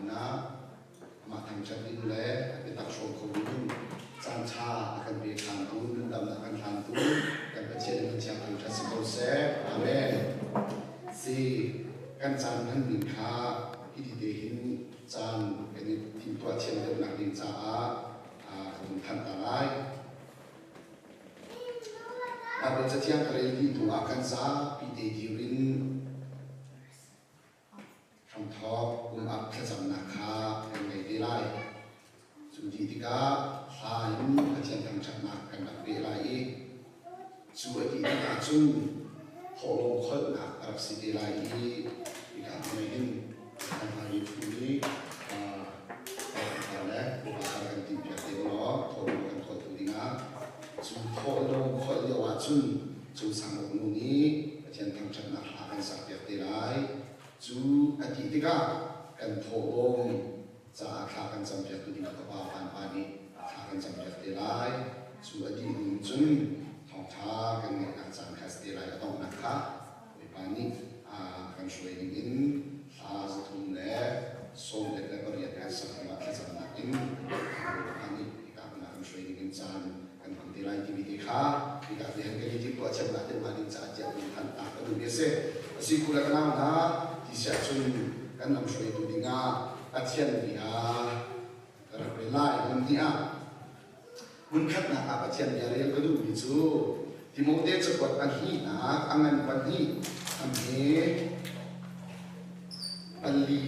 hmun ah amah thangṭhat ding le a biatak hrawm kho ding caan ṭha a kan pe ṭhantu, nundamnak kan hlantu kan Pathian le Pathian thangṭhat si ko seh. Amen. Si kan caan hman ning kha hiti te hin caan kan i timhtuah thiam deuhnak ding caah ka vun thanh ta lai. Baibal Cathiang ka rel dih hnu ah kan zapi te dir in hramthawk kum ah thlacamnak kha kan ngei te lai. Cu dih tikah hla in Pathian thangṭhatnak kan rak peh lai i cu a dih tikah cun thawhlawm kholhnak a rak si te lai i hika hmai hin kan hmai i phu nih le upa kha kan timhpiak te law thawhlawm kan kholhtu dingah cu thawhlawm kholh lio ah cun cung sang uk nu nih Pathian thangṭhatnak hla kan sakpiak te lai. Cu a ti tikah kan thawhlawm caah thla kan campiaktu dingah ka pa vanpa nih thla kan campiak te lai. Cu a dih hnu cun thawngṭha kan ngeihnak caan kha si te lai a donghnak kha Bawipa nih a kan hruai ning in hla 318 kan sak hnuah thlacamnak in Bawipa nih hika hmun ah kan hruai ning in caan kan hmang te lai timi te kha hika te han kan i timhtuah thiamnak te hnga ding caah tiah kan thanh ta ka duhmi a si. A si khu le ka nau hna ti siah cun kan lam hruaitu dingah Pathian bia ka rak rel lai. Hmun hnih ah hmunkhatnak ah Pathian bia rel ka duhmi cu Timote cakuat pahnihnak a ngan pahnih a hme pali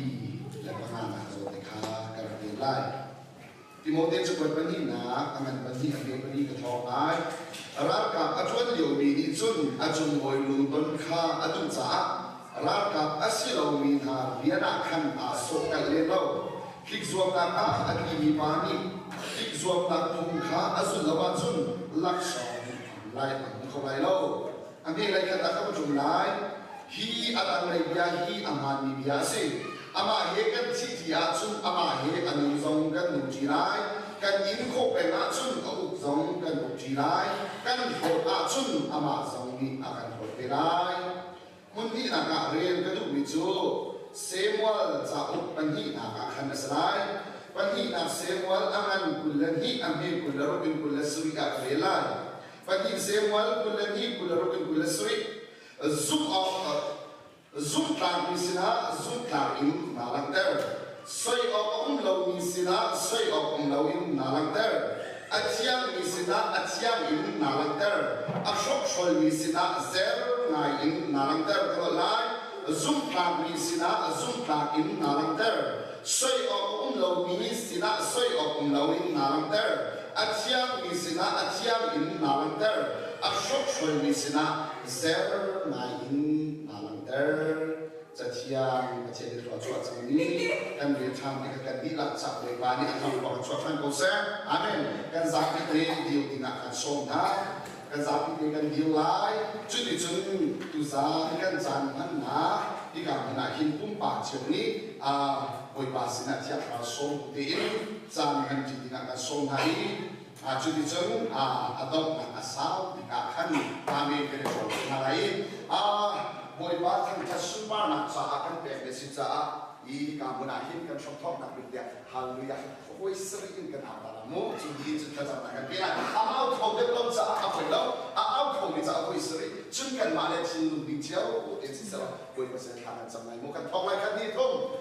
le panganak zawn te kha ka rak rel lai. Timote cakuat pahnihnak a ngan pahnih a hme pali ka thawk lai. Ralkap a ṭuan liomi nih cun a cungbawi lungton kha a duh caah ralkap a si lomi hna rian ah khan aa sawhkalh len lo. Tlikzuamnak ah a tlimi pa nih tlikzuamnak phung kha a zulh lo ahcun laksawng lai a hmu kho lai lo. A hme lei khat ah ka va ṭum lai. Hi a tanglei bia hi a hmaanmi bia a si. Amah he kan thih ṭi ahcun amah he a nun zong kan nung ṭi lai. Kan in khawh peng ahcun a uk zong kan uk ṭi lai. Kan hlawt ahcun amah zong nih a kan hlawt ve lai. Hmun hnihnak ah rel ka duhmi cu Samuel cauk pahnihnak ah khan a si lai. Pahnihnak Samuel a ngan 22 a hme 26 in 27 ah ka rel lai. Pahnih Samuel 22 26 in 27 zumh awk zumhtlakmi sinah zumhtlak in naa langhter. Soi awk a um lomi sinah soi awk um loin naa langhter. A thiangmi sinah a thiang in naa langhter. A hrokhrawlmi sinah zer ngai in naa langhter. Ka ruah lai. Zumhtlakmi sinah zumhtlak in naa langhter. Soi awk a um lomi sinah soi awk um loin naa langhter. A thiangmi sinah a thiang in naa langhter. A hrokhrawlmi sinah zer ngai in naa langhter. Cathiang Pathian i thlua chuah cangmi kan rel ṭhan tikah kan dihlak cak Bawipa nih a thang kan chuah ṭhan ko seh. Amen. Kan zapi te dir dingah kan sawm hna. Kan zapi te kan dir lai. Cuticun tuzaan kan caan hmannak hika hmun ah hin pumpak cio nih Bawipa sinah Thiang Thlarau sawm bu tein caan hman ṭi dingah kan sawm hna i cuticun a donghnak a sau tikah khan Amen kan i hrawm hna lai i Bawipa thangṭhat sunparnak caah kan pek na si caah i hika hmun ah hin kan hramthawknak bik tiah Hallelujah hawi sarih in kan au ta la mu cu ni cun thlacamnak kan pe lai a au kho deuh lo caah a poi lo a au kho mi caah hawi sarih cun kanmah le thinlung ding cio te si selaw Bawipa sin thla kan cam lai mu kan thawk lai khat ni thum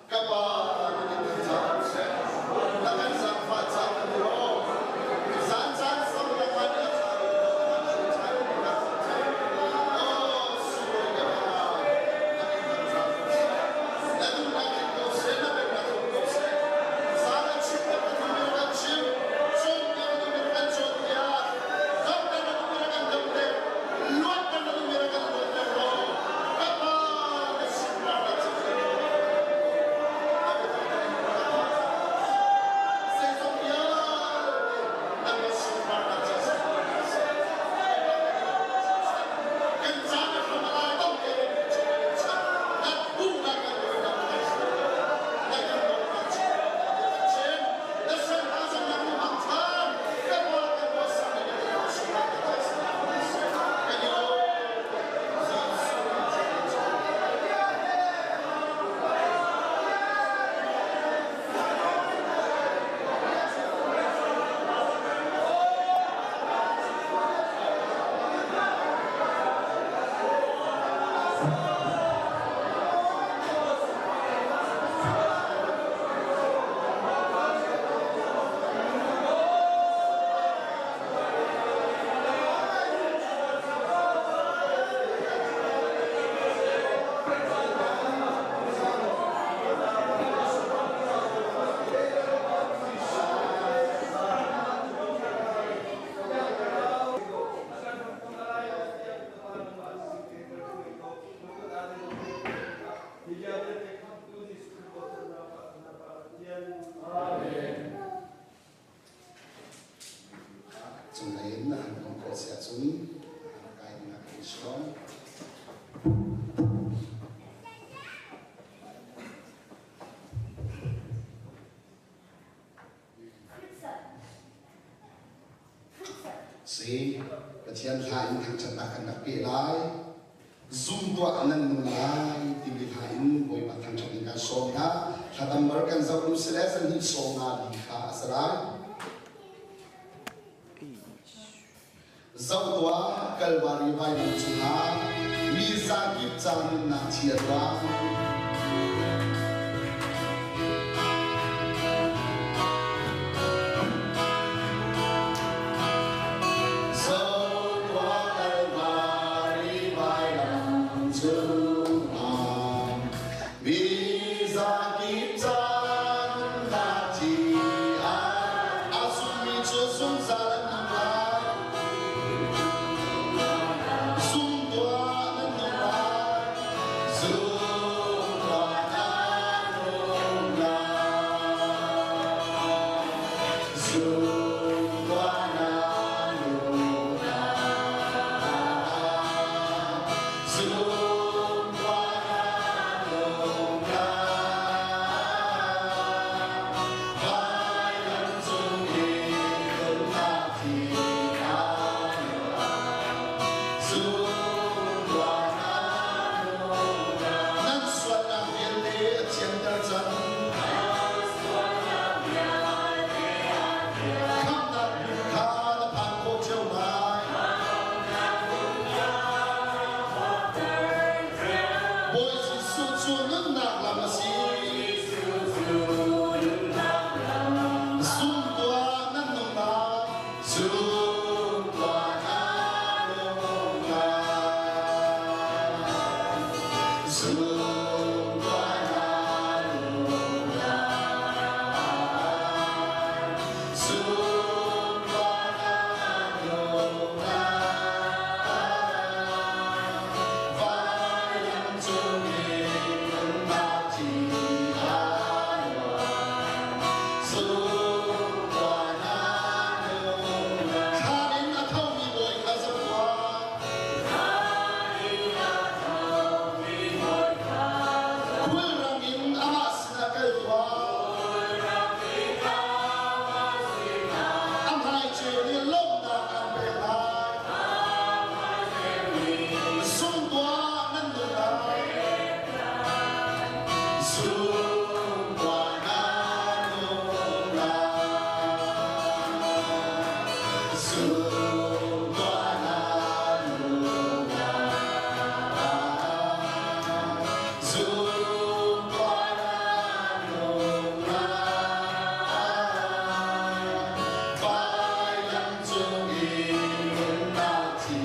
Ka pa na kan caah seh, na kan zaangfah caah kan i lawm. Zan caan sam cun rak kai dingah kan i sawm. Si, Pathian hla in thangṭhatnak kan rak pe lai. Zum tuah nan nung lai timi hla in Bawipa thangṭhat in kan sawm hna. Thla tambar kan zoh lu sile zan hi sawm nga li kha a si lai. Zoh tuah, Kalvari vailam cungah mi zakip ca nunnak thi a luang. Zoh tuah, Kalvari vailam cungah mi zakip ca nunnak thi a a zummi cu zungzal an nung lai. Zum tuah nan nung lai. Zum tuah nan nung lai. Zum tuah nan nung lai. Zum tuah nan nung lai. Vailam cung i nunnak thi aa Nan sualnak vialte a thianter cang. Khamhnak hmun kha na phan khawh ṭheo lai. Bawi Jesuh cu nunnak lam a si. Zum tuah nan nung lai. Zum tuah nan nung lai. Zum tuah nan nung lai. Zum tuah nan nung lai. Vailam cung in nunnak thi aa luang. Zum tuah nan nung lai. Thlan in a thomi bawi kha zoh tuah. Khulrang in amah sinah kal tuah. A hmai ceu nih lawmhnak aan pek lai. Zum tuah nan nung lai. Zum tuah nan nung lai. Zum tuah nan nung lai. Zum tuah nan nung lai. Vailam cung in nunnak thi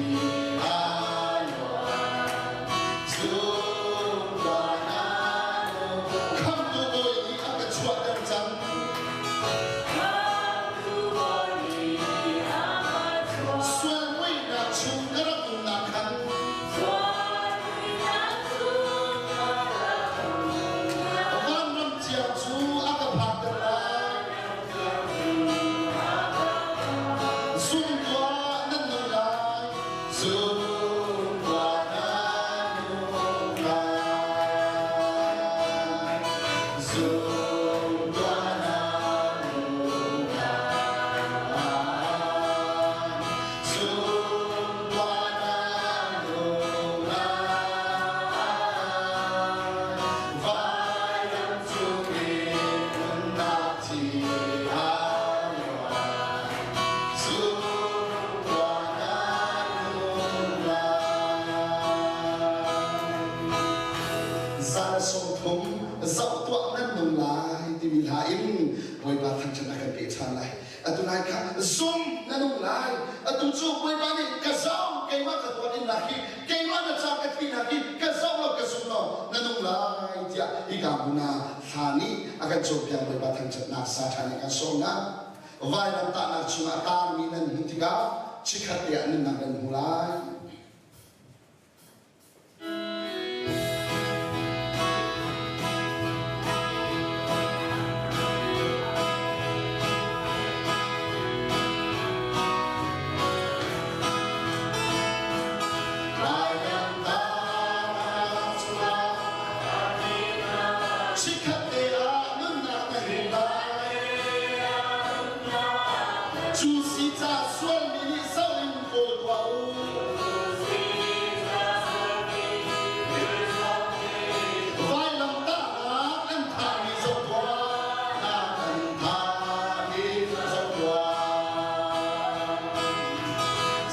aa luang. Zum tuah nan nung. Khamhtu Bawi nih a ka chuahter cang. Sual muihnak chung ka rak umnak khan vanram thiang cu a ka phakter lai. Zum tuah nan nung lai. Zum tuah nan nung lai. Zum tuah nan nung lai. Zum tuah nan nung lai. Vailam cung in nunnak thi aa luang. Zum tuah nan nung lai. Zal 30 zoh tuah nan nung lai timi hla in Bawipa thangṭhat a kan pe ṭhan lai. Atu lai kha zum na nung lai. Atu cu Bawipa nih ka zoh keimah ka tuan in lak hi keimah na ca ka thihnak hi ka zoh lo ka zum lo na nung lai tiah hika hmun ah thla nih a kan cawnpiak Bawipa thangṭhatnak sa ṭhan in kan sawmnak vailamtahnak chungah taarmi nan hmuh tikah chikkhat te ah nunnak nan hmu lai.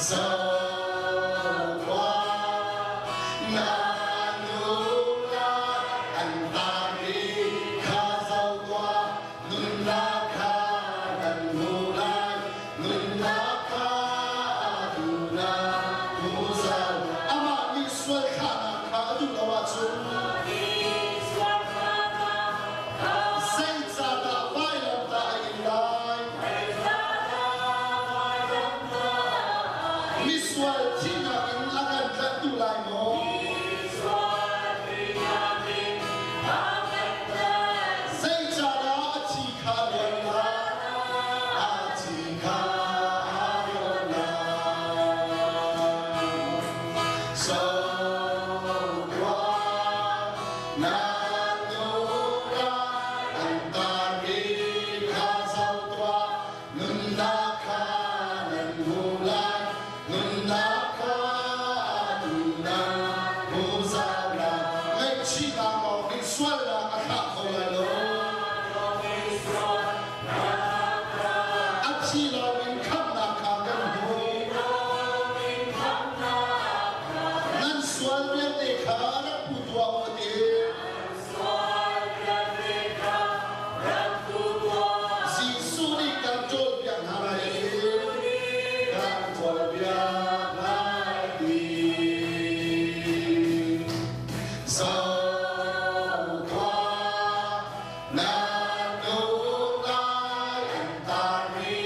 Zokhua na nula an tarmi kha zohtuah nunnak kha kan hmu lai nunnak kha tu na hmu zal amah nih sual thlahnak kha a duh lo ahcun zeicahdah vailamtah a in lai? Misual thihnak in a kan tlanh duh lai maw? Zeicahdah a thi kha luan lai? A thi kha luan lai. So na nuka an tarmi kha zoh tuah nunnak kha nan hmu lai nunnak kha tu nan hmu zau lai ngaihchihnak lawng nih sualnak a thlah kho lai lo a thi lawng in khamhnak kha kan hmu Nan sual vialte kha rak pu tuah u a ti. Jesuh nih kan ṭawlpiak hna lai a ti. Kan ṭawlpiak lai ti. Zokhua na nu lai an tarmi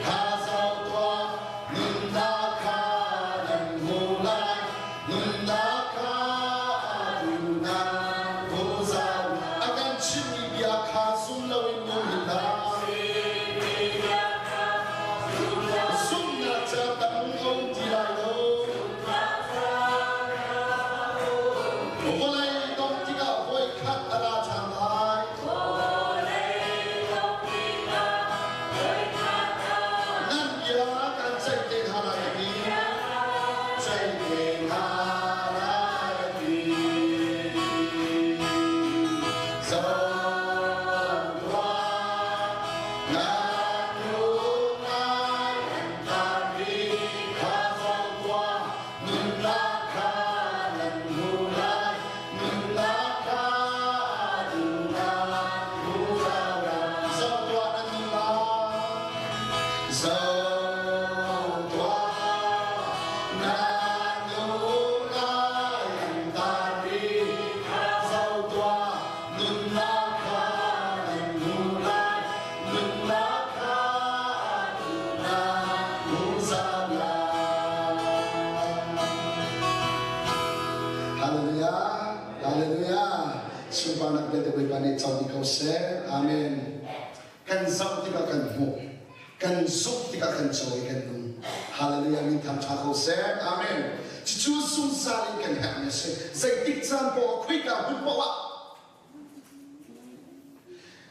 kha zoh tuah nunnak kha nan hmu lai nunnak kha tu nan hmu zau a kan chimmi bia kha zum loin nung hin hlah zumhnak ca tam um ti lai lo vawlei dongh tikah voikhat a ra ṭhan lai. Nan bia kan ceih te hna lai ti. Ceih te hna lai ti. Zohtuah na nungai an tarmi kha zohtuah nunnak kha nan hmu lai nunnak kha duhnak zohtuah nan nunnak zohtuah na nungai an tarmi zohtuah nunnak kha nan hmu lai nunnak kha duhnak hmu zau lai. Hallelujah. Hallelujah. Sunparnak vialte Bawipa nih co dih ko seh. Amen. Kan zoh tikah kan hmuh. Kan zumh tikah kan co i kan nung. Hallelujah. Min thang ṭha ko seh. Amen. Cucu zungzal in kan herhmi a si. Zeitik caan poah, khuika hmun poah ah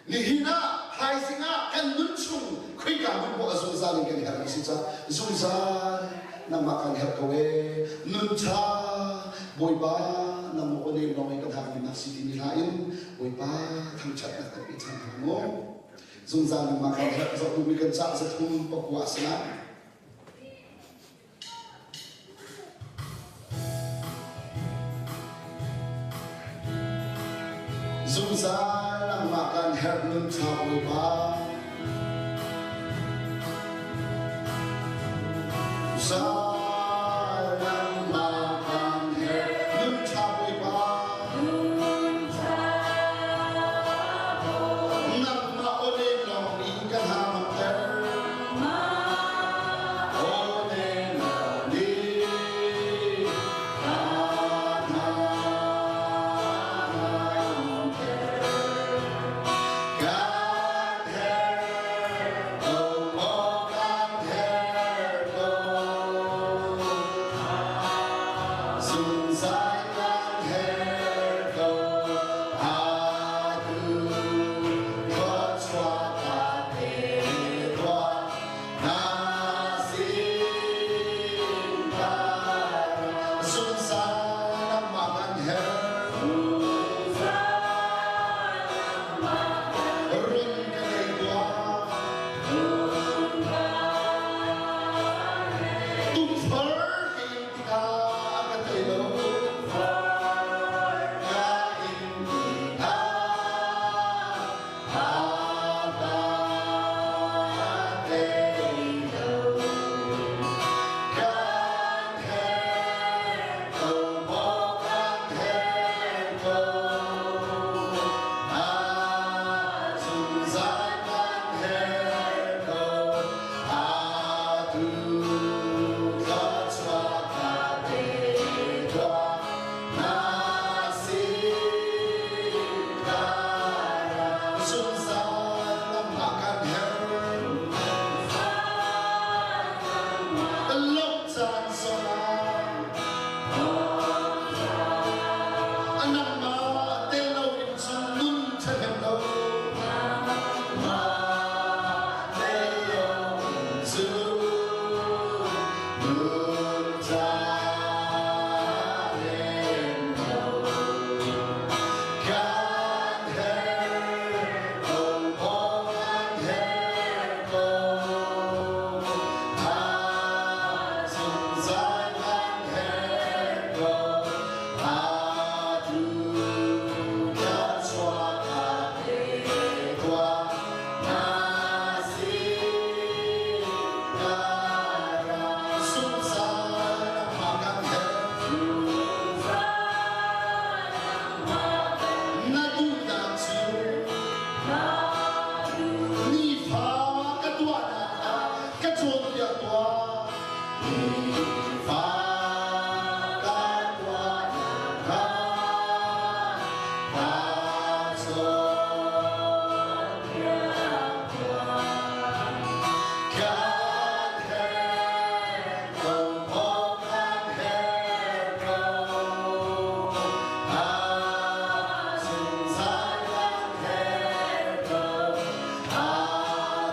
Nihin ah thaizing ah kan nun chung Khrihka hmun poah zungzal in kan herh mi si ca zungzal nangmah kan herh ko ee nun tha Bawipa nangmah aw nem lawng i kan hak mi nak si ti mi hla in Bawipa thangthatnak kan pe cang hna mu zungzal nangmah kan herh zoh duhmi kan cah 3 pakua sinah Zungzal nangmah kan herh nun ṭha Bawipa. Zungzal nangmah kan herh nun ṭha Bawipa. Nangmah aw nem lawng in kan hangter.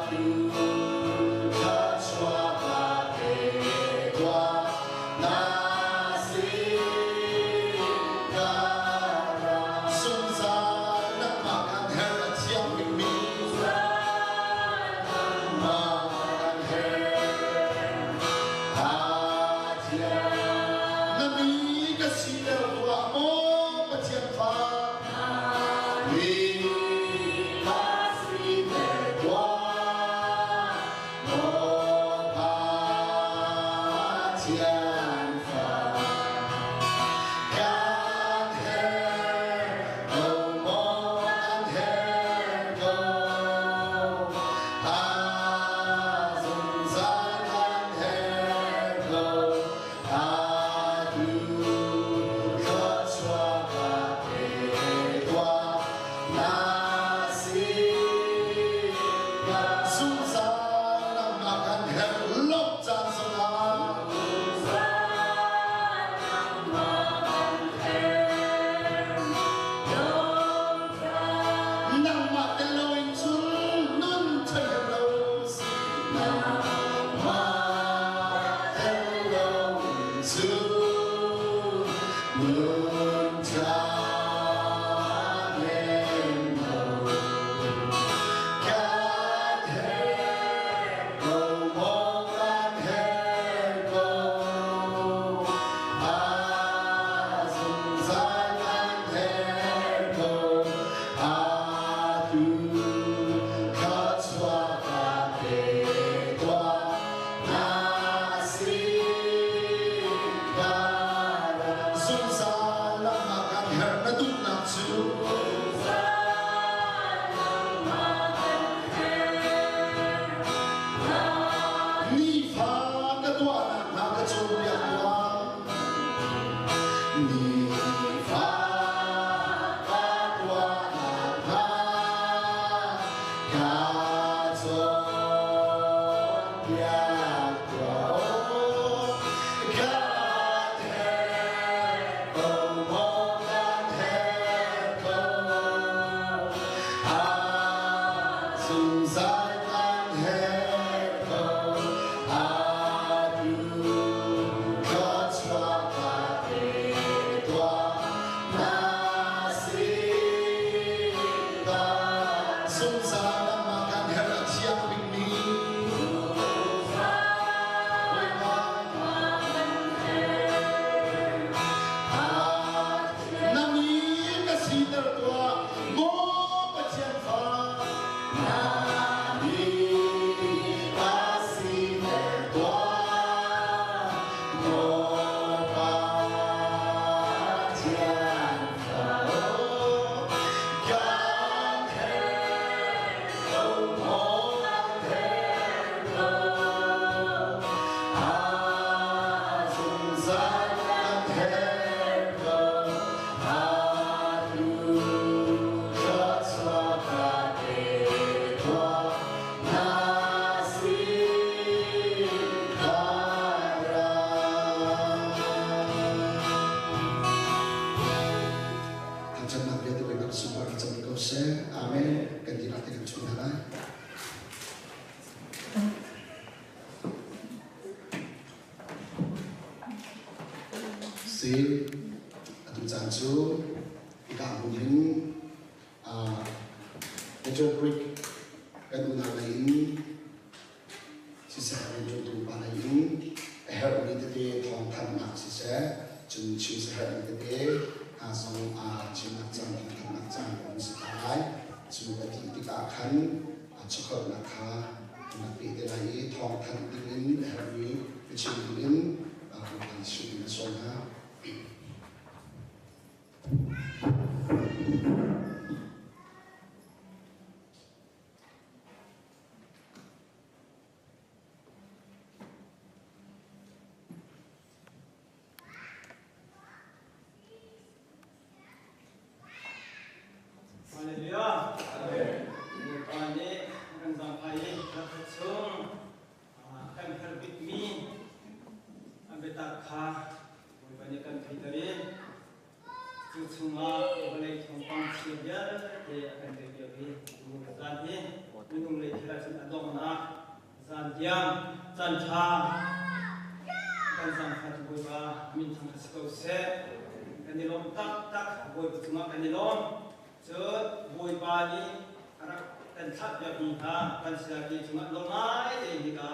Na mi ka siter tuah maw Pathian fa mi ka siter tuah maw Pathian fa kan herh ko maw kan herh ko a zungzal kan herh ko atu thluachuah ka pe tuah na si ka zungzal nangmah kan herh lawmh caan zongah Nangmah tel loin cun nun ṭhahnem lo si nangmah tel loin cun nun ṭhahnem lo. Kan herh ko maw kan herh ko a zungzal kan herh ko atu thluachuah ka pe tuah na si ka zungzal lamah kan herh na duhnak cu nifa ka tuahnak hna ka cawnpiak tuah nifa ka tuahnak hna ka cawnpiak tuah kan herh ko maw kan herh ko a zungzal kan herh ko atu thluachuah ka pe tuah na si ka zungzal nangmah kan herh a thiang bikmi Bawipa na mi ka siter tuah maw Pathian fa na mi ka siter tuah maw Pathian fa kan herh ko maw kan herh ko a zungzal kan herh ko atu thluachuah ka pe tuah na si ka ra. Thlacamnak vialte Bawipa na sunpar thlacam ko seh. Amen. Kan dihlak te kan chung hna lai. Si atu caan cu hika hmun hin Natural Greek kan unau lei in siseh rianṭuantu pa lei in a herhmi tete thawngthanhnak siseh cun chim siaherhmi tete hna zong chimnak caan thawngthanhnak caan a um si ta lai. Cu a dih tikah khan chawkholhnak kha an rak peh te lai i thawngthanh dingin a herhmi biachim dingin Bawipa Jesuh min a sawm hna. Hallelujah. Bawipa nih kan zaangfah i rak chung kan herh bikmi a biatak kha Bawipa nih kan theihter i. donghnak zan tiang caan ṭha kan zaangfahtu Bawipa min thang si ko seh. Kan i lawm taktak Bawipa cungah kan i lawm. Cun Bawipa nih a rak kan thlahpiakmi hna kan sayaki cungah lawm ngai tein hika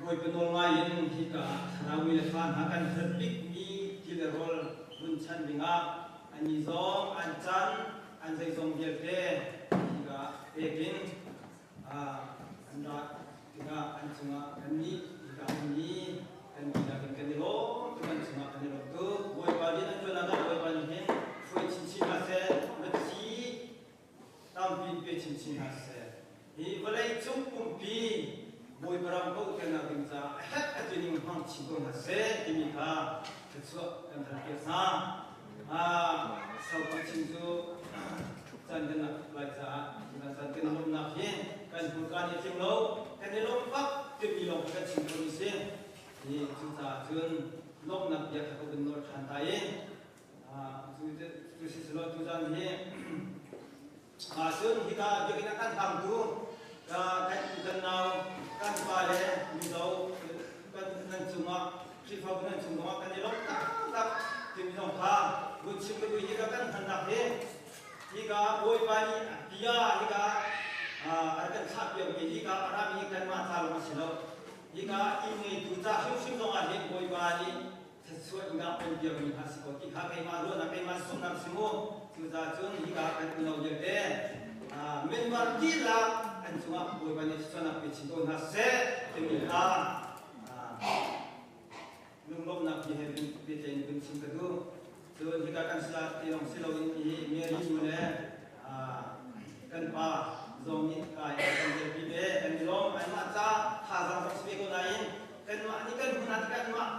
Bawipa nawl ngai in hika thlarau mi le fa hna kan herh bikmi ti le rawl vun chan dingah annih zong an can an zeizong vialte hika pek in an ra tikah an cungah kannih hika ummi kan dihlak in kan i lawm tuk an cungah kan i lawm tuk. Bawipa rian an ṭuan ah Bawipa nih hin hruai chinchin hna seh, na thi tampi in pe chinchin hna seh. Hi vawlei cung pumpi Bawipa ram ko tinak ding caah a herh a tining hmang chin ko hna seh timi kha thluachuah kan hal piak hna. Saupi chin cu caan kan lak tuk lai caah kan caan kan i lawmhnak hi kan hmurka nih a tling lo, kan i lawm bak timi lawng kan chim khomi si. Hi cucaah cun lawmhnak bia kha ka vun nawl ṭhan ta i cu si selaw tuzan hi cun hika biakinn a kan hlangtu kan u kan nau kan pa le mizo kan nan cungah Khrihfabu nan cung zongah kan i lawm taktak timi zong kha vun chim ka duh. Hika kan hmannak hi hika Bawipa nih a bia hika a kan thlahpiakmi hika a rami kanmah ca lawng a si lo, hika inn ngeitu ca hrimhrim zongah hin Bawipa nih thluachuah in ah kan biakmi hna si ko ti kha keimah ruahnak, keimah zumhnak si mu. Cucaah cun hika kan unau vialte member dihlak an cungah Bawipa nih thluachuahnak pe chin ko hna seh timi kha lunglawmhnak ti he biaceih in vun chim ka duh. Cun hika kan sila ti lawng si loin hi Mary nu le kan pa zong nih kai kan telpi ve, kan i lawm. Anmah ca thazaang zong si ve ko nain kanmah nih kan hmun ah tikah anmah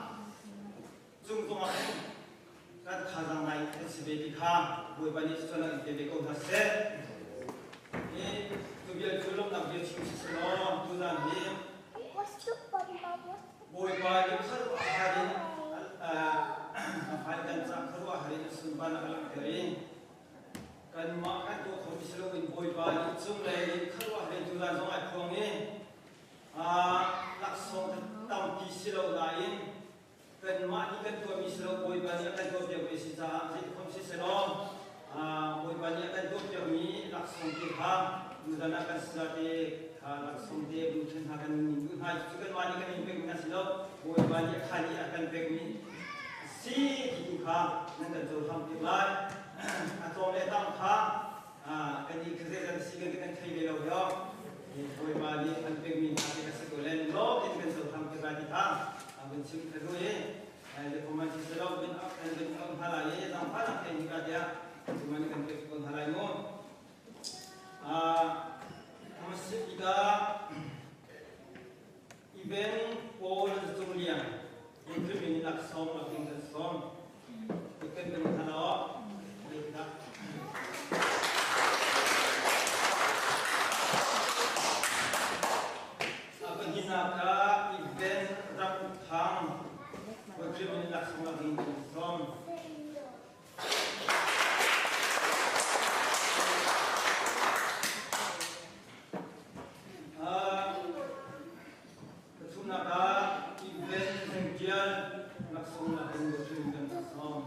cung zongah khan kan thazaang ngai kan si ve ti kha Bawipa nih cun in pe ve ko hna seh. Hi tu vial cu lawmhnak bia chim si selaw tuzan hi Bawipa nih khuaruahhar in a fai kan ca khuaruahhar in a sunparnak a langhter i kanmah kan tuah khomi si loin Bawipa nih cunglei in khuaruahhar in tuzan zong ai phuang i laksawng tampi si lo nain kanmah nih kan tuahmi si lo, Bawipa nih a kan tuahpiakmi si caah zeitikhom si selaw Bawipa nih a kan tuahpiakmi laksawng te kha tuzan ah kan sate kha laksawng te lungthin hna kan ning duh hna. Cu kanmah nih kan in pekmi hna si lo, Bawipa nih a kha nih a kan pekmi si ti tu kha nan kan cohlang piak lai. A tlawm le tam kha kan i khaze si kan kan thei ve lo yo. Bawipa nih an pekmi hna te ka si ko len lawm in kan cohlang piak lai ti kha vun chim ka duh i le khuman si selo bin an bin om hala i zangfa nak te hika tiah cuman kan pek ko hna lai mu. Masjid ika event Paul Cung Liang Muslim in laksawng lakin kan sawm kan kan halo. Pahnihnak ah event ram thang Muslim in laksawng lakin kan sawm. Pathumnak ah event Zengtial laksawng lakin Muslim kan sawm.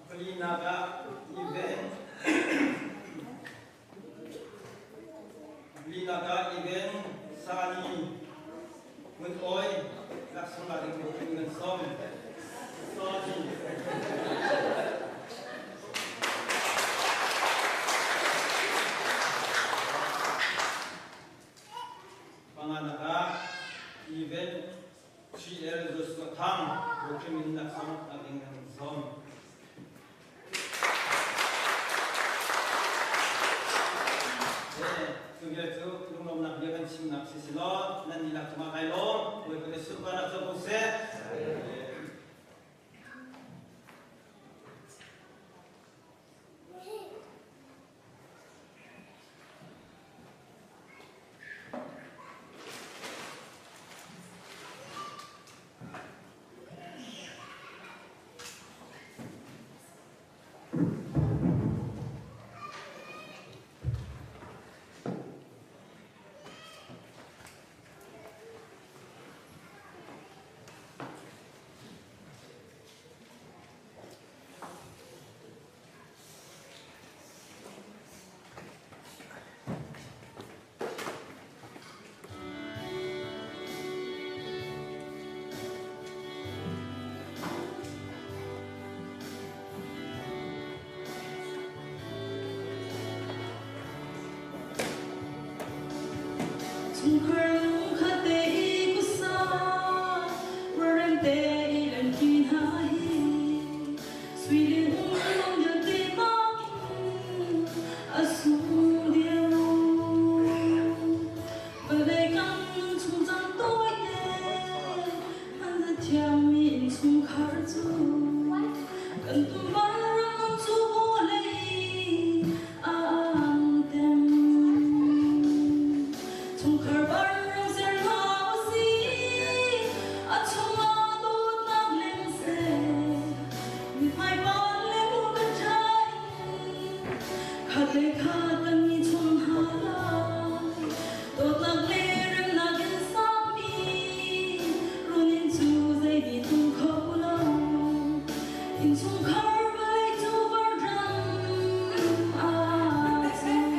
Palinak ah event Palinak ah event Sani Ngun Oi laksawng la ding kan sawm. Sani. Panganak ah event GL Joshua Thang Rokim in laksawng la ding kan sawm. Cu vial cu lunglawmnak bia kan chimnak si si law nan dihlak cungah kai lawm. Bawipa nih sunparnak co ko seh. Chungkhar lungkhat te i kusa rem te i len ṭi hna hi sui le nung vialte nakin a sung deuh. Vawlei kan nun chung caan tawite hman a thiammi innchungkhar cu kan tum vanram cu vawlei aan tem. Chungkhar vanram ser hna usih, a chungah dawtnak leng seh, mithmai pan le hmurka ṭha in khat le khat kan i chawn hna lai. Dawtnak le remnak in sakmi runinn cu zei nih tlung kho lo. Innchungkhar vawlei cu vanram aa cang.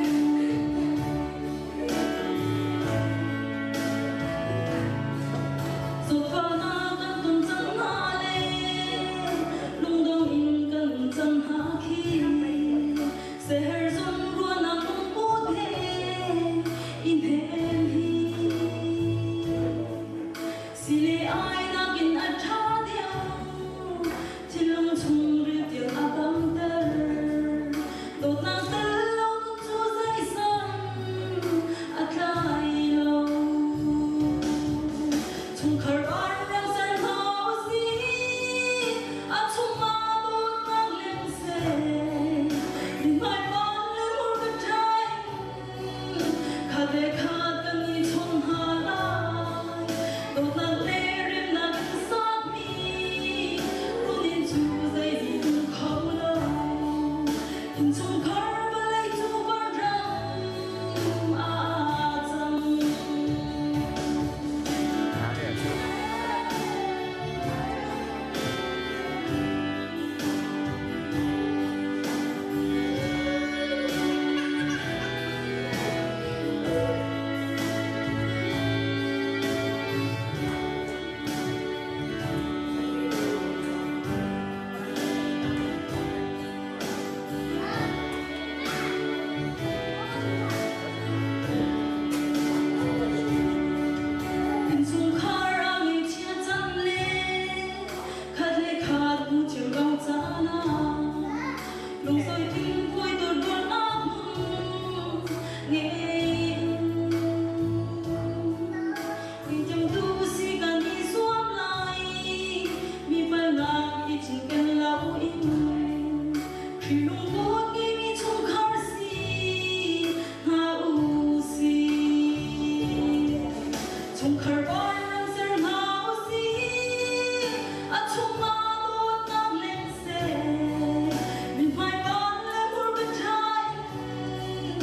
Zawtfahnak kan ton cang hna le lungdong in kan um cang hna khi seher zong ruahnak lungput he i hnem hi. Si le ai nakin a ṭha deuh, thinlung chungril tiang a damter. Dawtnak tel lo nun cu zeisang a tlai lo. Chungkhar vanram ser hna usih, a chungah dawtnak leng seh. Mithmai pan le hmurka ṭha in khat le khat kan i chawn hna lai. Dawtnak le remnak in sakmi runinn cu zei nih tlung kho lo. Innchungkhar vawlei cu vanram aa cang. Innchungkhar ah ngeichia cang le khat le khat bu cio lo caan ah lungsawi thingpuai dawtrualnak hmun ngei Ngeichangtu si kan i zuam lai, mi palnak i cinken loin. Khrih lungput ngeimi chungkhar si hna u sih. Chungkhar vanram ser hna u sih, a chungah dawtnak leng seh. Mithmai pan le hmurka ṭha in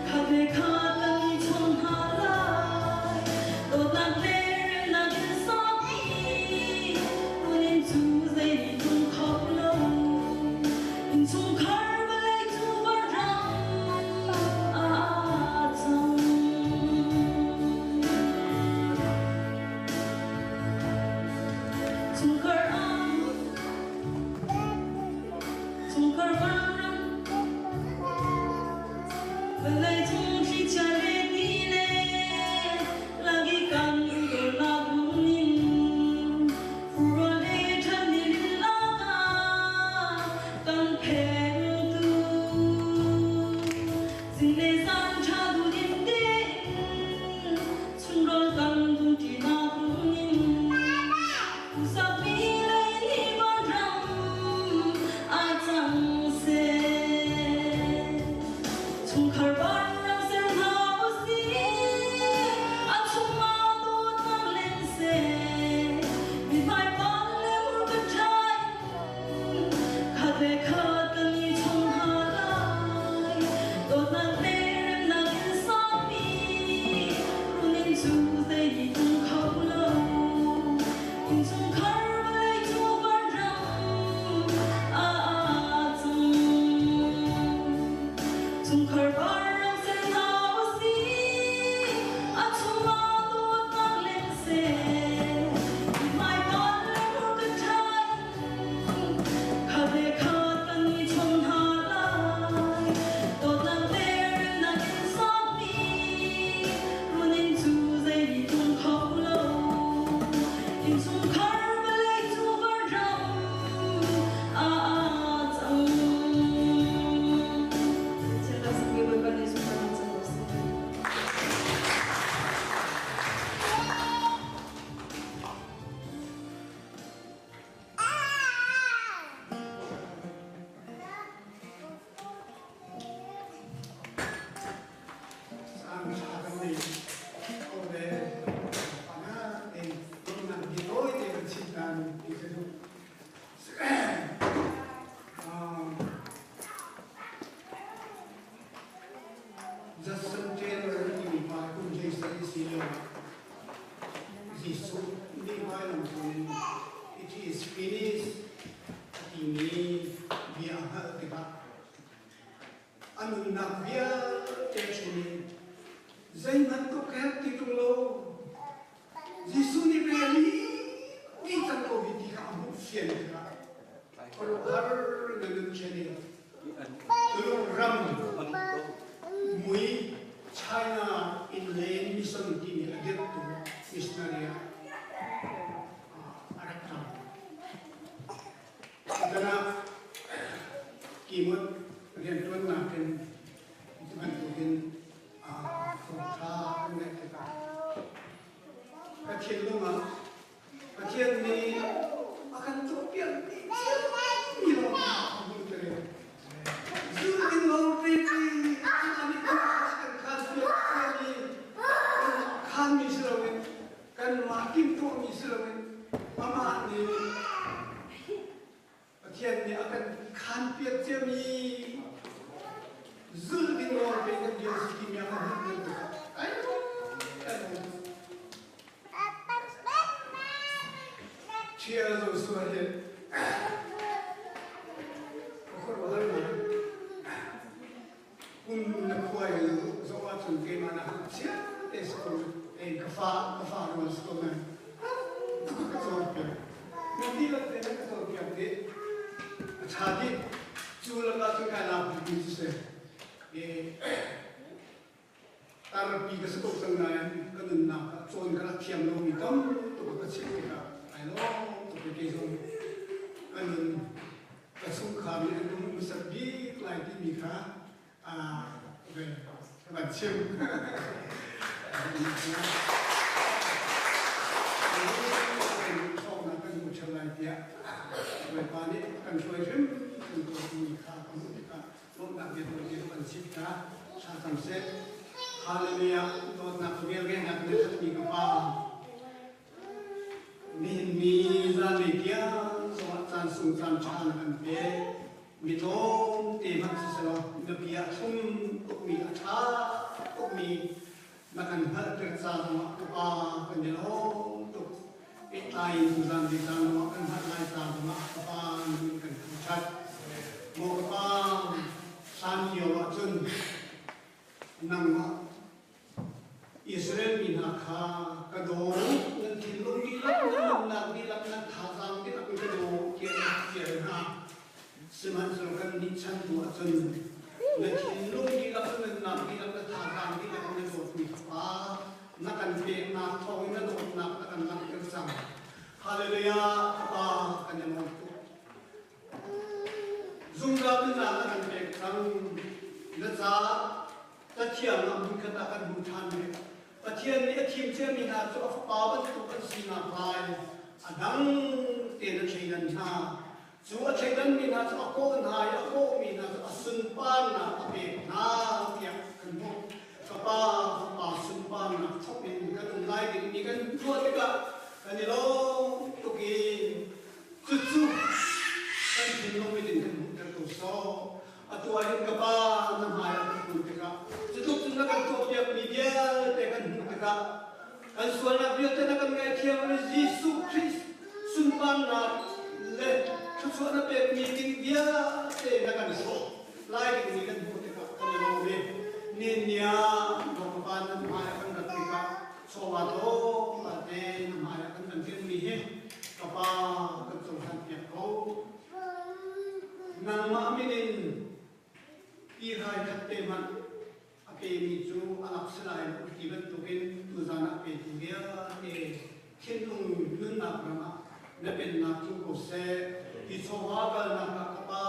khat le khat kan i chawn hna lai. Dawtnak le remnak in sakmi runinn cu zei nih tlung kho lo. Innchungkhar vawlei cu vanram aa cang. Chungkhar ah chungkhar vanram vawlei cung thlichia le ti le lak i kan dawtnak hmun in furua le ṭhat ni lak ah kan phengtu. Zing le zan ṭha duhdim tein chunrawl kan dumṭinak hmun in usakmi Innchungkhar vawlei cu ram ah cang. Chiah sak Bawipa nih sunparnak cang ko seh. Sang ṭha kan nei ko le pana te lungnak bi tawi te kan chim nan ti ka duh. Judson Taylor timi pa kum Jason si lo Jesuh nih vailam cung in "It is finished" a timi bia a hngalh tikah a nunnak vialte chungin zeihmanh ka herh ti ṭung lo. Jesuh nih rel i cang ko hi ti kha a hmuh fian tikah khuaruahhar na nun ṭhen in Tuluk ram mui China Inland Mission timi a dirhtu missionary ah a rak ṭang. Tutan ah Kimut rianṭuannak in cu bantukin thawngṭha kan ngaih tikah ka thinlung ah Pathian nih a kan tuahpiak dih ciami lawng a hmuh ter. Zulh ding lawng pipi an i kan khan piakmi khanmi si loin kanmah timhtuahmi si loin amah nih Pathian nih a kan khanpiak ciami zulh ding lawng pe kan bia si timi a kan hmuh tikah ai kan Chia zo sual hi khuaruahhar ngai kum na khuai zoh ahcun keimah nak chia te si ko ei ka fa ka fa rual si ko nai ka cawnpiak na dihlak te na ka cawnpiak dih a ṭha dih cu lakah cun kai lak bikmi cu si tarpi ka si ko cang nain ka nunnak ah cawn ka rak thiam lomi tam tuk ka chimh tikah ai lawm tuk i kei zong ka nun ka chungkhar nih an ka hmuh hmasat bik lai timi kha ka van chim. Thawngnak kan hmu ṭheo lai tiah Bawipa nih kan hruai hrim kan tuahmi kha ka hmuh tikah lawmhnak bia tawi kan chim hna. Thla cam seh. Hallelujah. Dawtnak velngeihnak na khatmi ka Pa. Nihin ni zanlei tiang zongah caan sung caan ṭha na kan pek. Mi tlawmte hmanh siselaw na bia thlum tukmi a ṭha tukmi na kan hngalhter ca zongah ka Pa kan i lawm tuk. Pehtlai in tuzan ni caan zongah kan hngalh lai ca zongah ka Pa na min kan thangṭhat. Maw ka Pa, hlan lio ahcun nangmah Israel mi hna kha ka daw, nan thinlung dihlak, nan nunnak dihlak, nan thazaang dihlak in ka daw tiah na fial hna. Sihmanhsehlaw kannih chan tu ahcun na thinlung dihlak, na nunnak dihlak, na thazaang dihlak in na dawtmi Fapa na kan peknak thawngin na dawtnak na kan langhter cang. Hallelujah! Fapa kan i lawm tuk. Zungzal nunnak na kan pek cang. Na caah Cathiang ah hmunkhat ah kan hmu ṭhan rih. Pathian nih a thim ciami hna cu a fapa bantuk an sinak lai a dang tein a thleidan hna. Cu a thleidanmi hna cu a kawh hna i a kawhmi hna cu a sunparnak a pek hna tiah kan hmuh. Fapa, fapa sunparnak thawk in kan um lai dingmi kan ruah tikah kan i lawm tuk i cucu kan thinlung mit in kan hmuhter ko sawh. Atu ah hin ka Pa na hmai ah kan kun tikah cutluk cun na kan tuahpiakmi vialte kan hmuh tikah kan sualnak vialte na kan ngaihthiam i Jesuh Khrist sunparnak le thluachuah na pekmi ding vialte na kan hrawh lai dingmi kan hmuh tikah kan i lawm i ninia Pa na hmai ah kan rat tikah chawva tlawmpal te na hmai ah kan kan kenmi hi ka Pa kan cohlanpiak ko. Nangmah min in ti rai khat te hmanh a pemi cu a lak si lai lo ti bantukin tuzan ah petu vialte Thinlung nunnak ram ah na pennak tlung ko seh. Hi chawva kalnak ah ka Pa,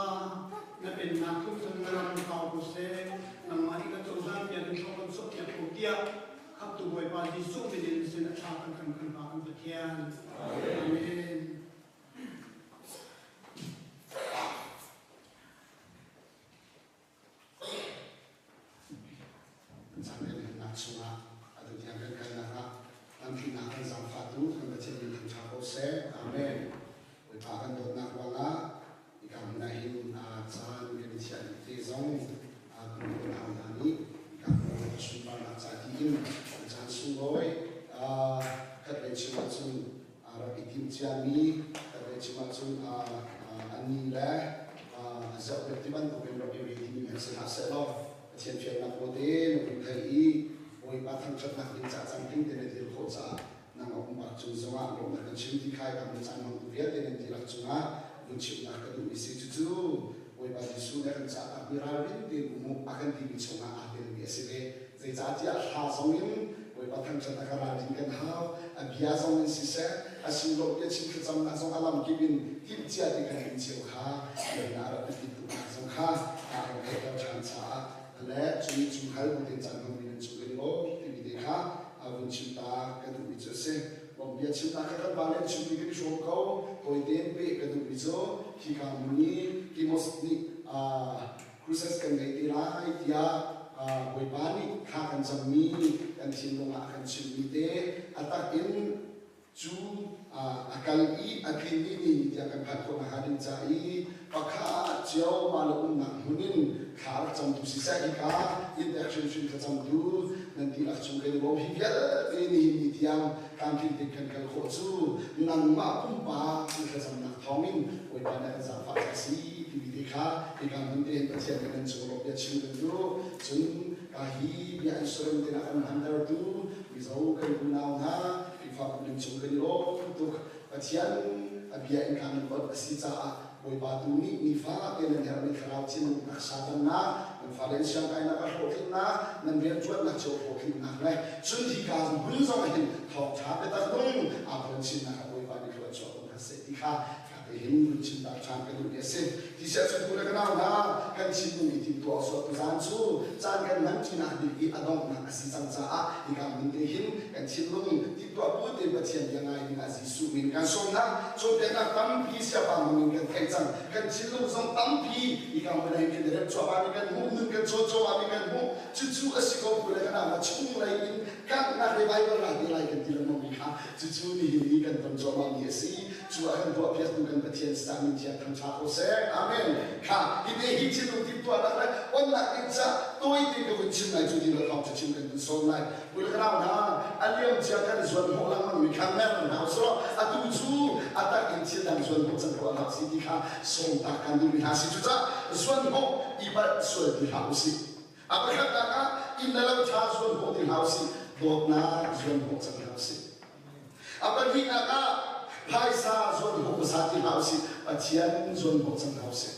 na pennak tlung cun na ram kau ko seh. Nangmah nih kan cohlan piak in thlawh kan sawhpiak ko tiah Khamhtu Bawipa Jesuh min in sin a thla kan kan kan Pa kan Pathian. Amen. Cangkengnak chungah atu tiang kan kalnak ah lamhringnak kan zaangfahtu kan Pathian min thangṭha ko seh. Amen. Bawipa kan dawtnak ruangah hika hmun ah hin caan kan i chiah dih te zong kan unau hna nih hika hmun ah sunparnak ca tiin caan sunglawi khatlei chim ahcun rak i tim ciami khatlei chim ahcun a ni le a zoh ti bantukin rak i ready mi an si hlah sehlaw Pathian fialnak pawte na vun theih i Bawipa thangṭhatnak ding ca cangtling te na dir khawh caah nang a pumpak cung zongah lawmhnak kan chim ti khai ka mun caan hmangtu vialte nan dihlak cungah vun chimnak ka duhmi si. Cucu Bawipa Jesuh nih a kan cahtakmi ralrin tein um u a kan timi chungah aa telmi a si ve. Zeicahtiah hla zongin Bawipa thangṭhat a ka ralrin kan hau, a bia zongin siseh, a sunglaw biachim thlacamnak zong a lamkip in timhcia ti kan in cio kha nihin ah rak biapit tuknak zong kha aa kan theihter ṭhan caah le cu chungkhar bu tein caan hmangmi nan cung kan i lawm timi te kha a vun chim ta ka duhmi cu a si. Bawm bia chimnak kha kan vale an chimmi kan i hrawm ko. Tawi tein peh ka duhmi cu hika hmun i Timos nih crusades kan ngei te lai tiah Bawipa nih thla kan cammi kan thinlung ah a kan chimhmi te a tak in cu a kal i a tlinmi ni tiang kan phanh khawh nakhnga ding ca i pakhat cio mah le umnak hmun in thla rak camtu siseh hika inntek hrimhrim thlacamtu nan dihlak chung kan i lawm. Hi vialte nihin ni tiang tlamtling tein kan kal khawh cu nangmah pumpak na thlacamnak thawngin Bawipa nih a kan zaangfah ca si timi te kha hika hmun te hin Pathian nih nan cung bia chim kan duh. Cun ka hi bia an surem te ah kan hmantertu Mizo kan unau hna Khrihfabu nan cung kan i lawm tuk. Pathian a bia in kha nan ot a si caah Bawipa tu nih nifa te nan herhmi thlarau thinlungnak sadannak, nan fale an siangkainak a hlawhtlinnak, nan rianṭuannak cio hlawhtlinnak le cun hika hmun zong ah hin thawngṭha biatak nung aa phuan chinnak ah Bawipa nih thlua chuah ko hna seh ti kha ka hin vun chim ta ṭhan ka duhmi a si. Ti siah cun u le ka nau hna, kan thinlung i timhtuah sual tuzaan cu caan kan hman ṭinak bik i a donghnak a si cang caah hika hmun te hin kan thinlung timhtuah bu tein Pathian bia ngai dingah Jesuh min kan sawm hna. Cawnpiaknak tampi siapa hmang in kan theih cang. Kan thinlung zong tampi hika hmun ah hin kan i rem cuahmah mi kan hmuh, nun kan cawn cuahmah mi kan hmuh. Cucu a si ko bu le kan nau chunglei in kanghnak revival ra te lai kan ti lengmang mi kha cucu nihin i kan ton cuahmah mi a si. Cu a kan tuahpiaktu kan Pathian star min thiang thangṭha ko seh. Amen. Kha hi te hi thinlung timhtuahnak le onnak ding ca tawi tein ka vun chim lai cu ti lo thawng cu chim kan vun sawm lai. U le ka nau hna, a liam cia kan zuan hnawh lengmang mi kha mer hna usih atu cu a tak in thil dang zuan hnawh cang ko hlah si ti kha sawm tak kan duhmi hna si. Cucaah zuan hnawh i palh sual ti hlah usih. A pakhatnak ah inn le lo ṭha zuan hnawh ti hlah usih, dawtnak zuan hnawh cang hna usih. A pahnihnak ah phaisa zuan hnawh hmasa ti hlah usih, Pathian zuan hnawh cang hna usih.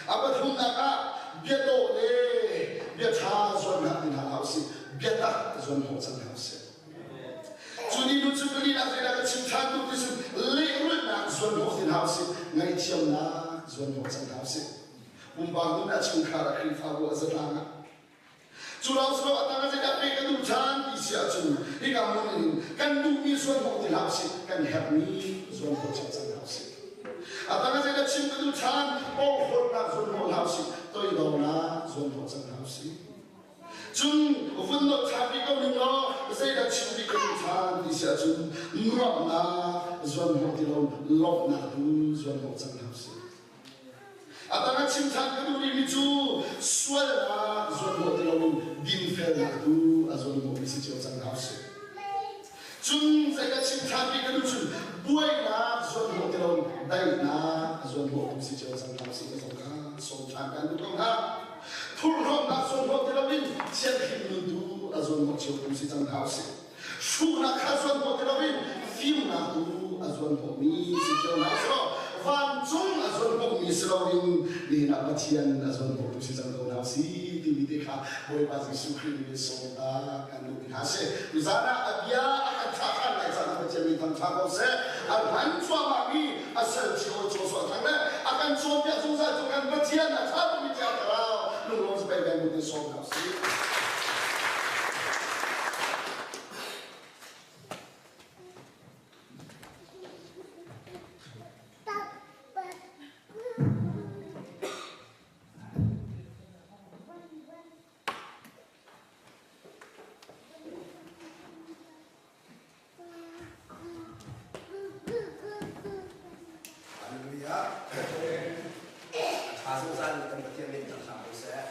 A pathumnak ah biadawh le biaṭha zuan hlah ti hna hlah usih, biatak zuan hnawh cang hna usih. Cu ni nu cu palinak zeidah ka chim ṭhan tu ti cun lehrulhnak zuan hnawh ti hna usih, ngaihthiamnak zuan hnawh cang hna usih. Pumpak nun ah chungkhar ah Khrihfabu ah zatlang ah Cu lawng si lo a tang ah zeidah pek ka duh ṭhan ti si ahcun hika hmun in kan duhmi zuan hnawh ti hlah usih, kan herhmi zuan hnawh cio cang hna usih. A tang ah zeidah chim ka duh ṭhan, porhlawtnak zuan hnawh hlah usih, toidornak zuan hnawh cang hna usih. Cun vun not ṭhan rih ko ning law zeidah chim rih ka duh ṭhan ti si ahcun nuamhnak zuan hnawh ti lo lawmhnak tu zuan hnawh cang hna usih. A dang a chim ṭhan ka duh rihmi cu sualnak zuanhnawh ti loin dinfelnak tu a zuanhnawhmi si cio cang hna usih. Cun zei ka chim ṭhan rih ka duh cun buainak zuanhnawh ti loin daihnak a zuanhnawhtu si cio cang hna usih ka zong kha sawm ṭhan kan duh ko hna. Thurhnawmnak zuanhnawh ti loin thianghlim nun tu a zuanhnawh cio tu si cang hna usih. Hruhnak kha zuanhnawh ti loin fimnak tu a zuanhnawhmi si cio hna selaw vancung a zuanhnawhmi si loin nihin ah Pathian a zuanhnawhtu si cang ko hna si timi te kha Bawipa Jesuh Khrih nih sawm ta kan duhmi hna si. Tuzaan ah a bia a kan thlah ṭhan lai caah Pathian. Pathian min thangṭha ko seh. A hman cuahmahmi a sal cio Joshua thang le a kan cawnpiak zungzal cu kan Pathian a ṭha tukmi Thiang Thlarau lunglawm zapei beng bu te sawm hna usih. Hallelujah. A ṭha zungzal mi kan Pathian min thangṭhat ko seh.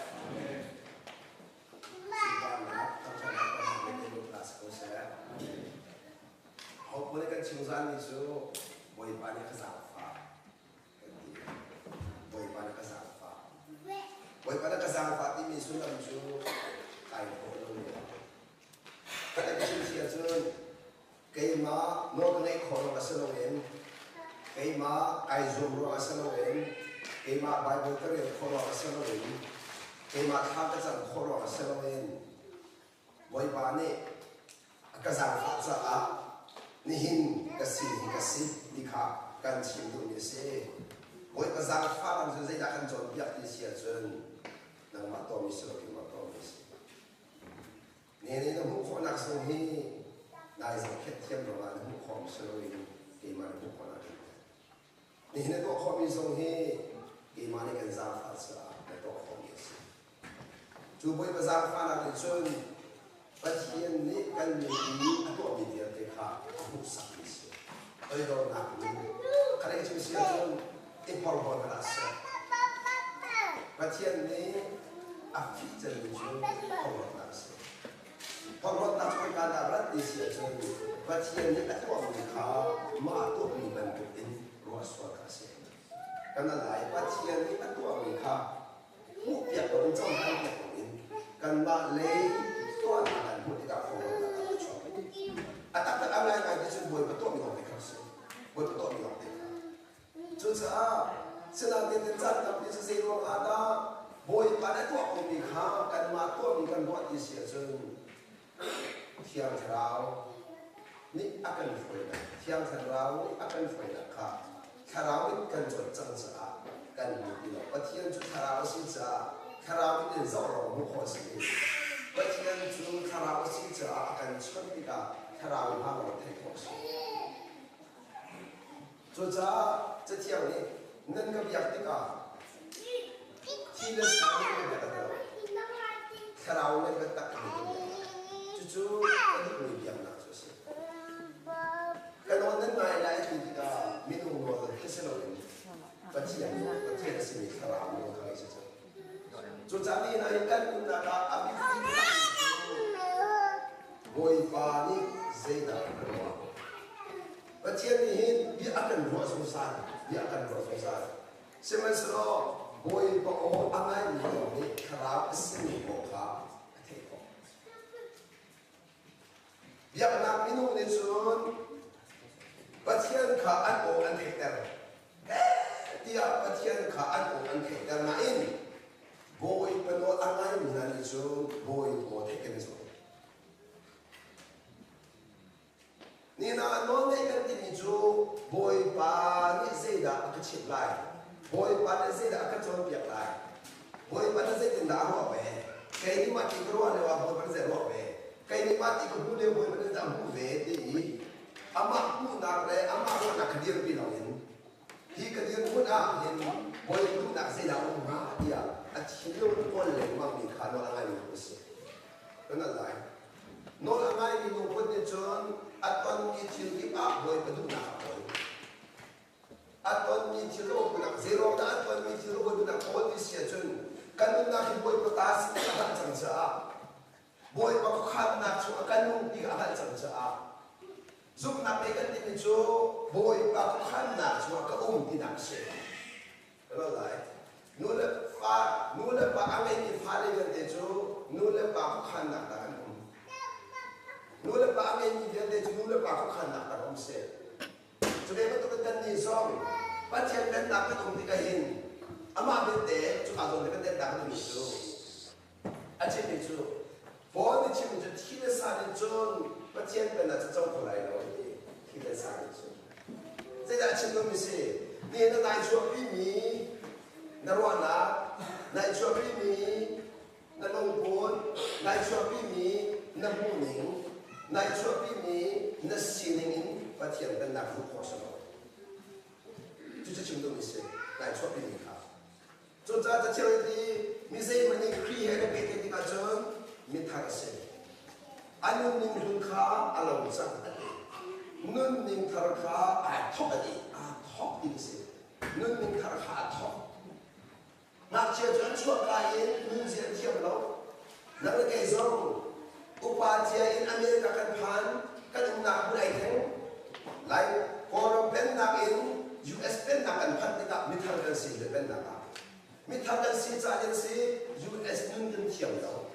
Sunparnak thangṭhatnak kan min in hna si ko seh. Ho pawl kan chim zan mi cu Bawipa nih a ka zaangfah kan ti. Bawipa nih a ka zaangfah. Bawipa nih a ka zaangfah timi sullam cu kai khawh lo Kan i chim si ahcun keimah nawl ka ngeih khawh ruangah si loin keimah kai zuam ruangah si loin keimah Baibal ka rel khawh ruangah si loin keimah thla ka cam khawh ruangah si loin Bawipa nih a ka zaangfah caah nihin ka sin hi ka si ti kha kan chim duhmi a si. Bawipa zaangfah cu zeidah kan cawnpiak ti si ahcun nangmah tuahmi si lo keimah tuahmi a si. Ne nih na hmuh khawhnak zong hi nai zohkhenh thiam ruangah na hmuh khawhmi si loin keimah na hmuh khawhnak in nihin na tuah khawhmi zong hi keimah nih kan zaangfah caah na tuah khawhmi a si. Cu Bawipa zaangfahnak nih cun Pathian nih kan min i a tuahmi vialte kha a hmuhsakmi a si. Toidornak in kha lei cu si ahcun i phorhlaw hmanh ah seh. Pathian nih a fih cemmi cu phorhlawtnak a si. Phorhlawtnak cu kan ah rat ti si ahcun Pathian nih a tuahmi kha mah tuahmi bantuk in ruah sual kha a si. Kan lai Pathian nih a tuahmi kha hmuhpiak loin cohlanpiak loin kanmah lei tuahnak kan hmuh tikah phorhlawtnak a chuak. A taktak a ngaingai ti cun Bawipa tuahmi lawng te kha a si. Bawipa tuahmi lawng te kha. Cucaah sinain nan caan tampi cu zei ruang ah dah Bawipa nih a tuah komi kha kanmah tuahmi kan ruah ti si ahcun Thiang Thlarau nih a kan hruainak, Thiang Thlarau nih a kan hruainak kha Thlarau in kan cuanh cang caah kan hmu ti lo. Pathian cu Thlarau a si caah Thlarau in zoh lawng hmuh khawh a si. Pathian cu Thlarau a si caah a kan chawnh tikah Thlarau hna lawng theih khawh a si. Cucaah Cathiang nih nan ka biak tikah thi le sa nih nan biak lo, thlarau le biatak nih nan biak lai. Cucu ka duhmi biaknak cu a si. Ka nawl nan ngai lai ti tikah minung nawl khi si loin Pathian Pathian a simi thlarau nawl kha ngaih si cu. Cucaah nihin ah hin kan nunnak ah a biapi cu Bawipa nih zeidah a kan ruah? Pathian nih hin bia a kan ruah zungzal, bia a kan ruah zungzal. Sihmanhsehlaw Bawipa aw a ngaimi lawng nih thlarau a simi aw kha a theih khawh. Biaknak minung nih cun Pathian kha an aw an theihter. Tiah Pathian kha an aw an theihter nain Bawipa nawl a ngaimi hna nih cun Bawipa aw theih kan i zuam. Nihin ah nawlngeih kan timi cu Bawipa nih zeidah a ka chimh lai? Bawipa nih zeidah a ka cawnpiak lai? Bawipa nih zeitindah a ruah ve? Kei nih mah ti ka ruah lio ah Bawipa nih zei a ruah ve? Kei nih mah ti ka hmuh lio Bawipa nih zeidah a hmuh ve? Ti i amah hmuhnak le amah ruahnak kha dirpi loin hi ka dirhmun ah hin Bawipa duhnak zeidah a um hnga tiah a thinlung kawl lengmangmi kha nawl a ngaimi a si. Kan al lai. Nawl a ngaimi lungput nih cun a tonmi thil kip ah Bawipa duhnak a kawl. A tonmi thil ruahnak zeiruang dah a tonmi thil ruahnak kawl ti si ahcun kan nunnak hi Bawipa ta si ti a hngalh cang caah Bawipa khuakhannak chung a kan nung ti a hngalh cang caah zumhnak lei kan timi cu Bawipa khuakhannak chungah ka um tinak a si. Ka lai. Nu le fa, nu le pa a ngeimi fale vialte cu nu le pa khuakhannak tang an um. Nu le pa a ngeimi vialte cu nu le pa khuakhannak tang um seh. Cu ve bantuk in kannih zong Pathian pennak kan um tikah hin amah belte cuka zawn te kan dennak kan ummi cu a chimmi cu Paul nih chimmi cu thi le sa nih cun Pathian pennak cu co kho lai lo ti. Khi kan sang ning cu. Zeidah chim duhmi si? Nihin na nai chuahpimi na ruahnak, nai chuahpimi na lungput, nai chuahpimi na hmuhning, nai chuahpimi na sining in Pathian pennak hmuh khawh si lo. Cucu chim duhmi si. Nai chuahpimi kha. Cucaah Cathiang nih ti mi zeihmanh nih Khrih he an i pehtlaih tikah cun mithar a si. A nunning hlun kha a lo cang a ti. Nunning thar kha aa thawk a ti. Aa thawk ti a si. Nunning thar kha aa thawk. Ngakchia cu an chuahka in nunzia an thiam lo. Nang le kei zong upa cia in America kan phan, kan umnak hmun ai thleng. Lai Kawlram pennak in US pennak kan phanh tikah mithar kan si le pennak ah. Mithar kan si caah in si US nun kan thiam lo.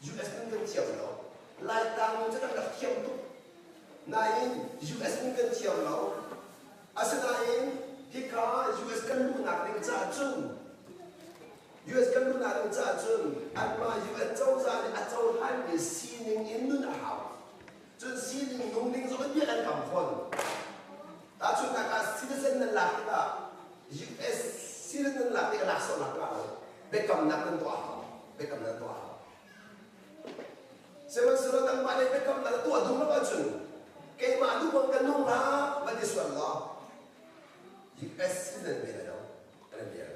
US nun kan thiam lo. Laitlang nun cu kan rak thiam tuk. Nain US nun kan thiam lo. Asinain hika US kan luhnak ding caah cun US kan luhnak ding caah cun anmah UN cozah nih a cohlanmi sining in nun a hau. Cun sining nung ding zong in bia kan kam fawn. Tahchunhnak ah citizen nan lak tikah US citizen nan lak tikah laksawknak ngah lo. Biakamnak nan tuah a hau. Biakamnak nan tuah a hau. Sihmanhsehlaw nangmah nih biakamnak na tuah duh lo ahcun keimah duh bang ka nung la va ti sual law US citizen ve lai lo kan bia.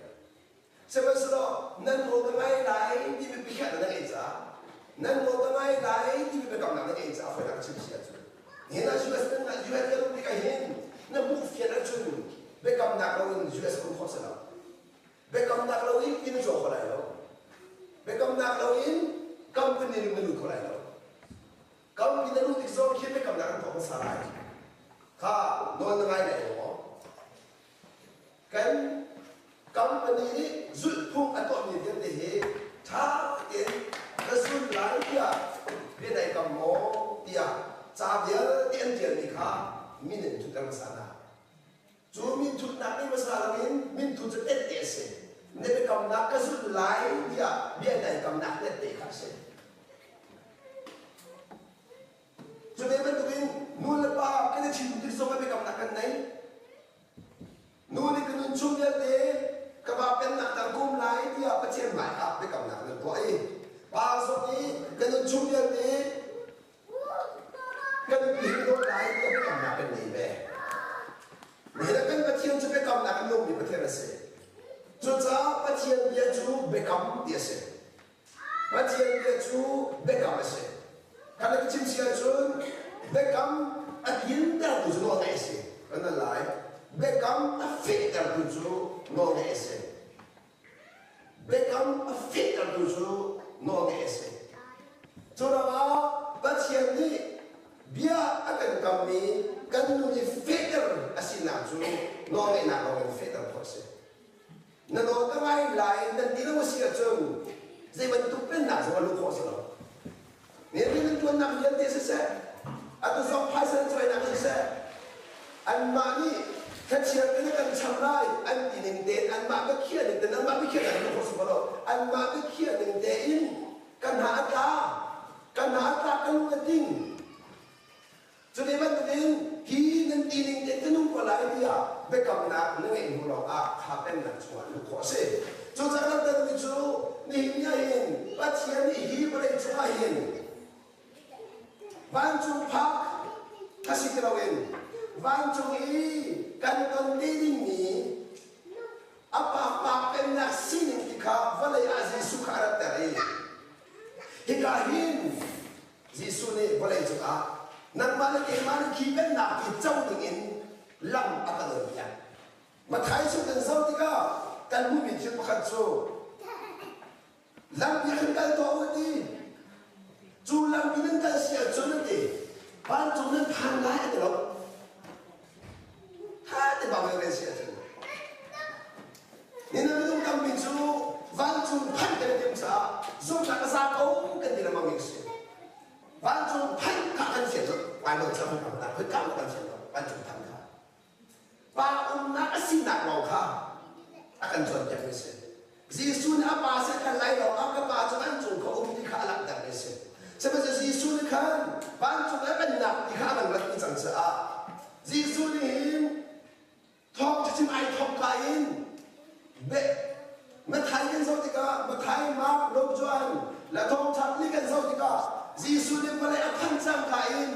Sihmanhsehlaw nan nawl ka ngai lai timi biakhiahnak na ngeih caah nan nawl ka ngai lai timi biakamnak na ngeih caah fawinak chim si ahcun nihin ah US nan US kan um tikah hin na hmuh fian ahcun biakamnak loin US um khawh si lo. Biakamnak loin inn caw kho lai lo. Biakamnak loin company na lut kho lai lo. Company na luh tik zong khi biakamnak an tuah hmasa lai. Kha nawl na ngai lai maw? Kan company nih zulhphung a tuahmi vialte hi ṭha tein na zul lai tiah bia nai kam maw tiah ca vialte an ṭialmi kha min in thutter hmasa hna. Cu minthutnak nih hmasa loin minthut cu tette a si. Na biakamnak ka zulh lai tiah bia nai kamnak tette kha a si. Cu ve bantukin nu le pa kan i ṭhitum tik zong ah biakamnak kan nei. Nu nih ka nun chung vialte ka va pennak tang kum lai tiah Pathian hmaiah biakamnak nan tuah i pa zong nih ka nun chung vialte kan pi dawt lai tiah biakamnak kan ngei ve. Nihin ah kan Pathian cu biakamnak in nungmi Pathian a si. Cucaah Pathian bia cu biakam ti a si. Pathian bia cu biakam a si. Kan ka chim si ahcun biakam a tlintertu cu nawlngaih a si. Kan al lai. Biakam a fehtertu cu nawlngaih a si. Biakam a fehtertu cu nawlngaih a si. Cu ruangah Pathian nih bia a kan kammi kan nun i fehter a sinak cu nawlngaihnak lawngin fehter khawh a si. Na nawl ka ngai lai nan ti lo a si ahcun zei bantuk pennak zong a luh khawh a si lo. Nihin nan ṭuannak vialte siseh, atu zong phaisa nan cawinak siseh, anmah nih thlachiat in kan cham lai an ti ning tein anmah biakhiah ning tein anmah biakhiah ning khawh si lo anmah biakhiah ning tein kan hna a tla kan hna a tla kan lung a ting Cuti bantukin hi nan ti ning tein ka nung ko lai tiah biakamnak na ngeih hnu lawngah kha pennak chungah luh khawh a si. Cucaah langhtermi cu nihin ni ah hin Pathian nih hi vawlei cungah hin vancung phak a si ti loin vancung i kan ton te dingmi a pa pennak sining ti kha vawlei ah Jesuh kha a ratter i hika hin Jesuh nih vawlei cungah nangmah le keimah nih khi pennak hi co dingin lam a kan onpiak. Matthai chung kan zoh tikah kan hmuhmi thil pakhat cu lampi khan kal tuah u ti. Cu lampi nan kal si ahcun a ti vancung nan phan lai a ti lo. Tha te bang in si ahcun. Nina minung tampi cu vancung phanh kan i tim caah zumhnak a za ko kan ti lengmang mi a si. Vancung phanh kha kan fian lo. Baibal ca kan rak khoi ka kan fian lo. Vancung phanh kha. Pa umnak a sinak lawng kha a kan cawnpiak mi a si. Jesuh nih a pa sin khan lai lawng ah ka pa cu vancung kha um ti kha a langhter mi a si. Sihmanhsehlaw Jesuh nih khan vancung a pennak ti kha a van rat ti cang caah. Jesuh nih hin thawngṭha chim ai thawk ka in Mathai kan zoh tikah Mathai, Mark, Luke, Johan le thawngṭha pali kan zoh tikah Jesuh nih vawlei a phanh cangka in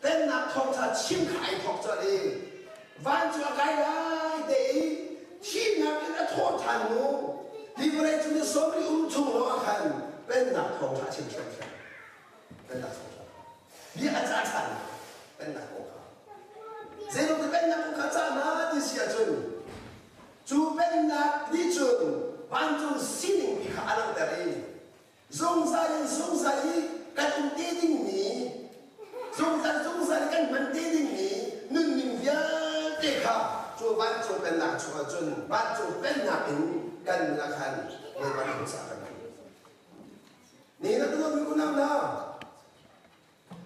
pennak thawngṭha chim kha ai thawk colh i vancung a kai lai te i thihnak in a thawh ṭhan hnu hi vawlei cung ni sawmri um chung lawng ah khan pennak thawngṭha a chim ṭhiamṭhiam. Pennak thawngṭha. Bia a cah ṭhan pennak kong kha. Zeitluk ti pennak kong kha cah hna ti si ahcun cu pennak nih cun vancung sining pi kha a langhter i zungzal in zungzal i kan um te dingmi zungzal zungzal i kan hman te dingmi nunning vialte kha cu vancung pennak chungah cun vancung pennak in kan nun ah khan Bawipa nih hmasa kan Ni na tuah mi unau hna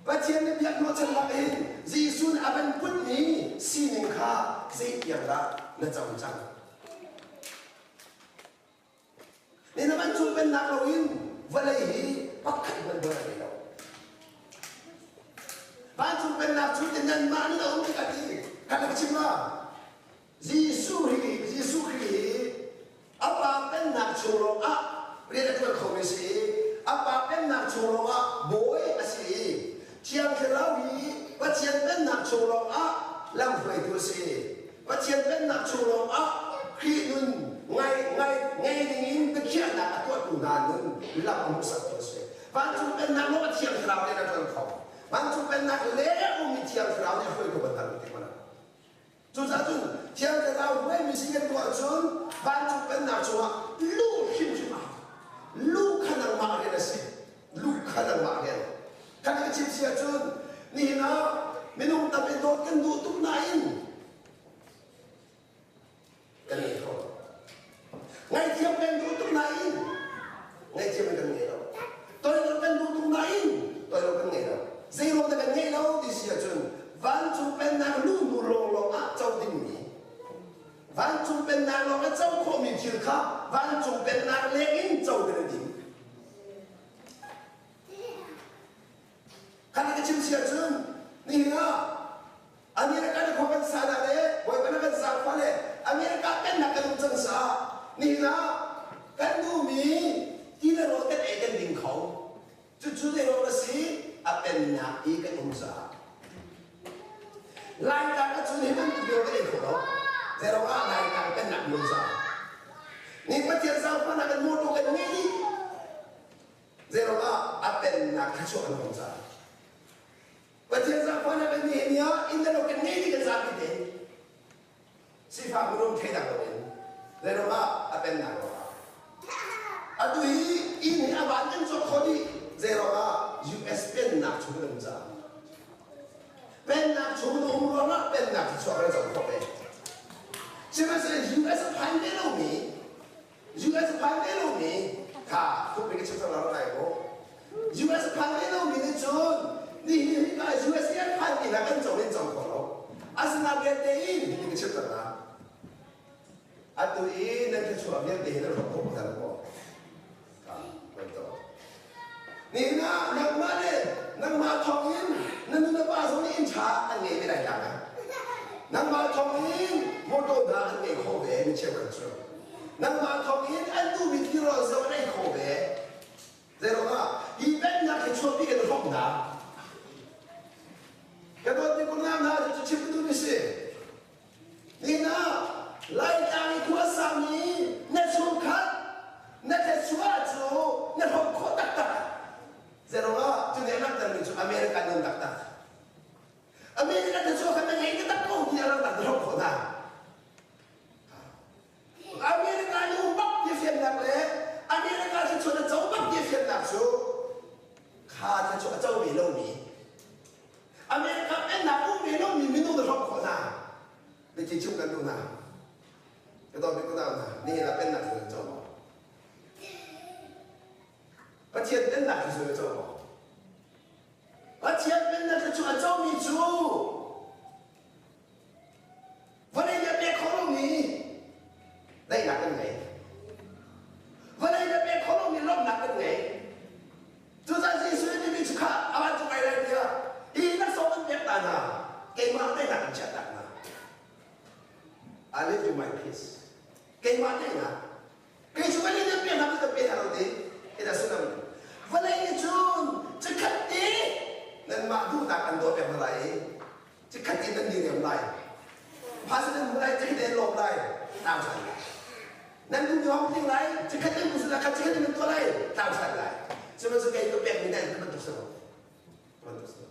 Pathian na biak hnawhchannak in Jesuh nih a van putmi sining kha zeitiang dah na co cang? Ni na van cung pennak loin vawlei hi pakhat hmanh buai a ngei lo. Vancung pennak cu ti nanmah nih a um tik a ti. Kan rak chim ma? Jesuh hi Jesuh Khrih hi a Pa pennak chung lawngah rian a ṭuan khomi a si i a Pa pennak chung lawngah bawi a si i Thiang Thlarau hi Pathian pennak chung lawngah lamhruaitu a si. Pathian pennak chung lawngah Khrih nun ngai ngai ngei dingin biakhiahnak a tuahtu hna nun lam a hmuhsaktu a si. Vancung pennak lawng a Thiang Thlarau rian a ṭuan kho. Vancung pennak leng ummi Thiang Thlarau nih a hruai kho bal hna lo ti mana. Cucaah cun Thiang Thlarau hruaimi si kan tuah ahcun vancung pennak cungah luh hrimhrim a hau. Luh kha nangmah rian a si. Luh kha nangmah rian. Kan ka chim si ahcun nihin ah minung tam i dawt kan duh tuk nain kan ngei kho lo. Ngaihthiam kan duh tuk nain ngaihthiam kan ngei lo. Toidor kan duh tuk nain toidor kan ngei lo. Zeiruang dah kan ngeih lo ti si ahcun vancung pennak lu hnu lawnglawng ah co dingmi vancung pennak lawng a co khawhmi thil kha vancung pennak leng in co kan i tim. Kha ka chim si ahcun nihin ah America na khua kan sa na le Bawipa na kan zaangfah le America pennak kan um cang sa nihin ah kan duhmi ti le rawl kan ei kan ding kho. Cucu zeiruang a si? A pennak i kan um caah. Laitlang ahcun hi bantuk rawl kan ei kho lo. Zeiruang ah Laitlang pennak um caah. Ni Pathian zaangfahnak kan motor kan ngei dih. Zeiruang ah a pennak thluachuah kan hong caah. Pathian zaangfahnak kan ni ni ah inn le lo kan ngei dih kan zapi te. Sifak minung theinak lo in zeiruang ah a pennak ruangah. Atu hi inn hi a van kan cawk kho dih zeiruang ah US pennak chung kan um caah. Pennak chung na um ruangah pennak thluachuah kan co khawh ve. Sihmanhsehlaw US a phan ve lomi US a phan ve lomi kha thupri ka chim cang lai mu. US a phan ve lomi nih cun nihin hi ka US i an phan mi hna kan co in co kho lo. Asinain vialte in hitin ka chim cang la. Atu i nan thluachuah vialte hi nan hrawk khawh hna lo maw? Ka Nihin ah nangmah le nangmah thawng in na nu na pa zong nih inn ṭha an ngei ve lai tak ah. Nangmah thawng in motor hna an ngei khawh ve mi cheukhat cu. Nangmah thawng in an duhmi tirawl zong an ei khawh ve. Zeiruangah hi pennak hi chuahpi kan hrawk hna. Ka dawtmi kunam hna cu chim ka duhmi si. Nihin ah Laitlang i khua sami na chungkhat na thluachuah cu na hrawm khawh taktak. Zeiruangah cu nih a langhtermi cu America nun taktak. America thluachuah kha na ngei taktak ko ti a langhter na hrawm khawh hna. America nih um bak ti fiannak le America thluachuah na co bak ti fiannak cu kha thluachuah a co ve lomi America pennak um ve lomi minung na hrawk khawh hna. Biathi chim kan duh hna. Ka dawt mi unau hna, nihin ah pennak cu nan co maw? Pathian pennak cu na co maw? Pathian pennak cu a comi cu Vawlei nih a pek khawh lomi daihnak kan ngei. Vawlei nih a pek khawh lomi lawmhnak kan ngei. Cucaah Jesuh nih timi cu kha a van cu kai lai tiah hi laksawng an pek ta hna keimah daihnak an chiah tak. I leave you my peace. Keimah daihnak. Kei cu vawlei nih pe hna ka pe hna lo ti. Ina sullam. Vawlei nih cun cikhat te nanmah duhnak an dawt pek hna lai i cikhat te nan diriam lai. Phaisa nan hmu lai, cikhat te nan lawm lai, tlau ṭhan lai. Nan duhmi hong tling lai, cikhat te hmu khat cikhat te nan tuah lai, tlau ṭhan lai. Sihmanhsehlaw kei ka pekmi nan bantuk si lo. Bantuk si lo.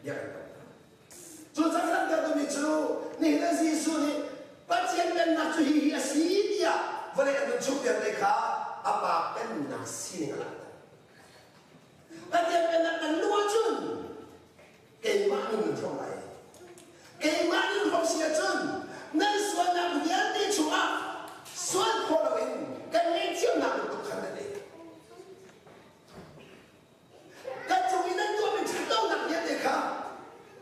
Bia kan tam. Cu cang langhter duhmi cu nihin ah Jesuh nih Pathian pennak cu hihi a si tiah vawlei an nun chung vialte kha a Pa pennak sining a langhter. Pathian pennak kan luh ahcun keimah nih nun hrawm lai. Keimah nih hrawm si ahcun nan sualnak vialte chungah sual khawh loin kan ngaihthiamnak bantuk khan nan ei. Kan cung i nan tuahmi ṭhatlonak vialte kha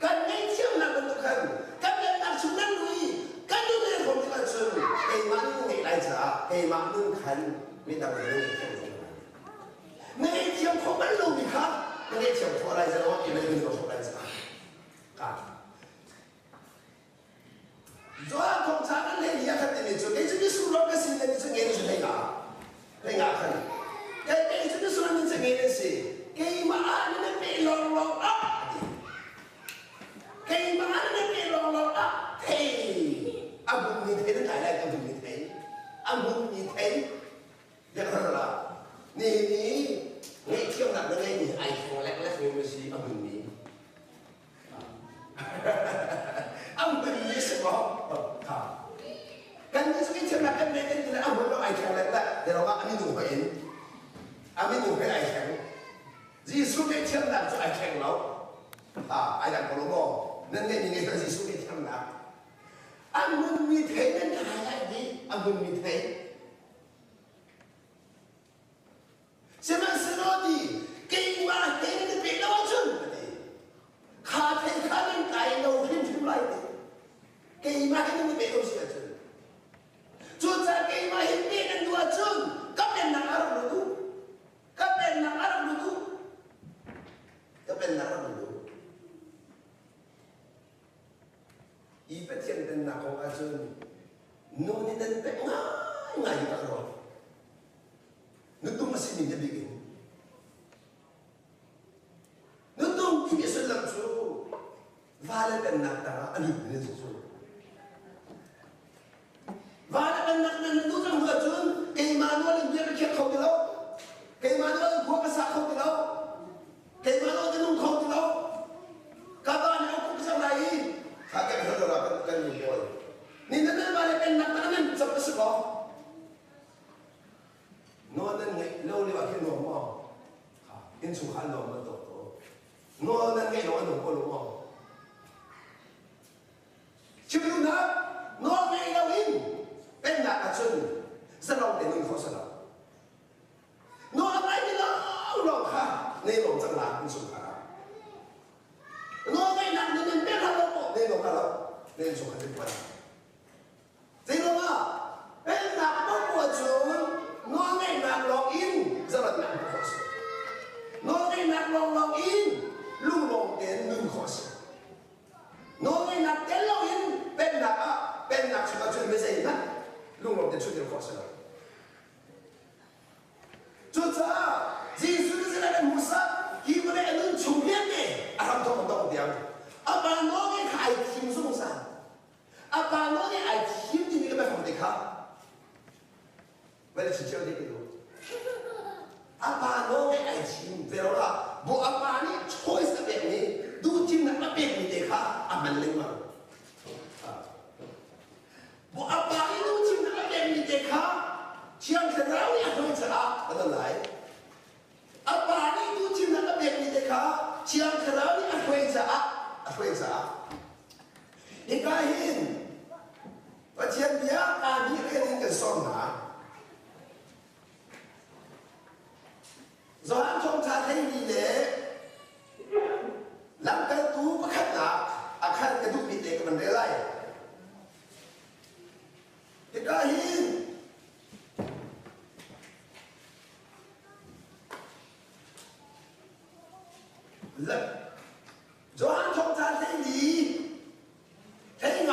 kan ngaihthiamnak bantuk khan kan pennak chung nan luh i kan nun he hrawm tikah cun keimah nih na ngeih lai caah keimah nun khan midang he na ngaihthiam zong lai. Na ngaihthiam khawh bal lomi kha na ngaihthiam khawh lai caah keimah nih ka hrawh lai caah ka Johan thawngṭha kan leh ni a khat timi cu kei cu mitsur rang ka si na ni cu nge na si hlei nga hlei nga khan kei kei cu mitsur ni cu nge na si keimah ah na pe lawng lawng ah a ti keimah ah na pe lawng lawng ah thei a hmunmi thei na tlai lai ka hmunmi thei a hmunmi thei biakar ni ni ngaihthiamnak na ngeimi ai thleng lek lek mi na si a hmunmi An hmanmi si maw? Kan nih cu thiamnak kan ngei kan ti le a hmun lo ai thleng le le lo ah a minung hoi in a minung hoi ai thleng. Jesuh nih thiamnak cu ai thleng lo. Ai dang ko lo maw? Nan ngeihmi ngei hlah Jesuh nih thiamnak. An hmunmi thei nan thai lai dih a hmunmi thei. Sihmanhsehlaw ti keimah he nan i peh lo ahcun a ti. Kha thei kha nan tlai lo hrimhrim lai ti. Keimah he nan i peh lo si ahcun. Cucaah keimah he peh nan duh ahcun ka pennak ah rak lut u. Ka pennak ah rak lut u. Ka pennak rak lut u. Hi Pathian pennak kong ahcun nu nih nan pek ngaingai hi ka ruah. Nutung a simi na bik in nutung timi sullam cu va le pennak tangah a lutmi nan si cu. Va le pennak nan luh cang hnu ahcun keimah nawl in bia ka khiak kho ti lo. Keimah nawl in khua ka sa kho ti lo. Keimah nawl ka nung kho ti lo. Ka va nih a uk cang lai i kha kan hal lo kan nu pawl. Ni nan va le pennak tangah nan cam a si ko. Nawl nan ngeih lo lio ah khin nuam maw? Innchungkhar nuam bantuk ko. Nawl nan ngeih lo a nuam ko lo maw? Chim duhnak nawl ngei lo in pennak ahcun zalong te nun khawh si lo. Nawl ngai mi lawnglawng kha nei lawm cang la innchungkhar ah. Nawl ngeihnak nan in pek hlah lo maw? Nei lawm hlah lo. Na innchungkhar in puan. Zeiruangah pennak paohpoah cu nawlngeihnak lawng in zarannak hmuh khawh a si. Nawlngeihnak lawnglawng in lunglawm tein nun khawh a si. Nawlngeihnak tel loin pennak ah pennak chungah cun mi zeihmanh lunglawm tein chutir khawh a si lo. Cucaah Jesuh nih zeidah kan hmuhsak? Hi vawlei a nun chung vialte a hramthawk a dongh tiang a pa nawlngeih kha ai thim zungzal. A pa nawl nih ai thim timi ka biafang te kha vai le chim te ku a pa nawl nih ai thim ve lo la bu a pa nih choice a pek mi duhthimnak a pek mi te kha a hman lengmang bu a pa nih duhthimnak a pek mi te kha thiang thlarau nih a hruai caah a don lai a pa nih duhthimnak a pekmi te kha Thiang Thlarau nih a hruai caah a hruai caah hika hin Pathian bia kaa nih rian in kan sawm hna. Johan Thawngṭha theimi le lamkaltu pakhatnak a khan ka duhmi te ka van rel lai. Hika hin Johan thawngtha hlei li hlei nga.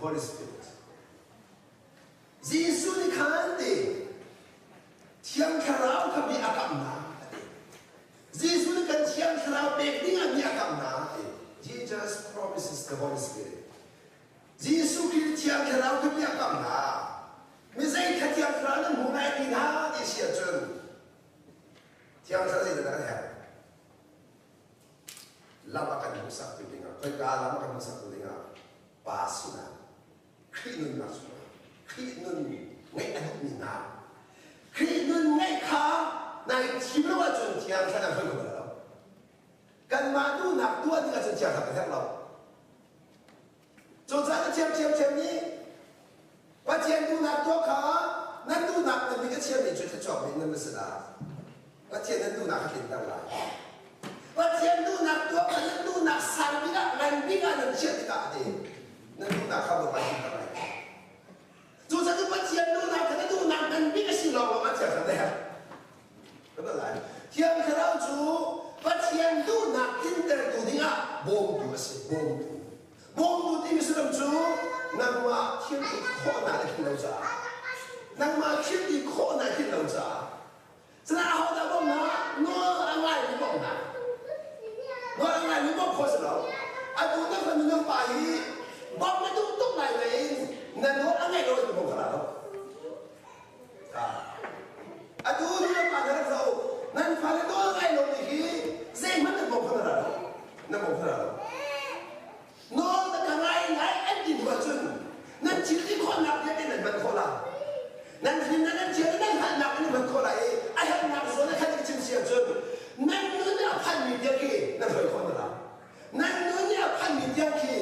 Holy Spirit. Jesuh nih khan ti Thiang Thlarau kha mi a kamh hna a ti. Jesuh nih kan Thiang Thlarau pek ding ah mi a kamh hna a ti. Jesus promises the Holy Spirit. Jesuh Khrih Thiang Thlarau kha mi a kamh hna. Mi zei kha Thiang Thlarau nan hmu lai ti hna ti si ahcun Thiang Thlarau zeidah kan herh? Lam a kan hmuhsak tu dingah, khoika lam a kan hmuhsak tu dingah Pa sinah Khrih nunnak chungah Khrih nun ngeih a duhmi hna Khrih nun ngeih kha nai thim lo ahcun Thiang Thlarau hruai kho bal lo. Kanmah duhnak tuah ding ahcun Thiang Thlarau kan herh lo. Cucaah na thiam ṭhiamṭhiam nih Pathian duhnak tuah kha nan duhnak nan mit a chiami cu thluachuak mi nan va si lai. Pathian nan duhnak kha tlinter lai. Pathian duhnak tuah kha nan duhnak sang bik ah ngan bik ah nan chiah tikah a ti. Nan duhnak kha Bawipa tlinter lai. Cucaah cu Pathian duhnak kha na duhnak ngan bik a si lawng ah Thiang Thlarau na herh. Kan lai. Thiang Thlarau cu Pathian duhnak tlintertu dingah bawmtu a si. Bawmtu. Bawmtu timi sullam cu nangmah thil ti khawhnak na tlin lo caah nangmah thil ti khawhnak tlin lo caah Cunak ahodah bawmhnak? Nawl a ngaimi bawmhnak. Nawl a ngaimi bawmh khawh si lo. Atu na fanu na pa hi bawmh na duh tuk lai nain na nawl a ngaih lo in bawmh kha lo. Atu nu le pa na rak zoh nan fale nawl ngai lo mi hi zeihmanh nan bawmh kho na ra lo. Na bawmh kho ra lo. Nawl na ka ngai ngai an ti hnu ahcun nan thil ti khawhnak vialte nan hman khawh lai. Nan hlim na nan thial nan hngalhnak in hman khawh lai i a herhnak zawn a khat in chim si ahcun nan nun nih a phanmi tiang khi nan hruai khawh hna lai. Nan nun nih a phanmi tiang khi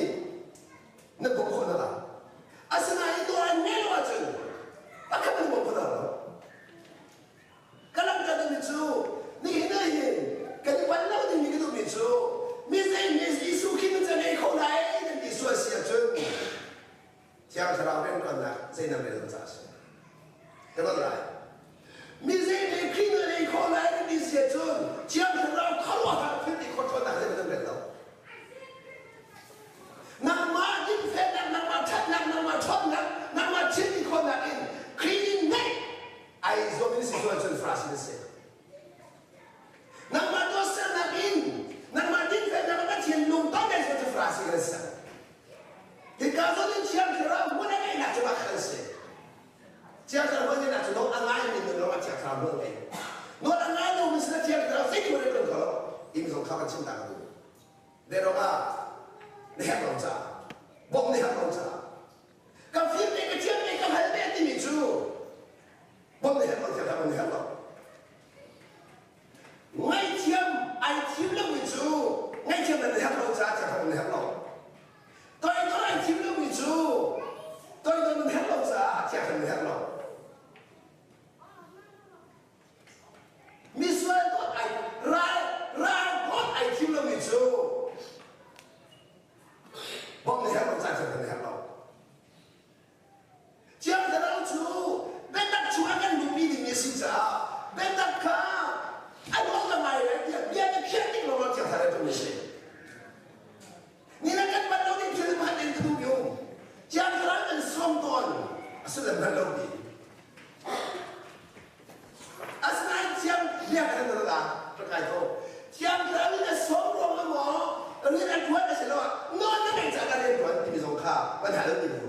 nan bawmh khawh hna lai. Asinain nawl an ngei lo ahcun pakhat nan bawm kho hna lo. Ka langhter duhmi cu nihin ah hin kan i panh lo dingmi ka duhmi cu mi zei mi Jesuh khi nan ngei kho lai nan ti sual si ahcun Thiang Thlarau rianṭuannak zei nan rel lo caah a si. Ka don lai. Mi zei mi Khrih nan ngei kho lai nan ti si ahcun Thiang Thlarau khuaruahhar thil ti khawh ṭhawnnak zei nan rel lo. Nangmah dinfelnak, nangmah ṭhatnak, nangmah ṭhawnnak, nangmah thil ti khawhnak in Khrih in ngeih ai zuam in si sual cun farasi na si. Nangmah tuahsernak in nangmah dinfelnak ah Pathian lungton dai sual cu farasi kan si. Hika zawn in Thiang Thlarau hmun a ngeihnak cu mah khan si. Thiang Thlarau hmun ngeihnak cu nawl a ngaimi nun lawng ah Thiang Thlarau hmun a ngei. Nawl a ngai lomi sin ah Thiang Thlarau zeitin hmanh a ṭuan kho lo. Inn zong kha kan chim ta ka duh. Deh ah na herh lo caah bawmh na herh lo caah ka fim ve ka thiam ve ka hngal ve timi cu bawmh na herh lo thiam bawmh na herh lo ngaihthiam ai thim lomi cu ngaihthiam na herh lo caah thiam bawmh na herh lo toidor ai thim lomi cu toidor na herh lo caah thiam na herh lo Misual dawt ai ral ral dawt ai thim lomi cu bawmh na herh lo caan kan herh lo. Thiang Thlarau cu biatak chungah kan luhpi dingmi a si caah biatak kha a nawl na ngai lai tiah bia na khiah tik lawngah Thiang Thlarau cu na si. Ni na kan bat lo ding thil hmanh in ka duh mi um. Thiang Thlarau kan sawm tawn a sullam hngal lo mi. Asinain thiang bia kan rak ah rak kai ko. Thiang Thlarau in a sawm ruang ah maw rian a ṭuan a si lo ah nawl na ngeih caah ka rian ṭuan timi zong kha kan hal ti lu.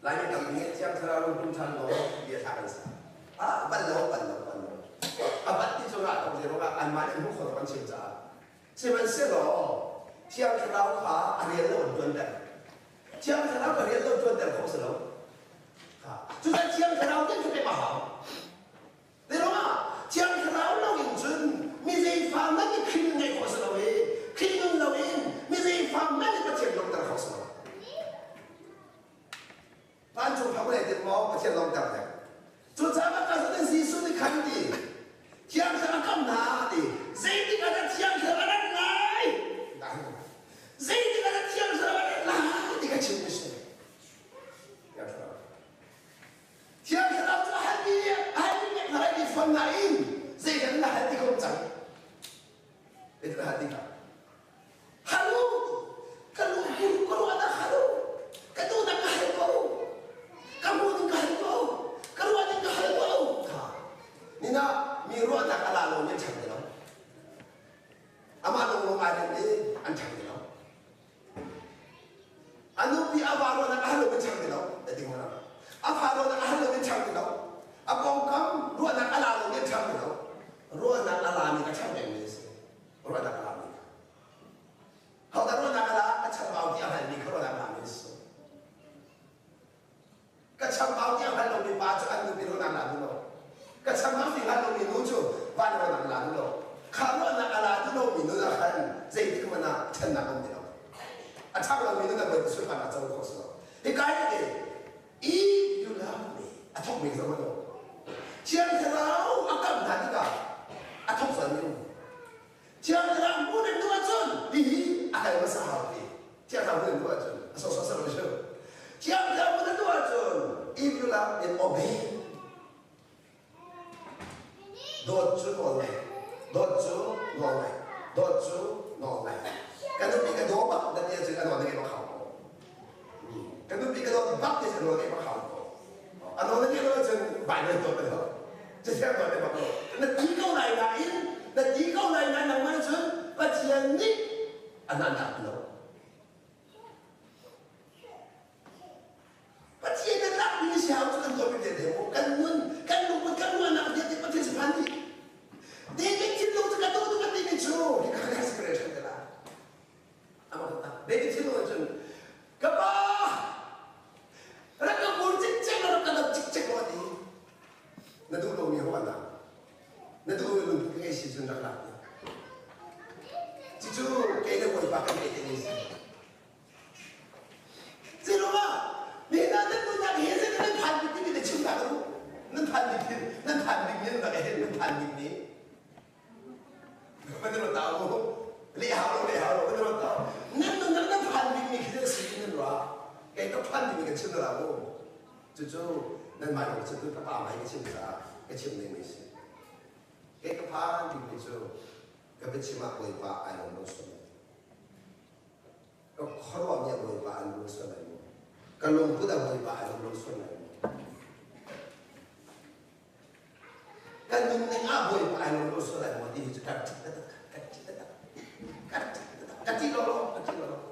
Laimi tampi nih Thiang Thlarau lung tum ṭhan law bia thla kan sa. Ah, ban lo, ban lo, ban lo. A bat ti cu rah tok ruangah anmah nih hmuh khawh kan chim caah. Sihmanhsehlaw Thiang Thlarau kha a rian lo an ṭuanter. Thiang Thlarau ka rian lo ṭuanter khawh si lo. Cucaah Thiang Thlarau nih cu pek a hau. Ruangah Thiang Thlarau lo in cun mi zeifa hmanh nih Khrih nun ngeih khawh si lo i Khrih nun lo in mi zeifa hmanh nih Pathian lawmhter khawh si lo. Vancung phak le tin maw Pathian lawmhter dek. Cucaah mah ka zawn Jesuh nih khan ti Thiang Thlarau kam hna ti zeitik ah dah Thiang Thlarau a rat lai? Zeitik ah dah Thiang Thlarau a rat lai ti ka chim mi si. Thiang Thlarau. Thiang Thlarau cu a hal mi a hal mi pek hna lai ti fawn nain zeidah na hal ti ko cang. Zeidah na hal ti ka. Hal u, ka lu ruahnak a la duh lo. Kha ruahnak a la duh lomi nun ah khan zeitik hmanh ah ṭhannak a um ti lo. A ṭhang lomi nun ah Bawipa sunparnak co khawh si lo. Hika hi if you love me, a thawkmi zong a lo. Thiang Thlarau a kamh hna tikah a thawk sualmi um. Thiang Thlarau hmuh nan duh ahcun hihi a kal hmasa hau ti. Thiang Thlarau hmuh nan duh ahcun a sawsawh ser lo cu. Thiang Thlarau hmuh nan duh ahcun if you love me, obey. Dawt cu nawl ngai. Dawt cu nawl ngai. Dawt cu nawl ngai. Kan nupi ka daw bak na ti ahcun a nawl na ngeih bak hau ko. Kan nupi ka dawt bak ti a nawl ngeih bak hau ko. A nawl na ngeih lo ahcun Bible dawt na lo. Cathiang dawt na bak lo. Na ti ko lai nain, na ti ko lai nain nangmah cun Pathian nih a nan dah lo. Pathian na tlakmi na si hau cu kan tuahmi vialte mu kan nun kan lungput kan ruahnak vialte Pathian si phan dih. David thinlung cu ka duh tuk a timi cu hika kan inspiration te la. Amah tak David thinlung cun ka pa rak ka bur cikcek rak ka dap cikcek lo ti na duh lomi ruahnak na duh lomi lungput ka ngei si cun rak lak Cucu kei le Bawipa kan ngeih te si. Zeiruangah nihin ah nan nunnak hi zeitin nan phan bik timi na chim ta ka duh. Nan phan bik nan phan bik ni nan he nan phan bik ni. Van ruat ta u. Le hau lo le hau lo van ruat ta. Nan nunnak nan phan bik ni khi si nan ruah. Kei ka phan bik ni kan chim na ra mu. Cucu nan mai lo cu ka pa mai ka chim caah ka chim ning mi si. Kei ka phan bik ni cu ka biachim ah Bawipa ai lawm lo sual. Ka khuaruahmi a Bawipa an lung sual lai maw? Ka lungput a Bawipa a lung lo sual lai maw? Ka nunning ah Bawipa ai lung lo sual lai maw ti hi cu ka ṭih taktak, ka ṭih taktak, ka ṭih taktak, ka ṭih lawlaw, ka ṭih lawlaw.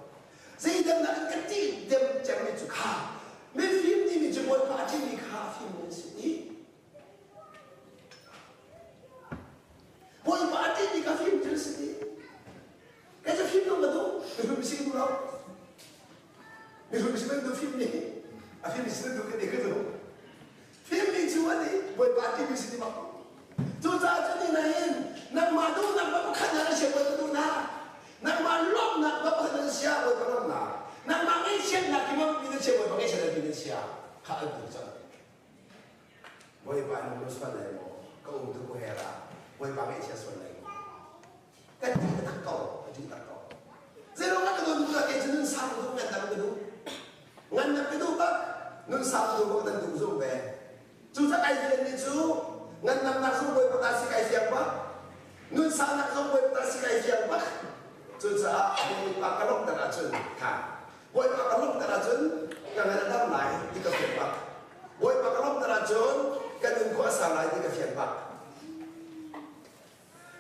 Zeidang in ka ṭih deuh cemmi cu kha mifim timi cu Bawipa a ṭihmi kha a fimmi an si i Bawipa a ṭihmi kha fim thil si ti. Kei cu fim ka duh. Mirum si ka duh lo. Mirum si kan duh fim nih. A fim si kan duh ka ti ka duh. Fim nih cu an i Bawipa timi si ti bak. Cucaah cu ni nain nangmah duhnak ba pakhat na sia Bawipa duhnak. Nangmah lawmhnak ba pakhat na sia Bawipa lawmhnak. Nangmah ngaihchiatnak ki ma mi na sia Bawipa ngaihchiatnak mi na sia kha an duh cang. Bawipa nung lu sual lai maw? Ka um tu ku hera. Bawipa ngaihchia sual lai maw? Kan ti tak ko, ka ti tak ko. Zeiruang ah ka nun tu ke cu nun sang duh ngan dang ka duh. Ngan dang ka duh bak, nun sang duh bak nan duh zung ve. Cu ca kai fian ni cu ngan dang nak zung bawi pata si kai fiang bak. Nun sang nak zong bawi pata si kai fiang bak. Cucaah Bawipa ka lawmhter ahcun kha Bawipa ka lawmhter ahcun ka ngan a dam lai ti ka fian bak. Bawipa ka lawmhter ahcun ka nun khua a sau lai ti ka fian bak.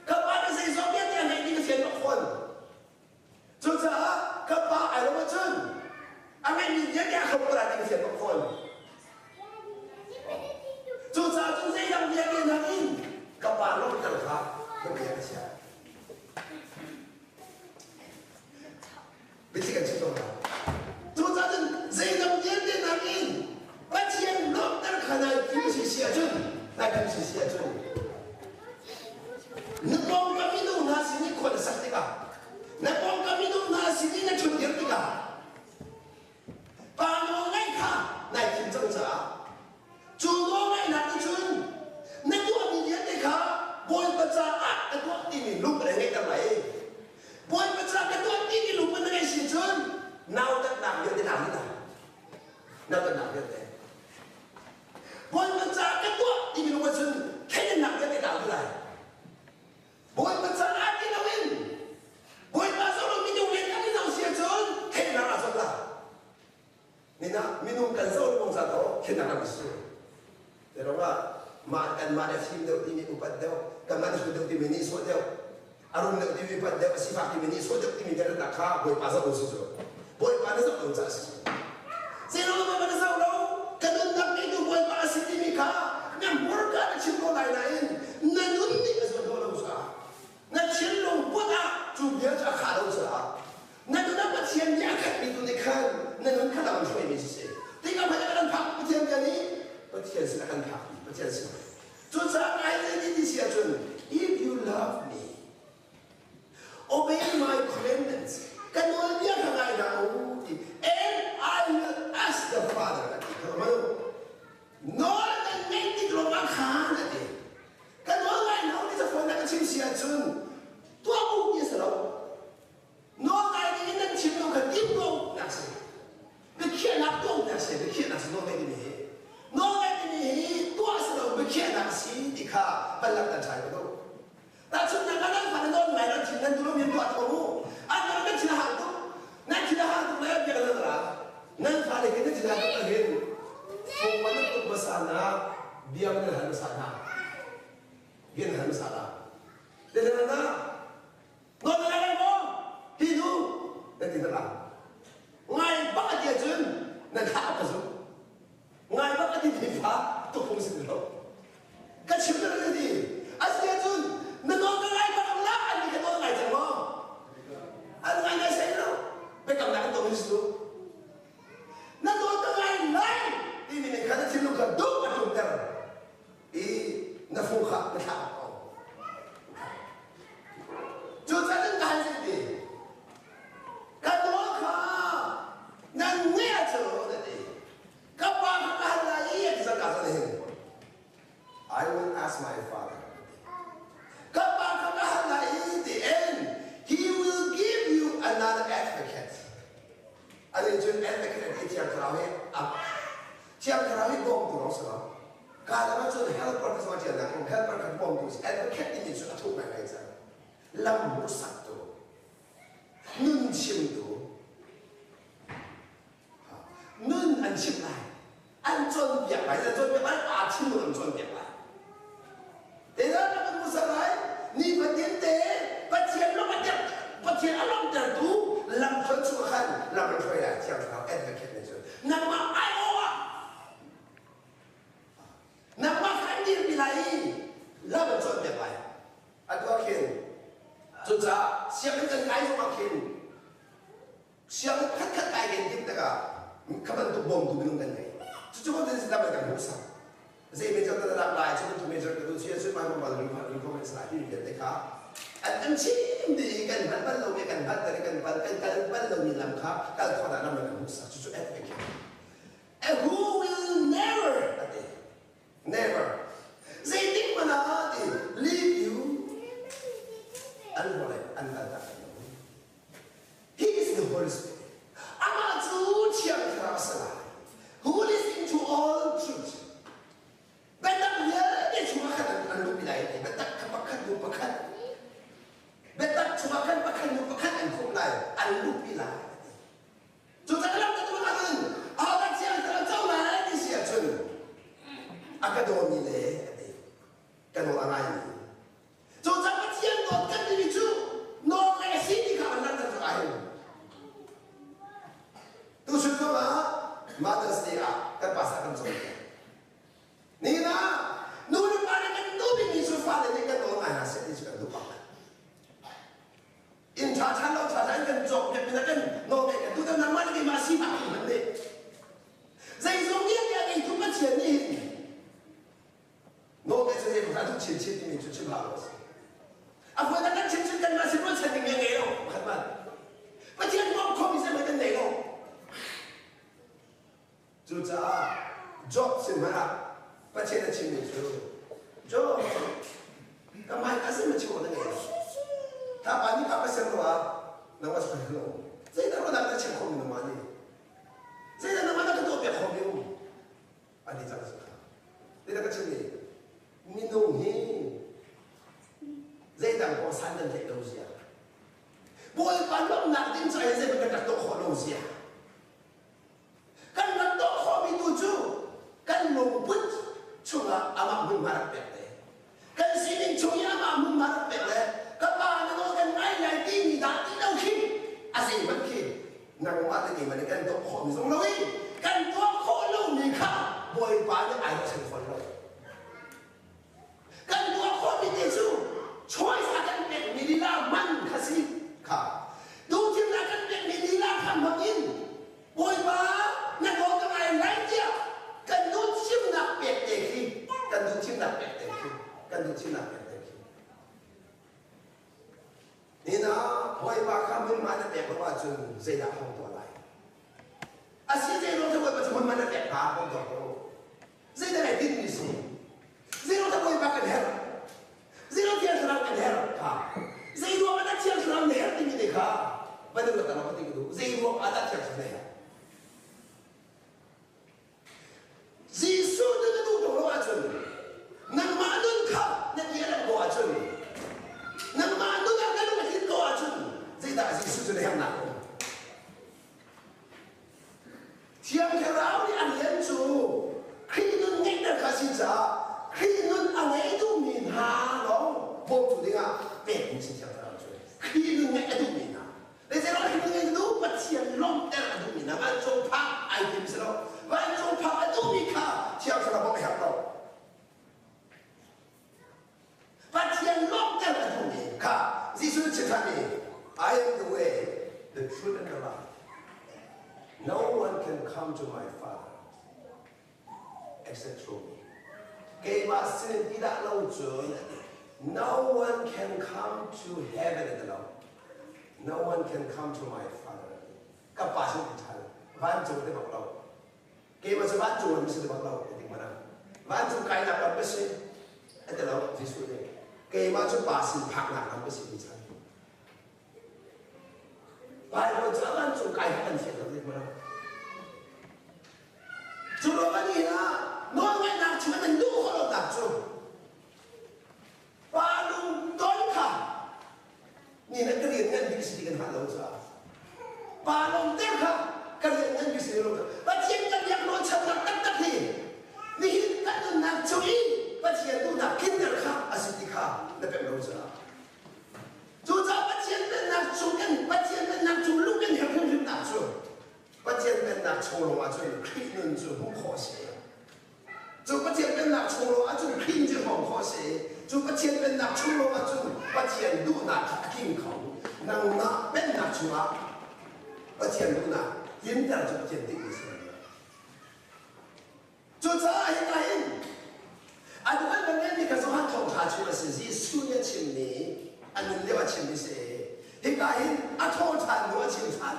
Ka pa nih zeizong vialte a ngeih ding a fian bak fawn. Cucaah ka pa ai lo ahcun a ngeihmi vialte a hloh ko lai ti ka fian bak fawn. Cucaah cun zeidang vialte nakin ka pa lawmhter kha biapi ah ka chiah. Biathli kan chim ko hna. Cucaah cun zeidang vialte nakin Pathian lawmhter kha nai thim si si ahcun nai thim si si ahcun na pawngkam minung hna sin i khua na sak tikah na pawngkam minung hna sin i na ṭhutdir tikah pa nawlngaih kha nai thim cang caah cu nawlngaihnak nih cun na tuahmi vialte kha Bawipa caah ka tuah timi lung na ngeihter lai i Bawipa caah ka tuah timi lung na ngeih si cun nautatnak vialte naa hna nautatnak vialte Bawipa caah ka tuah timi lung cun thleidannak vialte naa hna lai Bawipa caah ti loin Bawipa zoh lo minung le kan i zoh si ahcun thleidannak aa zoh la Minah minung kan zoh lengmang za to khin a si. Terong ah mah kan mah le fim deuh timi upat deuh, kan mah hlu deuh timi nih sawh deuh, a rum deuh timi upat deuh, a sifak timi nih sawh deuh timi kan tak kha Bawipa zoh lo si cu. Bawipa na zoh lo ca si cu. Zeiruang ah na zoh lo? Ka nunnak ngeitu Bawipa a si timi kha na hmurka na chim ko lai nain na nun nih a zuan lo caah na thinlung put ah cu bia cu a khah lo caah Na nun ah Pathian nih a khatmi tu nih khan na nun kha lam hruaimi siseh. Tikah hmanh a kan phak Pathian bia nih Pathian sin a kan phakpi Pathian sin. Cucaah ngai te ti si ahcun if you love me, obey my commandments. Ka nawlbia kha ngai hna u ti. And I will ask the Father a ti kha manu. Nawl kan ngeih tik lawngah khan a ti. Ka nawl ngai hna u ti cafawn na ka chim si ahcun tuah u ti a si lo. Nawl ngai ding in nan chim lo kha tim ko nak si. Biakhiahnak tuah nak si, biakhiahnak si nawl ngai timi hi. Nawl ngai timi hi tuah si lo biakhiahnak si ti kha van langhter ṭhai ko. Tahchunhnak ah nan fa na nawl ngai lo thin nan duh lo mi tuah ko mu. An nawl nan thin a hang tuk. Nan thin a hang tuk lai biak nan ra. Nan fale khi nan thin a hang tuk hin fung man nan tuk hmasa na bia nan hal hmasa hna. Bia nan hal hmasa la. Te na Nawl na ngai lai maw? Hi nu na ti na Ngai bak a ti ahcun na thlah ka zumh. Ngai bak a ti mi fa tukphung si lo. Ka chim na na ti. A si ahcun na nawl ka ngai bak la an ti ka nawl ngai cang maw? An ngai ngai sai lo. Biakamnak an tuah mi si Na nawl ka ngai lai timi nih khan na thinlung kha duh a tlumter. I na fung kha na thlah ko. Cucaah ka hal ti ka nawl kha nan ngeih ahcun a ti. Ka pa kha ka hal lai i a ti cang ka zawn hin. I will ask my father. Ka pa kha ka hal lai i ti and he will give you another advocate. Ani cun advocate a ti Thiang Thlarau hi a Thiang Thlarau hi bawmtu lawng si lo. Ka lam ahcun helper ka zong ṭialnak um helper kha bawmtu si advocate timi cu a thuk ngaingai cang. Lam hmuhsaktu, nun chimtu, nun an chimh lai, an cawnpiak lai, an cawnpiak lai, aa thinlung an cawnpiak lai. Zeidah na kan hmuhsak lai? Nifatin te Pathian lawmh a ter Pathian a lawmhtertu lamthluan chung ah khan lam an hruai lai Thiang Thlarau advocate nih cun nangmah aiawh ah nangmah kha an dirpi lai i lam an cawnpiak lai. Atu ah khin cucaah sianginn kan kai zong ah khin sianginn khatkhat kai kan timh tikah kha bantuk bawmtu minung kan ngei. Cucu kan lam an kan hmuhsak. Zei major ka lak lai, cu bantuk major ka duh si ahcun mai bal reform sai ti vialte kha an kan chim dih i kan hngalh bal lomi kan hngalh kan kal kan kal bal lomi lam kha kal khawhnak lam an kan hmuhsak. Cucu advocate. And who will never ati never zeitik hmanh ah ti leave you an hole an kal tak lo. He is the Holy Spirit. Amah cu Thiang Thlarau a si lai. Who leads into all truth. Biatak vialte chungah khan an luhpi lai ti. Biatak kha pakhat hnu pakhat. Biatak chungah khan pakhat hnu pakhat an khumh lai, an luhpi lai. Cucaah lam ka tuah ahcun ahodah Thiang Thlarau co lai ti si ahcun a ka dawmi le a ti. Ka nawl a ngaimi. Cucaah Pathian dawt kan timi cu nawl ngaih a si ti kha an langhter cu ai. Tuchun zong ah Mother's Day ah kan pastor kan cawnpiak. Nihin ah nu le pa nih kan duh bikmi cu fale nih kan nawl ngai hna seh ti cu kan duh bak. Inn ṭha ṭha lo ṭha ṭha in kan cawkpiak mi kan nawl ngaih kan duh nangmah le keimah sinak hi hman nih zeizong vialte a ngeitu Pathian nih hin nawl ngaih cu zei a duh chinchin timi cu chim hlah lo a si. A fawi kan chim cun kanmah sin ruahchan ding mi a ngei lo pakhat man. Pathian bawmh khomi zeihmanh kan nei lo. Cucaah Job sin hmanh ah Pathian a chimmi cu Job, ka hmai ka sin ma chim awk na ngei lo. Thapa nih ka pasal rua nangmah cu ka lo. Zeidah ruahnak na chim khomi nangmah nih? Zeidah nangmah na ka tuahpiak khomi um? A ti cang cu. Zeidah ka chim ni? Minung hi zeidang kong san kan tlaih lo zia. Bawipa lawmhnak ding caah zeihmanh kan rak tuah khawh lo zia. Kan rak tuah khawhmi tu cu kan lungput chungah amah hmunhma rak pek te. Kan sining chung i amah hmunhma rak pek le ka pa na nawl kan ngai lai timi dah ti lo khi a zeihmanh khi nangmah le keimah nih kan tuah khawhmi zong lo i kan tuah khawh lomi kha Bawipa nih ai ruahchan fawn lo. Kan tuah khawhmi te cu choice a kan pekmi lila man kha si kha. Duhthimnak kan pekmi lila kha hmang in Bawipa na nawl ka ngai lai tiah kan duhthimnak pek te khi kan duhthimnak pek te khi kan duhthimnak pek te khi. Zeidah hong tuah lai? A si zei ruang cu Bawipa cu hmunhma na pek hnga kong tuah ko. Zeidah nai tinhmi si? Zei ruang dah Bawipa kan herh? Zei ruang Thiang Thlarau kan herh kha? Zei ruang ah dah Thiang Thlarau na herh timi te kha van in ruat lo ka ti ka duh. Zei ruang ah dah Thiang Thlarau na herh? Jesuh na na duh tuk lo ahcun nangmah nun kha na ti a lamh ko ahcun nangmah nun ah na lung a tlin ko ahcun zeidah Jesuh cu na herhnak a um? Thiang Thlarau nih a rian cu Khrih nun ngeihter kha a si caah Khrih nun a ngei duhmi hna lawng bawmtu dingah pekmi si Thiang Thlarau cu Khrih nun ngeih a duhmi hna. Zeicahtiah Khrih nun ngeih duh Pathian lawmhter a duhmi hna vancung phak ai tim si lo. Vancung phak a duhmi kha Thiang Thlarau bawmh a herh lo. Pathian lawmhter a duhmi kha Jesuh nih chim ṭhan i I am the way, the truth and the life. No one can come to my Father except through me. Keimah sinin ti dah lo cun no one can come to heaven at lo. No one can come to my Father. Ka pa sin ti ṭhan vancung ti bak lo. Keimah cu vancung lam si ti bak lo ti mana. Vancung kainak lam ka si ati lo Jesuh nih. Keimah cu pa sin phaknak lam ka si ti chan. Bible cu a vancung kai kha kan thiam lo ti mana. Cu ruang ah nihin ah nawlngaihnak chung an duh khawh lo nak cu pa lung ton kha ni na ka rian ngan bik si ti kan hngalh lo caah pa lawm ter kha ka rian ngan bik si lo Pathian kan biak ruahchannak taktak hi nihin kan nunnak chung i Pathian duhnak tlinter kha a si ti kha na pemh lo caah cucaah Pathian pennak chung kan Pathian pennak chung lung kan herh hrimhrimnak cu Pathian pennak chung lawng ahcun Khrih nun cu hmuh khawh a si. Cu Pathian pennak chung lawng ahcun Khrih cu hrawm khawh a si. Cu Pathian pennak chung lawng ahcun Pathian duhnak kha a tling kho. Nangmah pennak chungah Pathian duhnak tlinter cu Pathian tinhmi a si. Cucaah hika hin a duh an van ngeimi kha Johan thawngṭha chung a si. Jesuh nih a chimmi, a nun lio a chimmi si. Hika hin a thawhṭhan hnu a chim ṭhan.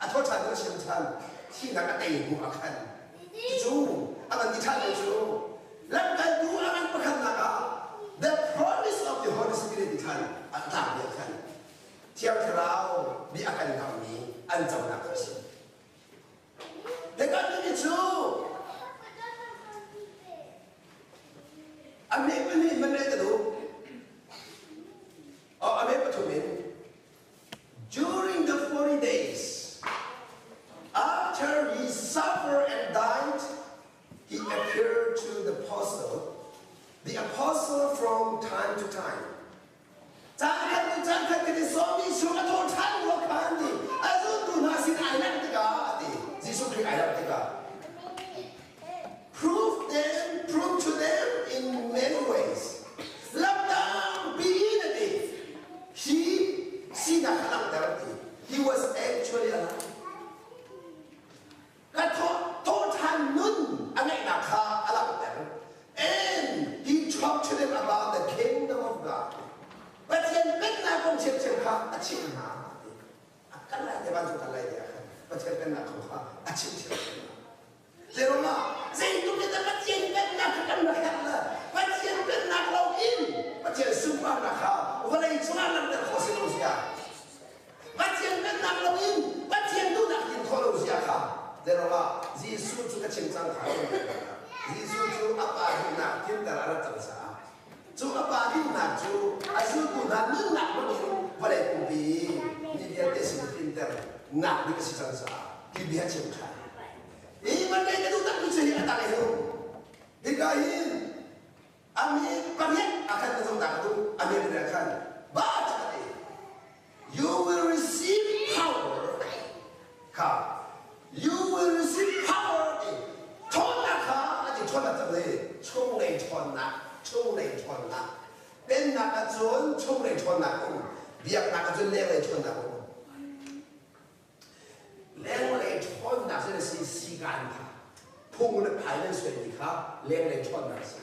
A thawhṭhan hnu a chim ṭhan. Thihnak a tei hnu ah khan. Cucu a van ti ṭhan cu lamkaltu a ngan pakhatnak ah the promise of the Holy Spirit ti ṭhan a tlak bia khan Thiang Thlarau bia a kan kammi an conak kha a si. Hika timi cu a me pahnih man le ka duh. Oh, a me pathum in. During the 40 days, after he suffered and died, he appeared to the apostle, the apostle from time to time. Caan khat nu caan khat kan i sawmmi chung a thaw ṭhan rua khan ti a zultu hna sin ai langh tikah a ti. Jesuh Khrih ai langh tikah. Prove them, prove to them in many ways. Lam tampi in a ti. Hi sinak kha langhter a ti. He was actually alive. Ka thawhṭhan nun a ngeihnak kha a langhter. And he talked to them about the kingdom of God. Pathian pennak kong chiamchiam kha a chimh hna. A kal lai te vancung kal lai te ah khan Pathian pennak kong kha a chimh chiamchiam hna. Zeirungah zeitluk in dah Pathian pennak kha kan rak herh le Pathian pennak lo in Pathian sunparnak kha vawlei cungah langhter khawh si lo zia Pathian pennak loin Pathian duhnak in khawh lo zia kha zeirangah Jesuh cu ka chim cang kha Jesuh cu a pa duhnak tlinter a rat cang caah cu a pa duhnak cu a zultu hna nunnak hmang in vawlei pumpi mi vialte sin tlinter nak ding a si cang caah hi bia chim ṭhan hi van ka duh takmi cu hi a tang hi hika hin A mi pariat a khan na zong dah ka duh. A mi pariat khan but a ti. You will receive power. Kha. You will receive power ti. Ṭhawnnak kha a ti ṭhawnnak cang le chunglei ṭhawnnak, chunglei ṭhawnnak. Pennak ahcun chunglei ṭhawnnak um. Biaknak ahcun lenglei ṭhawnnak um. Lenglei ṭhawnnak cu na si sikaan kha phung le phai nan suaimi kha lenglei ṭhawnnak a si.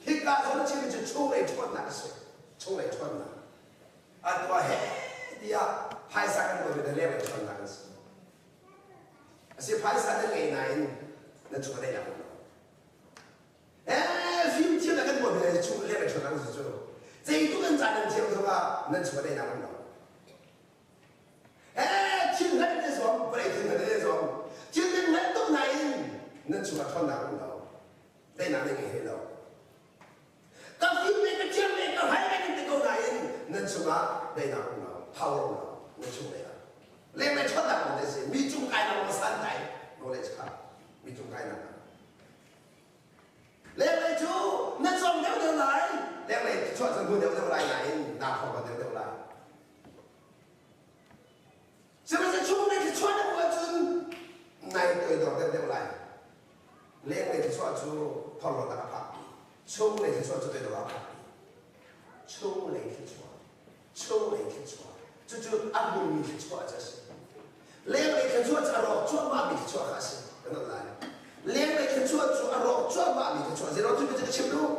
Hika zawn a chimmi cu chunglei ṭhawnnak a si. Chunglei ṭhawnnak. A tuah he tiah Phaisa kan kawl mi leng in ṭhawnnak an si. A si phaisa nan ngei nain nan chung a daihnak um lo. Eh fimthiam na kan kawl mi chung leng in ṭhawnnak an si cu. Zeitluk an ca nan thiam zongah nan chung a daihnak um lo. Eh thil hngalh te zong vawlei thil hngalh te zong thil nan hngalh tuk nain nan chung ah ṭhawnnak um lo. Daihnak nan ngei hlei lo. Ka fim le ka thiam le ka hlai kan ti ko nain nan chungah daihnak um lo, power um lo, nan chung lei ah. Lenglei ṭhawnnak um te si, mi cung kai nak san kai knowledge kha mi cung kai nak. Lenglei cu na cawng deuh deuh lai, lenglei chuah cun hmu deuh deuh lai nain naa thawng deuh deuh lai. Sihmanhsehlaw chunglei thluachuah na hmuh ahcun nai toidor deuhdeuh lai. Lenglei thluachuah cu phorhlawtnak a phakpi. Chunglei thluachuah cu toidor a phakpi. Chunglei thluachuah. Chunglei thluachuah. Cucu a hmunmi thluachuah cu a si. Lenglei thluachuah cu a rawk cuahmahmi thluachuah kha a si. Kan holh lai. Lenglei thluachuah cu a rawk cuahmahmi thluachuah. Zeiruang cu ka chim duh?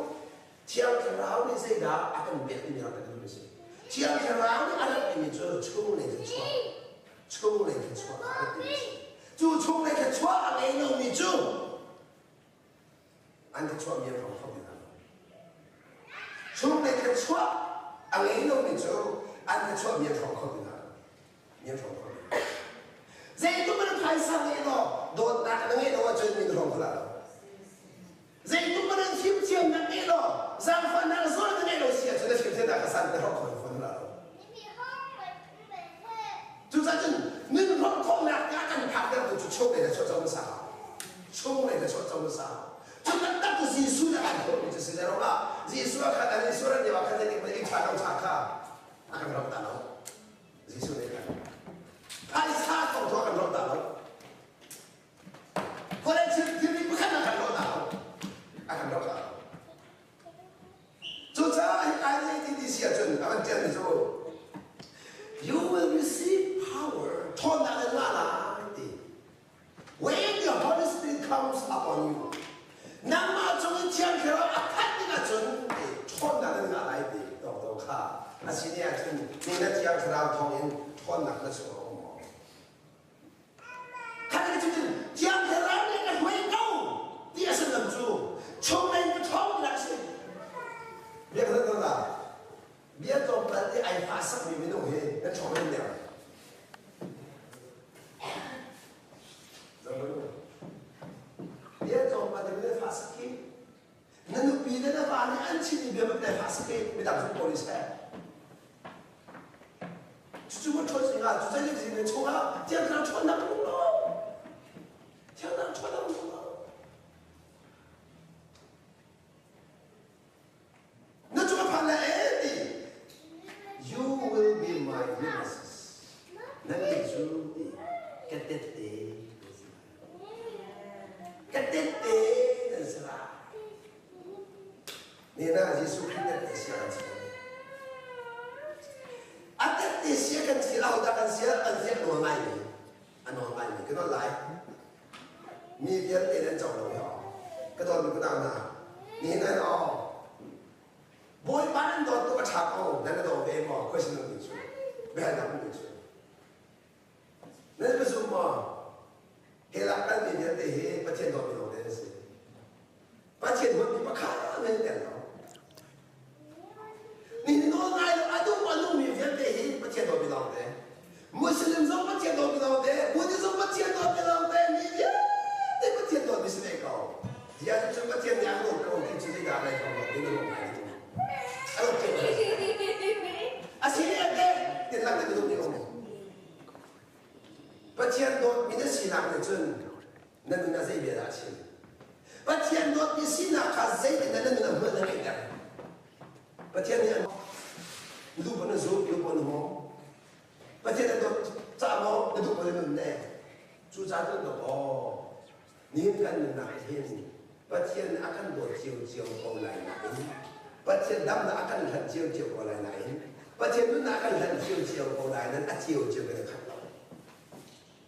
Thiang Thlarau nih zeidah a kan pek timi rak kan duhmi a si. Thiang Thlarau nih a rak timi cu chunglei thluachuah, chunglei thluachuah kha a rak timi a si. Cu chunglei thluachuah a ngei lomi cu an thluachuah mi an hrawng kho ti hna lo. Chunglei thluachuah a ngei lomi cu an thluachuah mi an hrawng kho ti hna lo. Mi an hrawng kho ti hna lo. Zeitluk in phaisa ngei law dawtnak na ngeih lo ahcun mi na hrawng kho la lo. Zeitluk in an fimthiamnak ngei law zaangfahnak zawn na ngei lo si ahcun na fimthiamnak kha san na hrawk kho fawn la lo. Cucaah cun nun hrawk khawhnak ka kan phaktertu cu chunglei na chuah co hmasa hau. Chunglei na chuah co hmasa hau. Cu taktak cu Jesuh nih a kan khawhmi cu si zerong ah Jesuh ah khan an Jesuh ran lio ah khan zeitik hmanh inn ṭha lo ṭha kha a kan rawk ta lo. Jesuh nih khan phaisa kong tu a kan rawk ta lo. Vawlei thil thilri pakhat a kan rawh hna lo. A kan rawh hna lo. Cucaah hi ai zei ti ti si ahcun a kan ṭialmi cu you will receive power ṭhawnnak in ngah lai ti. When the Holy Spirit comes upon you, nangmah cung in Thiang Thlarau a phanh tik ahcun ti ṭhawnnak in ngah lai ti dawngdawng kha a si ne ahcun ni na Thiang Thlarau thawngin ṭhawnnak na chungah a um maw? Khat cu cun Thiang Thlarau nih ka hruai ko ti a sullam cu chunglei ka ṭhawng tinak a si. Bia ka zan la. Bia tlawmpal te ai fa sakmi minung hi nan ṭhawng nan deuh. Bia tlawmpal te minung fa sak hi na nupi le na va nih an chimmi bia bantuk ai fa sak hi midang zong ko ni seh. Cucu maw ṭhawn si hnga? Cucu zei na chungah Thiang Thlarau ṭhawnnak a um lo. Thiang Thlarau ṭhawnnak a um lo. Na cung a phan lai ee ti. You will be my witnesses. Nan nih cu ti ka tette nan si lai. Ka tette nan si lai. Nihin ah Jesuh Khrih tette sia kan si. A tette sia kan si lo dah kan sia kan sia nawl ngai mi a nawl ngai mi ka nawl lai. Mi vialte nan co lo hi ka dawt mi ka dang na nihin ah aw Bawipa nan dawt tuk a ṭha ko nan na daw ve maw question nan cu biahalnak mi cu nan ka zum maw he lak kan mi vialte hi Pathian dawt mi lawng te an si Pathian huatmi pakhat men tel lo. Nihin nawl ngai lo a duh a nungmi vialte hi Pathian dawtmi lawngte. Muslim zong Pathian dawtmi lawngte, Buddhist zong Pathian dawtmi lawngte, mi vialte Pathian dawtmi si ve ko. Tiah cu Pathian nih a dawt ko ti cu zeidah lai ko lo ti na ruah ngai ding. A dawt cio A si ne te, tin lang te ka duh mi um. Pathian dawtmi na sinak nih cun na nun ah zei bia dah a chim? Pathian dawtmi sinak kha zeitindah na nun ah hmual na ngeihter? Pathian nih an duh na zuk, duh na maw? Pathian an dawt caah maw na duh na nun ne? Cu ca cu dawt aw. Nihin kan nunnak hin Pathian a kan dawt cio ko lai nain Pathian damnak a kan hlanh cio ko lai nain Pathian nunnak a kan hlanh cio ko lai nain a cio kan i khat lo.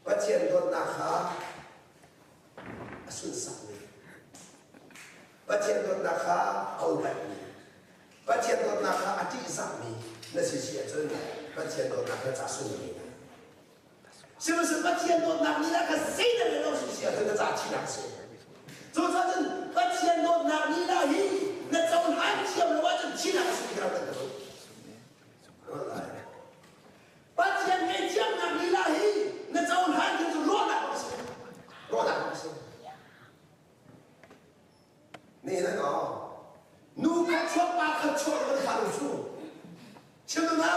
Pathian dawtnak kha a sunsakmi, Pathian dawtnak kha a upatmi, Pathian dawtnak kha a ṭihzahmi na si si ahcun Pathian dawtnak kha ca sung na ngei lai. Sihmanhsehlaw Pathian dawtnak lila kha zeidah le lo si si ahcun na ca thihnak a si. Cucaah cun Pathian dawtnak lila hi na cohlan thiam lo ahcun thihnak a si ti kha rak kan Pathian ngaihthiamnak lila hi na cohlan ding cu ruahnak a si. Ruahnak a si. Nihin ah aw nu khat chuak pa khat chuak kan fa lu cu chim na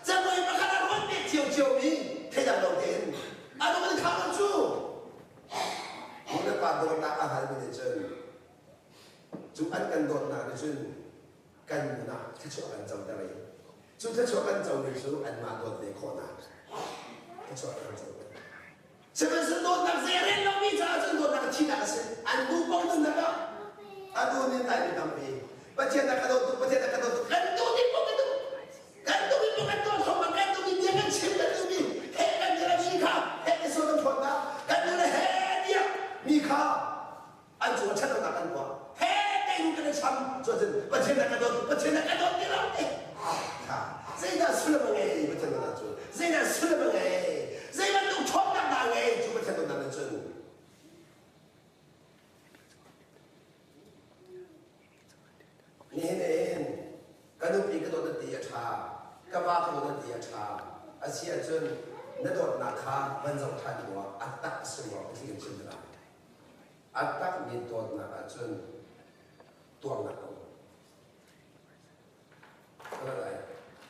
cabuai pakhat ah ruat pek cio cio mi theidang lo tein anu kan khang lo cu nu le pa dawtnak a hal mi nih cun cu an kan dawtnak nih cun kan nun ah thluachuah kan co ter i cu thluachuah kan co mi cu anmah dawt ve khawhnak thluachuah kan co ter. Sihmanhsehlaw dawtnak zei a rel lomi caah cun dawtnak a thihnak a si. An duh ko nunnak ah a duh nin laimi tampi. Pathian a ka dawt tuk, Pathian a ka dawt tuk. Kan duh ning pok kan duh. Kan duh ning pok kan tuah thawng kan duh ning bia kan chim kan duh mi he kan bia mi kha he kan sual kan phawt na kan duh le he tiah mi kha an cung ah ṭhatlonak kan tuah. He teinu kan i cham cu cun Pathian a ka dawt tuk, Pathian a ka dawt ti lo ti. Kha zeidah sullam a ngei Pathian dawtnak cu? Zeidah sullam a ngei? Zei bantuk ṭhawnnak dah a ngei cu Pathian dawtnak nih cun? Nihin in ka nupi ka dawt na ti a ṭha, ka va ka dawt na ti a ṭha. A si ahcun na dawtnak kha van zoh ṭhan tuah, a tak a si maw? Ti kan chim lai. A takmi dawtnak ahcun tuarnak a um.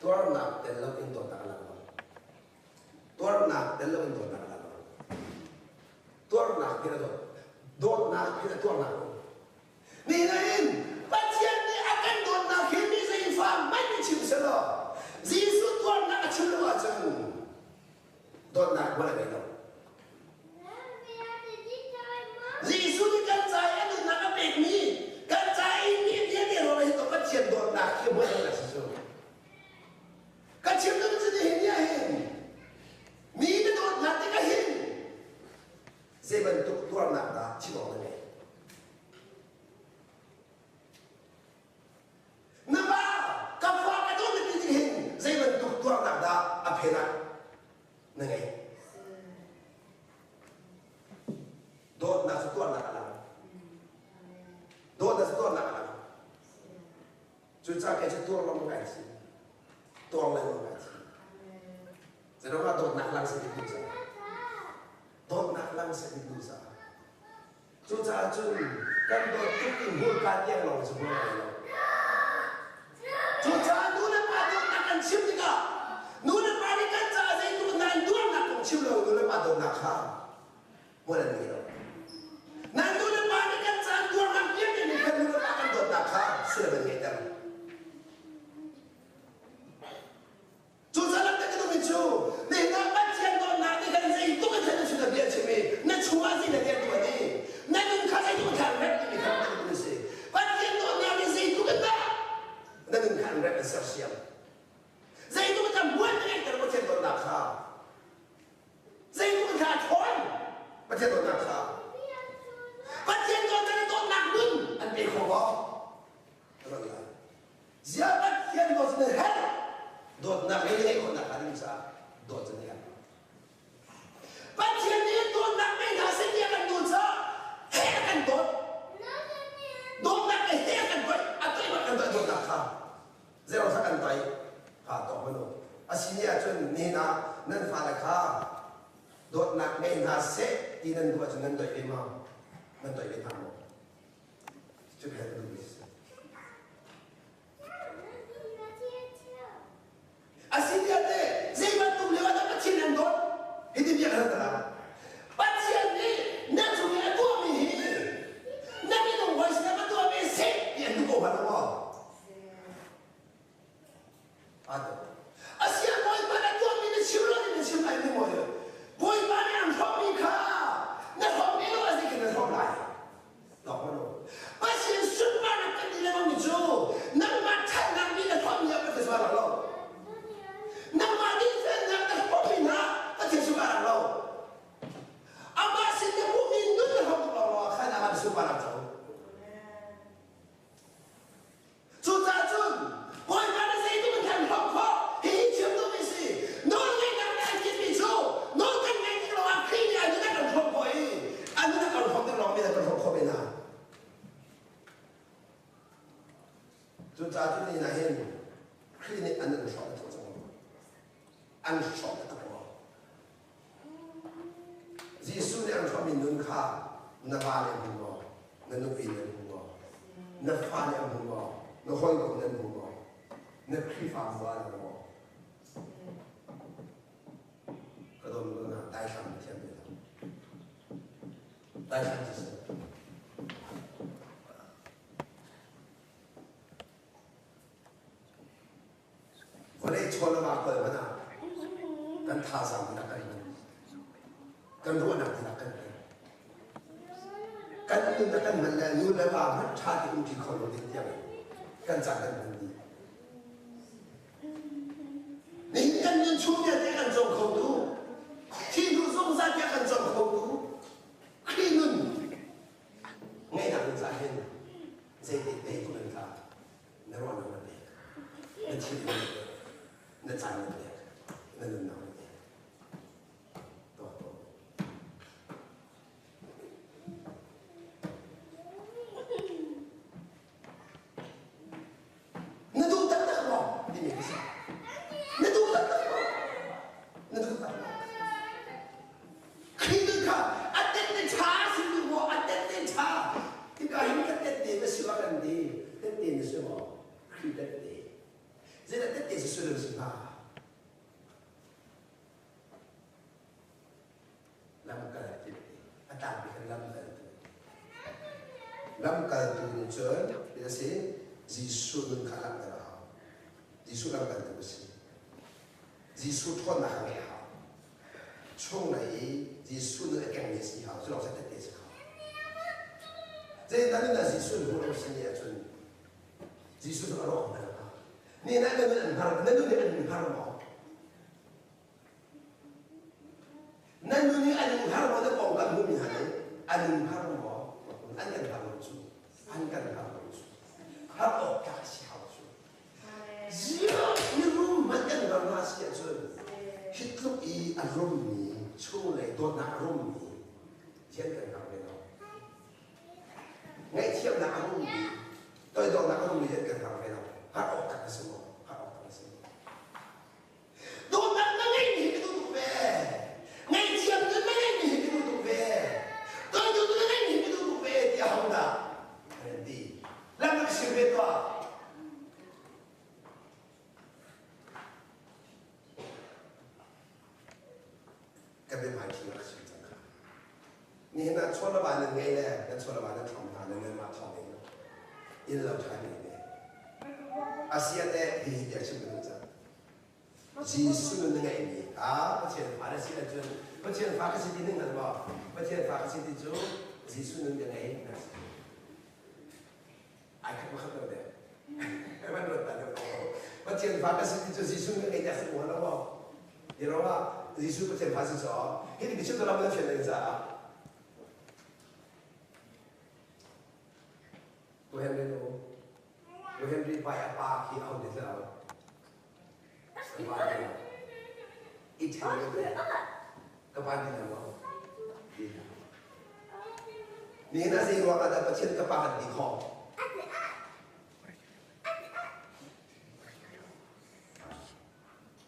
Tuarnak tel loin dawtnak a lang lo. Tuarnak tel loin dawtnak a lang lo. Tuarnak hin a dawt. Dawtnak hin a tuarnak a um. Nihin Pathian nih a kan dawtnak hi mi zeifa hmanh nih chim selaw Jesuh tuarnak a chim lo ahcun dawtnak hmual a ngei lo. Jesuh nih kan ca i a nunnak a pekmi, kan ca i mi vialte ruangah hi Pathian dawtnak hi hmual a si cu. Ka chim duh cu nihin ni ah hin mi na dawtnak tikah hin zei bantuk tuarnak dah chim awk na ngei? Na pa ka fa ka dawt na ti tik hin zei bantuk tuarnak dah a phen ah na ngei? Dawtnak cu tuarnak a lang. Dawtnak cu tuarnak a lang. Cucaah kei cu tuar lawng kai si. Tuar lengmang kai si. Zeiruangah dawtnak lang si ti duh Dawtnak lang si ti duh caah. Cucaah cun kan dawt tuk in hmurka tiang lawng cu hmur lai lo. Cucaah nu le pa dawtnak kan chim tikah nu le pa nih kan caah zeitluk nan tuarnak kong chim lo nu le pa dawtnak kha hmual an ngei lo. Nan nu le pa nih kan caah tuarnak vialte nih khan nu le pa kan dawtnak kha sullam an ngeihter. Cucaah ka duhmi cu nihin ah Pathian dawtnak nih kan zeitluk in na chungah bia chim i na chungah zei na rian i na nun kha zeitluk in khan rep timi kha ka duh si. Pathian dawtnak nih zeitluk in dah na nun kha an rep an sersiam. Zeitluk in dah mual na ngeihter Pathian dawtnak kha. Zeitluk in dah a ṭhawn Pathian dawtnak kha. Pathian dawtnak nih dawtnak nun an pe kho maw? Ziah Pathian dawt na herh? Dawtnak na ngeih khawhnak hnga ding caah dawt cu na herh. Pathian nih dawtnak ngei hna seh tiah kan duh caah he a kan dawt. Dawtnak he he a kan toih. A toih bak kan toih dawtnak kha. Zero kha kan toih. Kha tawk manu. A si ni ahcun nihin ah nan fale kha dawtnak ngei hna seh ti nan duh ahcun nan toih ve ma? Nan toih ve hna maw? Asiniate zei bantuk lio ah dah Pathian an dawt? Hiti bia kan rak Pathian nih na cung i a tuahmi hi na minung hawi sinah ka tuahmi a si ti an duh ko hnga lo maw? Asiah Bawipa na tuahmi na chim lo na chim lai maw? Bawipa nih an hrawhmi kha na hrawh ve lo ah zeitin na hrawh lai? Cucaah cu ni ah hin Khrih nih an nun hrawk taktak cang An hrawk taktak maw? Jesuh nih an hrawhmi nun kha na va nih a hmu maw? Na nupi nih an hmu maw? Na fa nih an hmu maw? Na hawikom nih an hmu maw? Na Khrihfabu ah an hmu maw? Ka dawt na daithlang na thiam ve lo. Daithlang cu si. Vawlei chaw le va kawl hmanh ah kan thazaang dihlak kan hman. Kan ruahnak dihlak kan hman. Kan nun ah kan hman le nu le va hmanh ṭha tein umṭi kho lo ding tiang kan caan kan hman dih. Nihin kan nun chung vialte kan cawm kho tu, thi hnu zungzal tiah kan cawm kho tu, Khrih nun ngeihnak ding caah hin zeitik te tu nan tla na ruahnak na pek na thil na pek na caan na pek na nunnak na pek tuak tuak Na duh taktak maw? Timi ka si. Na duh taktak maw? Na duh taktak maw? Khrih kha a tette ṭha si duh maw? A tette ṭha. Hika hin ka tette na si ma kan ti. Tette na si maw? Khrih tette. Zeidah tette si sullam si hnga? Lamkaltu a tlangpi khan lamkaltu. Lamkaltu nih cun ti a si Jesuh nun kha langhter a hau. Jesuh lamkaltu a si. Jesuh ṭhawnnak a ngeih a hau. Chunglei i Jesuh nun a kengmi a si hau. Cu lawng cu tehte a si kho. Zeitan in dah Jesuh hmuh lo si ni ahcun Jesuh cu a rawk hmanh a Ni na nun an hngar na nun an hngar maw? Nan nun hi an in har maw na pawngkam hmuhmi hna nih an in har maw an kan har lo cu an kan har lo cu har awk tlak si hau cu ziah mirum hmanh kan ram hna si ahcun hi tluk i a rummi chunglei dawtnak a rummi thian kan har ve lo ngaihthiamnak a rummi toidornak a rummi hian kan har ve lo har awk tak a si maw har awk tak a si Dawtnak na ngeihmi hi ka duh tuk ve. Ngaihthiam nun na ngeihmi hi ka duh tuk ve. Toidor nun na ngeihmi hi ka duh tuk ve tiah hodah an ti. Lam rak sim ve tuah. Ka biahmaiṭhi rak sim cang kha. Nihin ah chawlava nan ngei le nan chawlava nan thawng hna le nanmah thawng in inn lo ṭha ngei ve. Asia teh hihi tiah chim ka duh cang. Jesuh nun na ngeihmi kha Pathian fa na si ahcun Pathian fa ka si ti ning hngal maw? Pathian fa ka si ti cu Jesuh nun ka ngei na si. Ai khat makhat lo deh. Van ruat ta deuh ko. Pathian fa ka si ti cu Jesuh nun ka ngei tiah si mu lo maw? Ti ruangah Jesuh Pathian fa si caw hi ti biachim lam na fian ding caah Tu Henry nu Tu Henry pai a pa khi a hon ti lo. Ka pa ti lo. I ṭhen lo. Ka pa ti lo. Nihin ah zei ruangah dah Pathian ka pa kan ti khawh?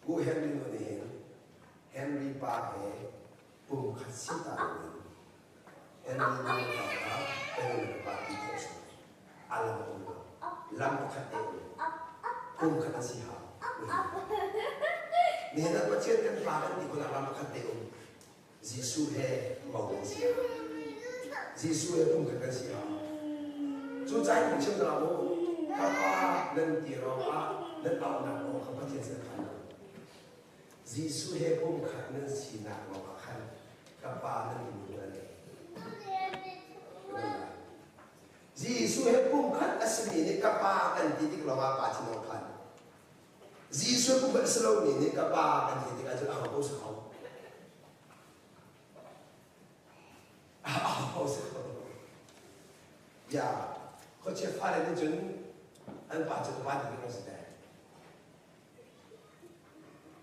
Pu Henry nu nih hin Henry pa he pum khat si ta loin Henry nu le pa kha Henry le pa ti khawh si a lam um lo lam pakhat te um pum khat a si hau nihin ah Pathian kan pa kan ti khawhnak lam pakhat te um Jesuh he bo kan si Jesuh he pum khat kan si hau cu cain kan chim la mu ka pa nan ti ruangah nan auhnak aw kha Pathian sin phan lo Jesuh he pumkhat nan sinak lawngah khan ka Pa nan timi an ngei. Jesuh he pumkhat a simi nih ka Pa kan ti tik lawngah Pa thin a phan. Jesuh pumkhat a si lomi nih ka Pa kan ti tikah cun aho ko si kho. Aho si kho. Ya, khuachia fale nih cun an pa cu ka pa ti tik si te.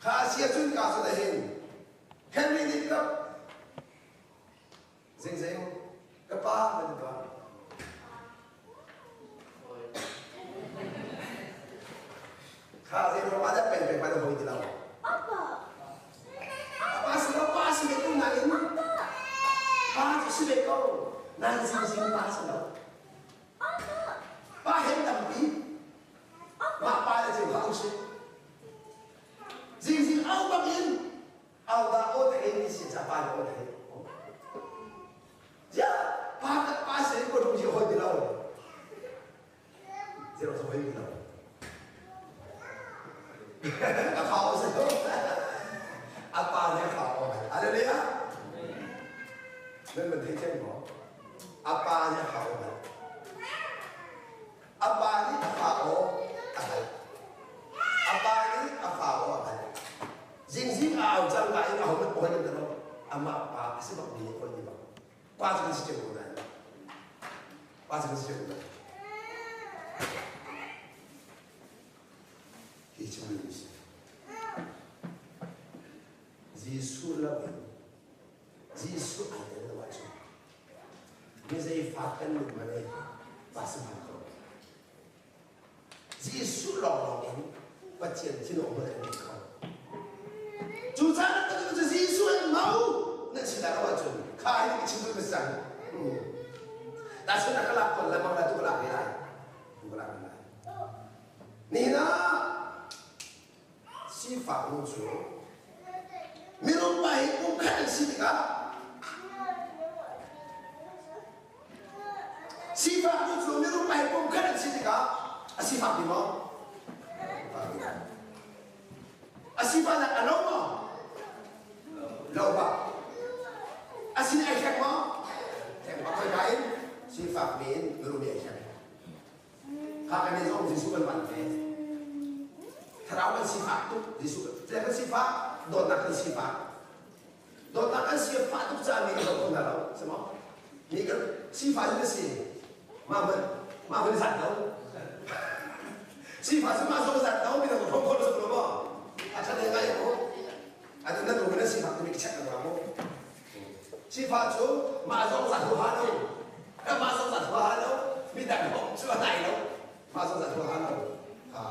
Kha a si ahcun ka cu hin Henry nih ka zingzing ka pa kan ti tuah. na hoi ti lo. Pa si lo, pa si ve ko nain pa cu si ve ko. Nan zingzing pa si lo. Pa hen tampi. Mah pa le cu hlah usih. Zingzing au bak in au dah aw thei ni si ca pa le aw thei. Ziah pa pa si ko tung si hoi ti lo. Zero sa hoi ti lo. A khao si lo. A pa nih a khao. Hallelujah. Nan man thei thiam maw? A pa nih a khao bal. A pa nih a fa aw a hngalh. A pa nih a fa aw a hngalh. Zingzing a au cangka in ahohmanh hawi kan lo. Amah pa a si bak mi nih hawi ni bak. Pa cu kan si cio ko nain. Pa cu kan si cio ko nain. Hi chim mi si. Jesuh lo in Jesuh ai tel lo ahcun mi zeifak kan nun hmanh i pa si hman ko. Jesuh lawnglawng in Pathian thinawh hmanh an ngei kho. Cucaah kan cu Jesuh an mau nan si dah lo ahcun kha hi ka chim duh mi cang. Tahchun a ka lak kon lemang la tu ka lak ve lai. Tu ka lak ve lai. Nihin ah Sifak nu cu mirum pa hi kum khat an si tikah sifak nu cu mirum pa hi kum khat an si tikah a sifak ti maw? A sifahnak a lo maw? Lo ba. A sin ai hlek maw? Hlek ba khoi ka in sifak mi in mirum ai hlek. Kha kan i zong Jesuh kan van ve. Thlarau kan sifak tuk Jesuh kan kan sifak dawtnak kan sifak. Dawtnak kan sifah tuk caah mi kan dawt kho hna lo. Si maw? Mi kan sifah cu na si. Mah hmanh mah hmanh zat lo. Sifah cu mah zong zat lo mi dang hrom kho lo lo maw? A ṭhat ngai mu. Atu na nu na sifak timi check ka mu. Sifah cu mah zong zat huaha lo. Mah zong zat huaha lo. Midang hom cu a nai lo. Mah zong zat huaha lo. Ha.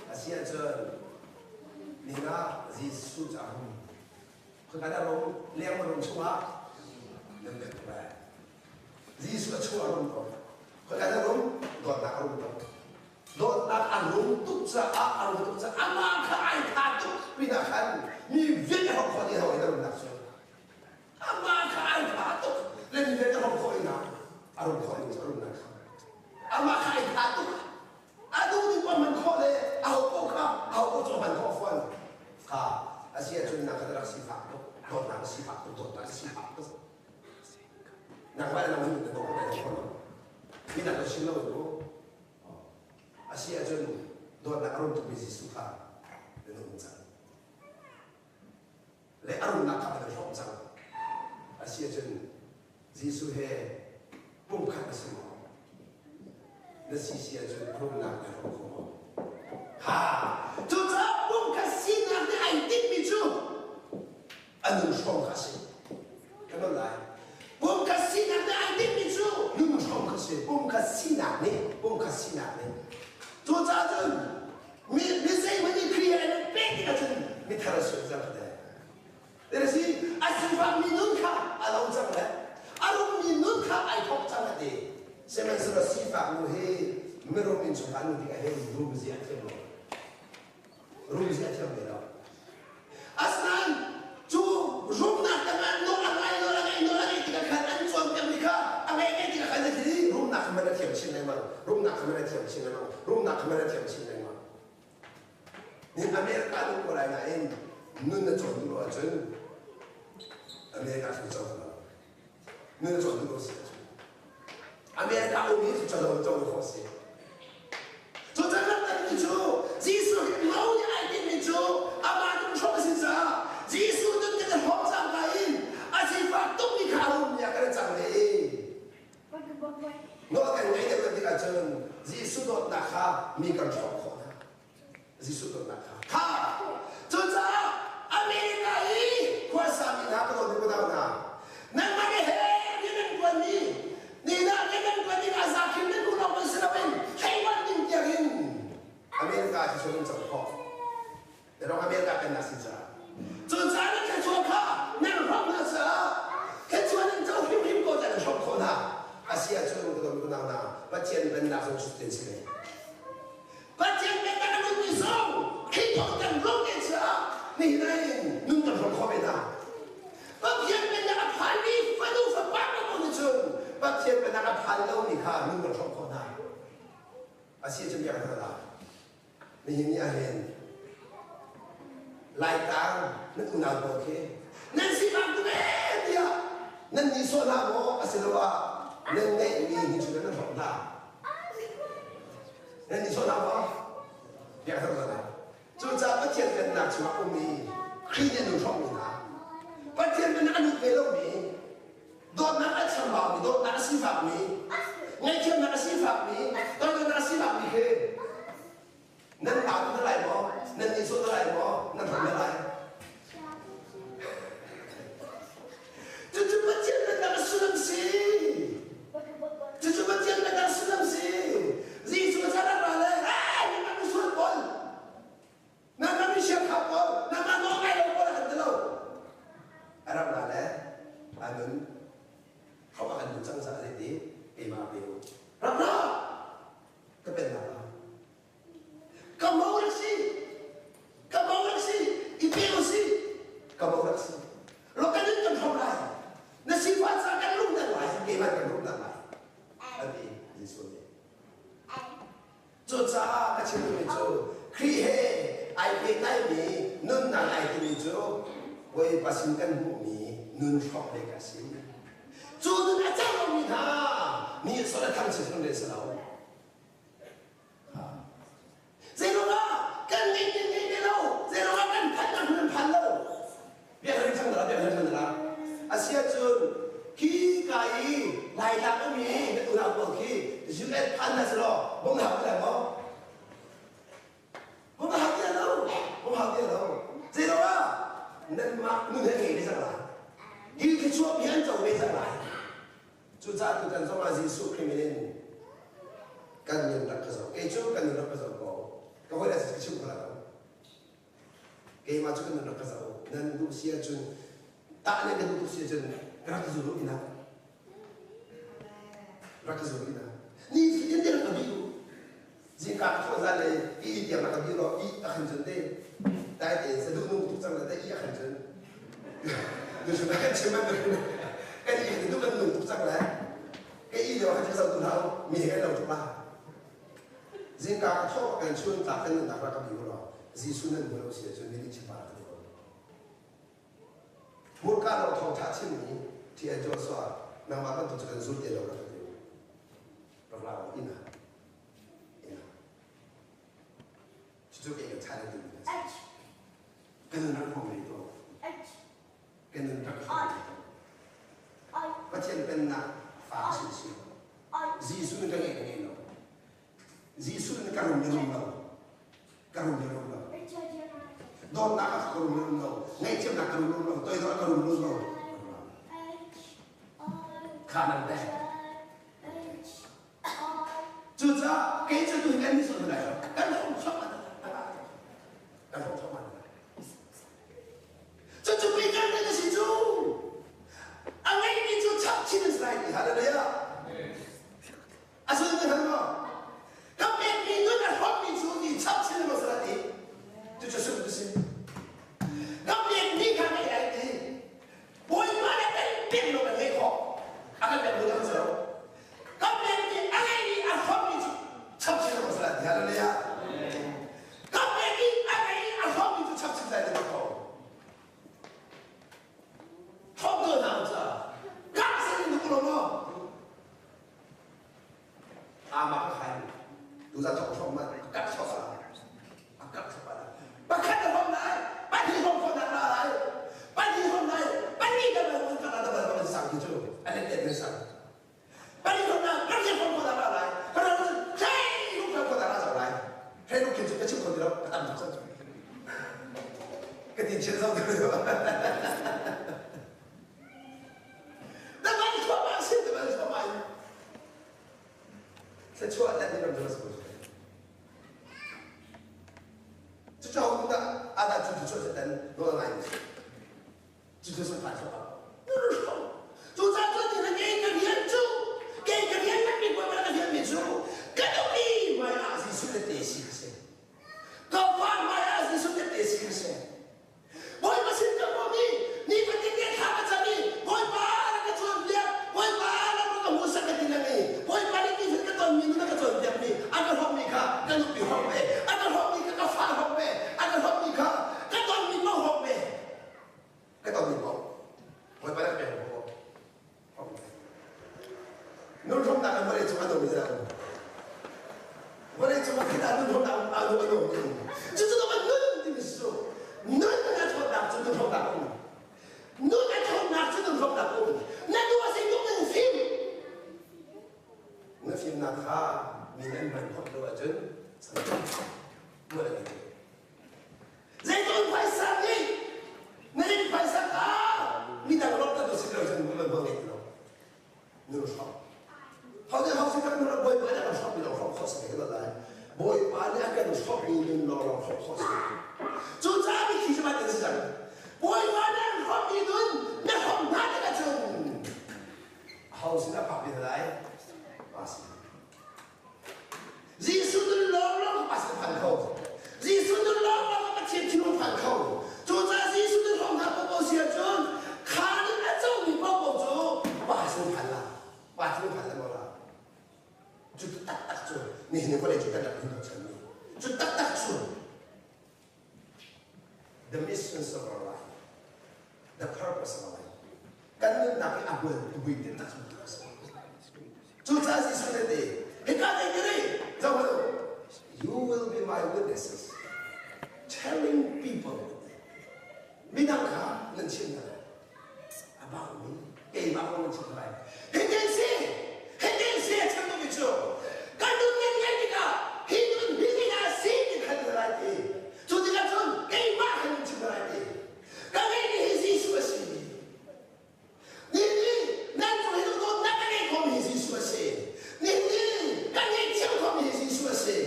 A si ahcun nihin ah Jesuh cu a hung. Khoika dah rum? Leng rum chungah nan bet lai. Jesuh a chung a rum ko. Khoika dah rum? Dawtnak a rum ko. Dawtnak a rum tuk caah a rum tuk caah amah kha ai tha tuk pinah khan mi vialte hong khawh dih in a rumnak cu amah kha ai tha tuk le mi vialte hong khawh in a rum khawh ding cu a rumnak kha amah kha ai tha tuk a duh ding pa man khawh le a ho ko kha a ho ko cu man khawh fawn kha a si ahcun na kha rak sifak tuk dawtnak sifak tuk dawtnak sifak tuk nangmah le nangmah na dawt na khawh lo mi dang na chim lo mu A si ahcun dawtnak a rum tukmi Jesuh kha na um cang. Le a rumnak kha na hrawm cang. A si ahcun Jesuh he pumkhat na si maw? Na si si ahcun rumnak na hrawm kho maw? Ha! Cucaah pumkhat sinak nih ai tinhmi cu a nun hrawm kha a si. Kan on lai. Pumkhat sinak nih ai tinhmi cu nun hrawm kha a si. Pumkhat sinak nih, pumkhat sinak nih. Cucaah cun mi mi zeihmanh nih Khrih he an pek tikah cun mithar a sual cang te. Te si a sifakmi nun kha a lo cang le a rummi nun kha ai thawk cang a ti. Sihmanhsehlaw sifak nu hi mirum innchungkhar nu tikah hin rum zia a thiam lo. Rum zia a thiam ve lo. Asinain cu rumnak tangah nawl a ngai nawl a ngai nawl a ngai tikah khan an cawnpiakmi kha a ngai ngai tikah khan a hi rumnak kha man a thiam chin lengmang rumnak kha man a thiam chin lengmang rumnak kha man a thiam chin lengmang. Ni America nu ko lai nain nun na cawn duh lo ahcun America cu cawn lo. Nun na cawn duh lo si ahcun America um hi cu cawn cawn khawh si. Cucaah lamkaltu cu Jesuh hi no nih ai tinhmi cu amah tung hrawm a si caah Jesuh nun kan i hrawm cangka in a sifak tukmi kha a rummi ah kan i cang ve i nawl kan ngaih deuh tikah cun Jesuh dawtnak kha mi kan hrawm khawh hna. Jesuh dawtnak kha. Kha! Cucaah America i khuasami hna ka dawt unau hna, nangmah nih he rian nan ṭuanmi, nihna rian nan ṭuan ding ah zakhim nan duh lawng si loin thleivan ding tiangin America hi cu nan co khawh. Pathian pennak zong cutin si ve. Pathian pennak a nunmi zong Khrih thawng kan rum te caah nihin ah hin nun kan hrawm khawh ve hna. Pathian pennak a phanmi fanu fapa paoh nih cun Pathian pennak a phan lomi kha nun kan hrawm khawh hna. A si cun biak hna la. Nihin ni ah hin Laitlang nan unau pawl khi nan sifak tuk ee tiah nan nihsawh hna maw asiloah nan ngeihmi hi cu nan hrawk hna? Nan nihsawh hna maw? Biak hna hna. Cucaah Pathian pennak chungah ummi Khrih nih a nun hrawkmi hna, Pathian pennak a lut ve lomi, dawtnak a chambaumi, dawtnak a sifakmi, ngaihthiamnak a sifakmi, toidornak a sifakmi khi nan au hna lai maw? Nan nihsawh hna lai maw? Nan hram hna lai? Cucu Pathian pennak a sullam si. Cucu Pathian pennak a sullam si. Jesuh a rak ra le, "Hey, nangmah misual pawl, nangmah misiakha pawl, nangmah nawl ngai lo pawl a kan ti lo." A rak ra le a nun hrawk a kan duh cang caah zeiti keimah pe u. Rak ra! Ka pennak ah. Ka mo rak si. Ka mo rak si. I pe u si. Ka mo rak si. Lo kan in kan hrawm lai. Na sifah ca kan lung dan lai. Keimah kan lung dan lai. A ti Jesuh nih. Cucaah ka chim duhmi cu Khrih he ai pehtlaimi nunnak ai timi cu Bawipa sin kan hmuhmi nun hrawk ve ka si. Cu nun a cang lomi hna nih sawh le thang si le si lo. Zeiruangah kan ngeih kan ngeih ve lo? Zeiruangah kan phanh nak hmun phan lo? Biak ring thang dara, biak ring thang dara. Asia cun khi ka i Laitlang ummi na unau pawl khi UN phan na si lo, bung hau ti lai maw? Bung hau ti lo, bung hau ti lo. Zeiruangah nanmah nun he ngei ve cang lai. Hi thluachuah mi an co ve cang lai. Cucaah tutan zongah Jesuh Khrih min in kan nun rak ka zoh. Kei cu kan nun rak ka zoh ko. Ka hawi le ka chim kho lai lo. Keimah cu kan nun rak ka zoh. Nan duh si ahcun tah le kan duh si ahcun ka rak ka zul ina. Rak ka zul ina. Ni fatin te rak ka bih u. Zingka ka thawh zan le i tiang rak ka bih law i a khan cun te dai tein saduh nung tuk cang le i a khan cun kan chim kan i kan kan nung tuk cang le ka i lio kha zoh tu hlah mi he kan lo tuk la zingka ka thawh kan chun tlak kan nunnak rak ka bi law Jesuh nan hmu lo si ahcun mi nih chim pa ka ti ko hmurka lo thawngtha chimmi T.N. Joshua nangmah bantuk cu kan zul te lo rak ka ti rak la ina ina cucu kei kan challenge ding kan nun rak hmang ve to kan nun rak hmang ve to Pathian pennak fa si si Jesuh nih ka ngei ka ngei lo Jesuh nih ka rum ni rum lo ka rum ni rum lo dawtnak ah ka rum ni rum lo ngaihthiamnak ka rum rum lo toidor ka rum rum lo kha nan te Cucaah kei cu tu hi kan nih sual lai lo. Kan hrawm chuak kan hrawm chuak Cucu Peter nih a si cu. A ngeihmi cu chap chin an si lai ti hallelujah. A sul ti hal maw? Ka pekmi nun a hrawmmi cu ti chap chin an si lai ti. Cucu sul tu si. Ka pekmi kha ngei lai ti. Bawipa le kan pek lo kan ngeih khawh. A kan pek lo kan si lo. Kan pekmi a ngeimi a hrawmmi cu chap chin lo si lai ti hallelujah. Kan pekmi a ngei a hrawmmi cu chap chin lai ti ko. Hrawm to hna ca. Kak sin in ku lo maw? Ama ka khai. Tu za thok hrawm ma kak chok sa. A kak chok la. Pakhat a hrawm lai, pahnih hrawm khawh nak la lai. Pahnih hrawm lai, pahnih ka ba ka la da ba sang ti cu. A let let sang. Pahnih hrawm lai, pahnih hrawm khawh nak la lai. Ka ra hrei lu khawh khawh nak la lai. Hrei lu khin cu ka chim kho ti lo, ka tam tuk cang. Ka tin chin zong ti lo. Na van thluahmah si, na van thluahmah in. Thluachuah let ni ram cu si ko. Cucu ho dah ada cu cu cu dan nawl ngai mi si. Cucu sun fai thluahmah. Cucaah cu ti na kei ka rian cu kei ka rian ngan mi kuai ka rian mi cu. dah nun hrawmnak um anu anu um. Cucu kan nun timi cu nun a ṭhawnnak cu nun hrawmnak um. Nun a ṭhawnnak cu nun hrawmnak um. Na tu a si tuk in fim. Na fimnak kha mi nan hman khawh lo ahcun mual a ngei. Zeitluk in phaisa nih na inn phaisa kha midang lawmh na si lo cun mual ngei lo. Nun hrawk. Ho nih ho si kan nun Bawipa nih a kan hrawk mi lawng hrawk khawh si ve lai. Bawipa nih a kan hrawk mi nun lawng lawng hrawk khawh si. Cucaah mitthli cu van in si cang. Bawipa nih an hrawk mi nun na hrawk hna tikah cun aho sin ah phak ve lai? Pa sin. Jesuh nun lawnglawng pa sin phan kho. Jesuh nun lawnglawng Pathian thinlung phan kho. Cucaah Jesuh nun hrawng hna paohpaoh si ahcun kha nun a comi paohpaoh cu pa sin phan la. Pa thinlung phan la maw la. Cu taktak cu nihin vawlei cu kan rak in chanmi. Cu taktak cu the missions of our life, the purpose of our life. Kan nunnak hi a hmual a tin tak cu a si. Cucaah Jesuh nih ti, hika dei diri, zoh you will be my witnesses, telling people midang kha nan chim hna about me, keimah kong nan chim lai. Hitin si, hitin si a chim duhmi cu, kan nun nan ngeih tikah hi nun hi ti si ti khan na lai ti. Cu tikah cun keimah khan nan chim lai ti. Ka ngeihmi hi Jesuh a si. Nihin nan cung hi dawtnak ka ngeih khomi hi Jesuh a si. Nihin kan ngeih cio khomi hi Jesuh a si.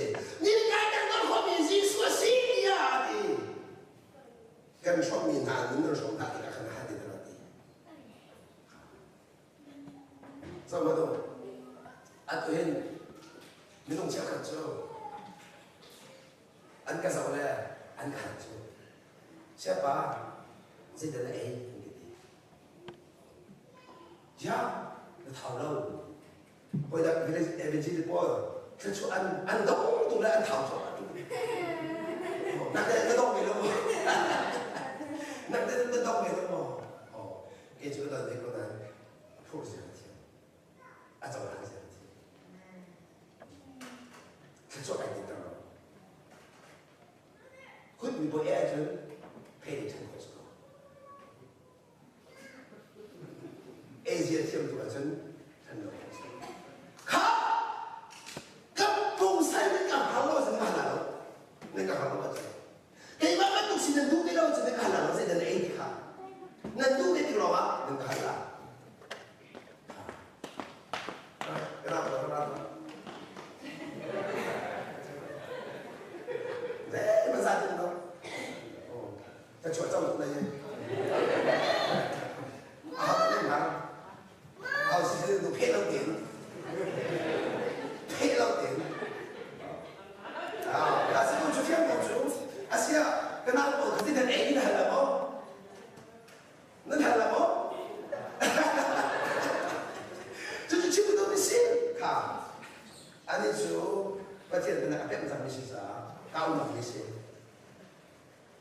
Nihin kai kan don khomi hi Jesuh a si tiah a ti. Kan hrawmmi hna nun nan hrawm hna tikah khan a ti a ti. Zoh do. Atu hin minung cheukhat cu an ka zoh le an ka hal cu siapa zeidah na ei an ka ti. Ya, na thau lo. Hawi dah village evangel pawl thluachuah an an dong tung le an thau cu nak de na dong ve lo maw? Nak de na dong ve lo maw? Oh, kei cu ka don ve ko nain phur zia ka thiam. A cohlan zia ka thiam. Thluachuah kai tin ter lo. Khut mi bawi ahcun phei nih ṭhen khawh si ko. Asia thiam tu ahcun ṭhen lo khawh si. Kha ka pungsai nan ka hal lo ahcun ka hal lo. Nan ka hal lo ahcun. Keimah bantuk si nan duh ti lo ahcun nan ka hal lo zei nan ei ti kha. Nan duh ti ti lawngah nan ka hal la. Kenapa? Kenapa? Eh, masa tu. Oh, ta chuah cang na ye. Ah, ta ni ma. Ah, si si tu phe lo tin. Phe lo tin. Ah, ka si tu chu thiam ko chu. Asia, kenapa ko kasi dan eh ni hal apa? Nan hal la maw? Cucu chim duhmi si kha anih cu Pathian bia a pemh cangmi si caah kaunak mi si.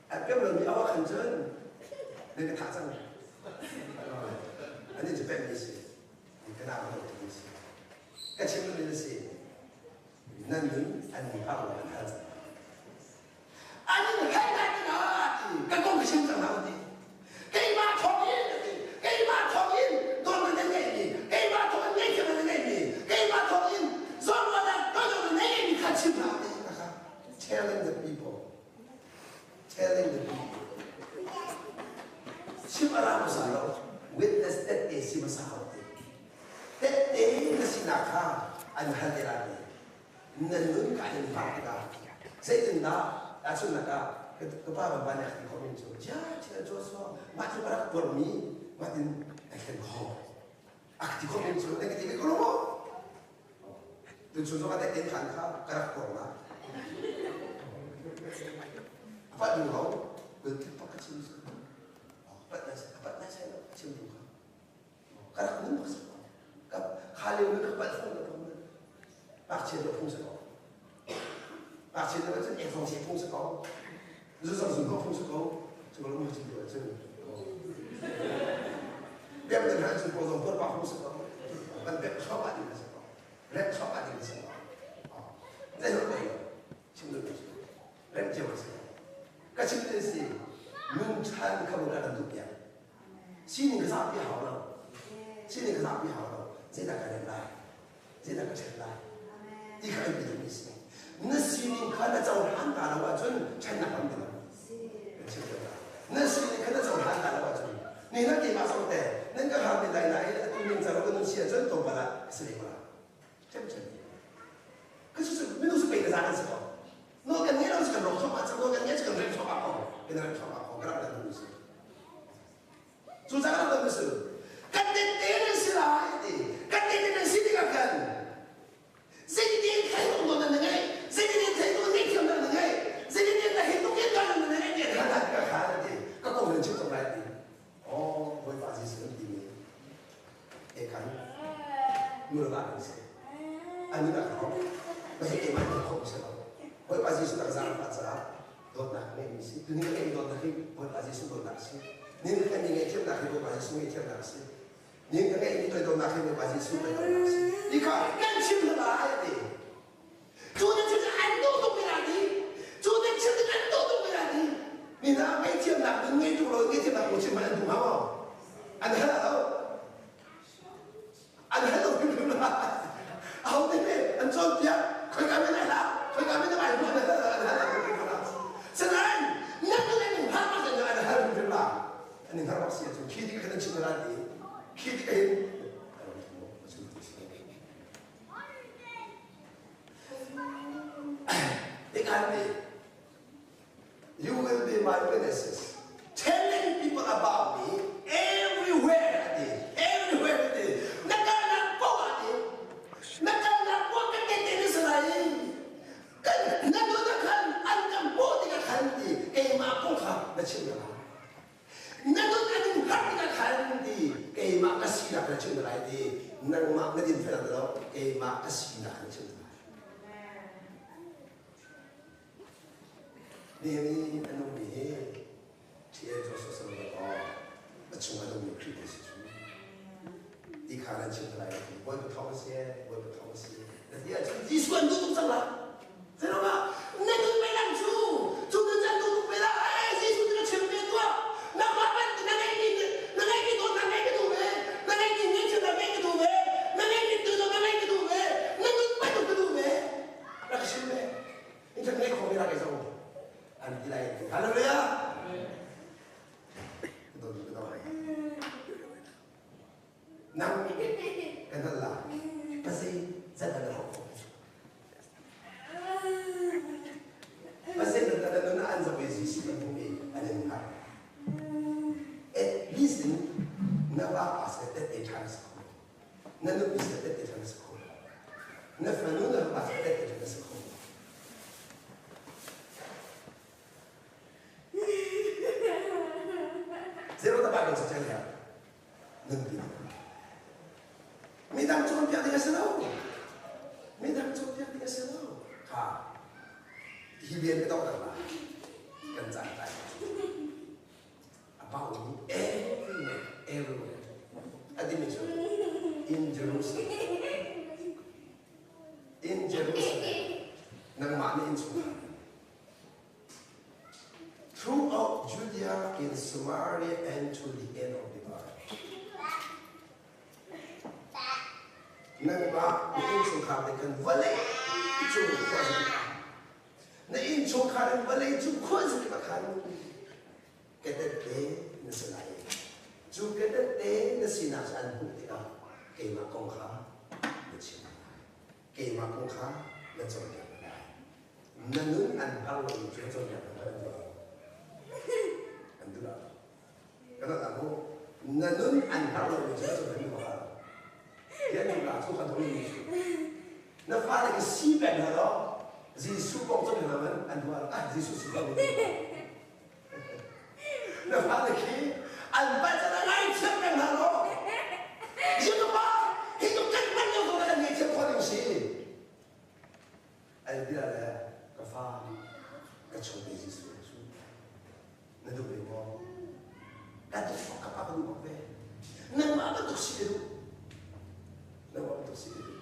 A pemh lomi a khan cun nan ka thah cang. Anih cu pemhmi si. Ka nau lo timi si. Ka chim duhmi na si. Nan nun an har lo an hal cang. An in hei lai ti hna ti ka kong ka chim cang hna ti. Keimah thawng in ti keimah thawng in dawtnak nan ngeihmi keimah thawng in ngaihthiam nan ngeihmi keimah thawng in zawnruahnak toidor nan ngeihmi kha chim hna ti kha telling the people telling the people chim a ra hmasa lo witness tette si hmasa hau ti tette na sinak kha an hal te lai nan nun ka in fak tikah zeitindah tahchunhnak ah ka pa ban nih a ti khawh mi cu ja thil Joshua mah cu ka rak tuarmi mah tin a thlen khawh a ti khawh mi cu na ka ti ve ko lo maw tu chu zong a tek khan kha ka rak tuar na a pat duh lo kun thil pak ka chim pat na pat na sai lo chim duh kha ka rak nun bak sa ka kha lio ka palh fong ka phung ngakchia deuh phung si ko ngakchia deuh cun ek zong si phung si ko zu zong zu phung si ko cu lo mu cin deuh cun bem den han cun ko zong por pa phung si ko ban bem chop a ding si ko rep chop a ding si ko zei ho ko Sining ka zahpi hau lo. Sining ka zahpi hau lo. Zeidah ka rem lai? Zeidah ka ṭhen lai? Ti kha an biaduhmi a si. Na sining kha na cohlan ta lo ahcun ṭhennak lam ti lo. Kan chim deuh lai. Na sining kha na cohlan ta lo ahcun ni na keimah zong te nan ka hram lai nain atu ning caro ka nun si ahcun tlawmpal ah ka si ve ko lai. Ṭhiamṭhiam. Ka cu minung cu pei ka za kan si ko. Nawl kan ngei lo cu kan rawk thawk ah cang, nawl kan ngei cu kan rem thawk ah ko. Kan rem thawk ah ko, ka rak dan mi si. Cu ca ka rak dan mi si. Kan tette nan si lai ti. Kan tette nan si tikah khan zeitin thei tuk nan ngei, zeitin thei tuk ngei thiam nan ngei, zeitin na hin tuk in nan ngei ti khan ka khan ti. Ka kong nan chim cang lai ti. Oh, Bawipa Jesuh nan timi e kan nu le va kan si. An nun a ka na he keimah nih khawh si lo. Bawipa Jesuh tak zaangfah caah dawtnak ngeihmi si. Tuni ka ngeihmi dawtnak hi Bawipa Jesuh dawtnak si. Nin ka ngeihmi ngaihthiamnak hi Bawipa Jesuh ngaihthiamnak si. Nin ka ngeihmi toidornak hi Bawipa Jesuh toidornak si. Ti kha kan chim hna lai ti. Cu na chim an duh tuk mi ti. Cu na chim an duh tuk mi ti. Mi hna ngaihthiamnak nun ngei tuk lo ngaihthiamnak kong chim an duh hnga maw? An hal lo. An hal lo hrimhrim la. Aho te pe an cawnpiak khoika men ai hlah khoika men ai hmuh an hal an hal hrimhrim la. Sinain nan nun an har bak an hal hrimhrim la. An in har bak si ahcun khi tik khan an chim la ti. Khi tik hin You will be my witnesses, telling people about me everywhere. Everywhere. Na kalnak poah ah ti. Na kalnak poah kan te na si lai. Kan na nu na khan an kan hmuh tikah khan ti keimah kong kha na chim lai. Na nun an in hngalh tikah khan ti keimah ka sinak na chim lai ti nangmah na din fel lo keimah ka sinak na chim lai. Nihin i a nungmi hi T.A. Joseph Salvador a chung a nungmi Khrih te si cu. Ti kha nan chim lai ti Bawipa thawng a si Bawipa thawng a si na ti ahcun Jesuh an duh tuk cang lai. Zeiruangah na nun mei lang cu cu nun an duh tuk ve la eh Jesuh cu na chim ve tuah nangmah bantuk na ngeihmi na ngeihmi dawtnak ngeih ka duh ve na ngeihmi ngaihchiatnak ngeih ka duh ve na ngeihmi dawtnak ngeih ka duh ve na nun bantuk ka duh ve rak chim ve in kan ngeih khawh ve la kei zong an ti lai hallelujah nang kan hal la pasei zat na hok pasei nan ta nan an zawe Jesuh kan hmu i an in har at least in na va pa se tet te than sa kho na nupi se tet te than sa kho na fanu na pa se tet te than sa kho Zero ta Bible cu ya nunpi midang cawnpiak ding a si lo midang cawnpiak ding a si lo kha hi rian ka dohter la kan caan tlai about me everywhere everywhere a timi cu in Jerusalem in Jerusalem nangmah nih innchungkhar Throughout Judea, in Samaria, and to the end of the earth. Nangmah na innchungkhar nih khan vawlei cung khuazakip na innchungkhar in vawlei cung khuazakip ah khan kedette na si lai. Cu kedette na sinak cu an hmuh tikah keimah kong kha na chim lai. Keimah kong kha na cawnpiak lai. Na nun an hngal lo cu cawnpiak an duh lo. An duh lo. Kan rak mu. Na nun an hngal lo cu cawnpiak an duh lo. Yan duh la cu kan duh mi cu. Na fale ka si peng hna lo. Jesuh kong cawnpiak hna man an duh ah Jesuh si ko. Na fale khi an pa can a ngaithiam peng hna lo. Jesuh pa hi tu kan man lo ko kan ngaithiam khawh ding si. Ai bia le ka fa ka chung te Jesuh cu na duh ve maw? Ka duh bak ka pa ka duh bak ve. Nangmah bantuk si ka duh. Nangmah bantuk si ka duh.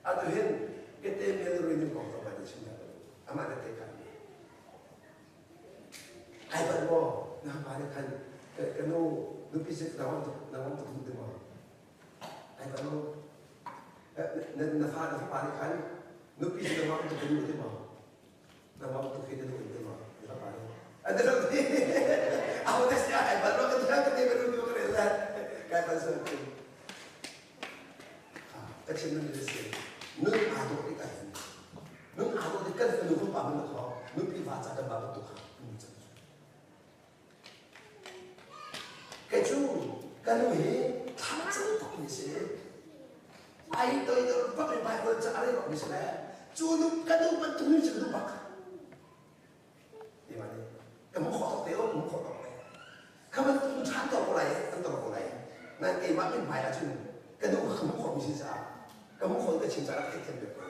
Atu hin ka te mel rui nim kong tlawmpal te chim ta ka duh. Amah na te khan. Ai bat maw? Na pa nih khan Ka nu nupi si nangmah nangmah tuk duh ti maw? Ai ka nu na na fa na fapa nih khan nupi si nangmah tuk ka duh ti maw? Nangmah tuk hi na duh ti maw? Na fapa nih. An ti lo ti. Aho te si ai ban ro ka ti ka ti ka nu ka rel le kai ban sun ti. Ka chim nan si. Nun aa dawh tik ah hin nun aa dawh tik kan fanu kan pa man kho nupi va ca kan ba bantuk kha nu cang. Kei cu ka nu hi thlacam tuk mi si. Ai toidor bak in Bible ca a rel bak mi si le cu nu ka nu bantuk nu cu ka duh bak. Ti ma nih ka hmuh khawh tuk te o hmuh khawh tuk te. Kha bantuk nu ṭhan to ko lai an to ko lai. Nan keimah min hmai ahcun ka nu kha ka hmuh khawh mi si caah ka hmuh khawh ka chim caah ka theihthiam bik ko.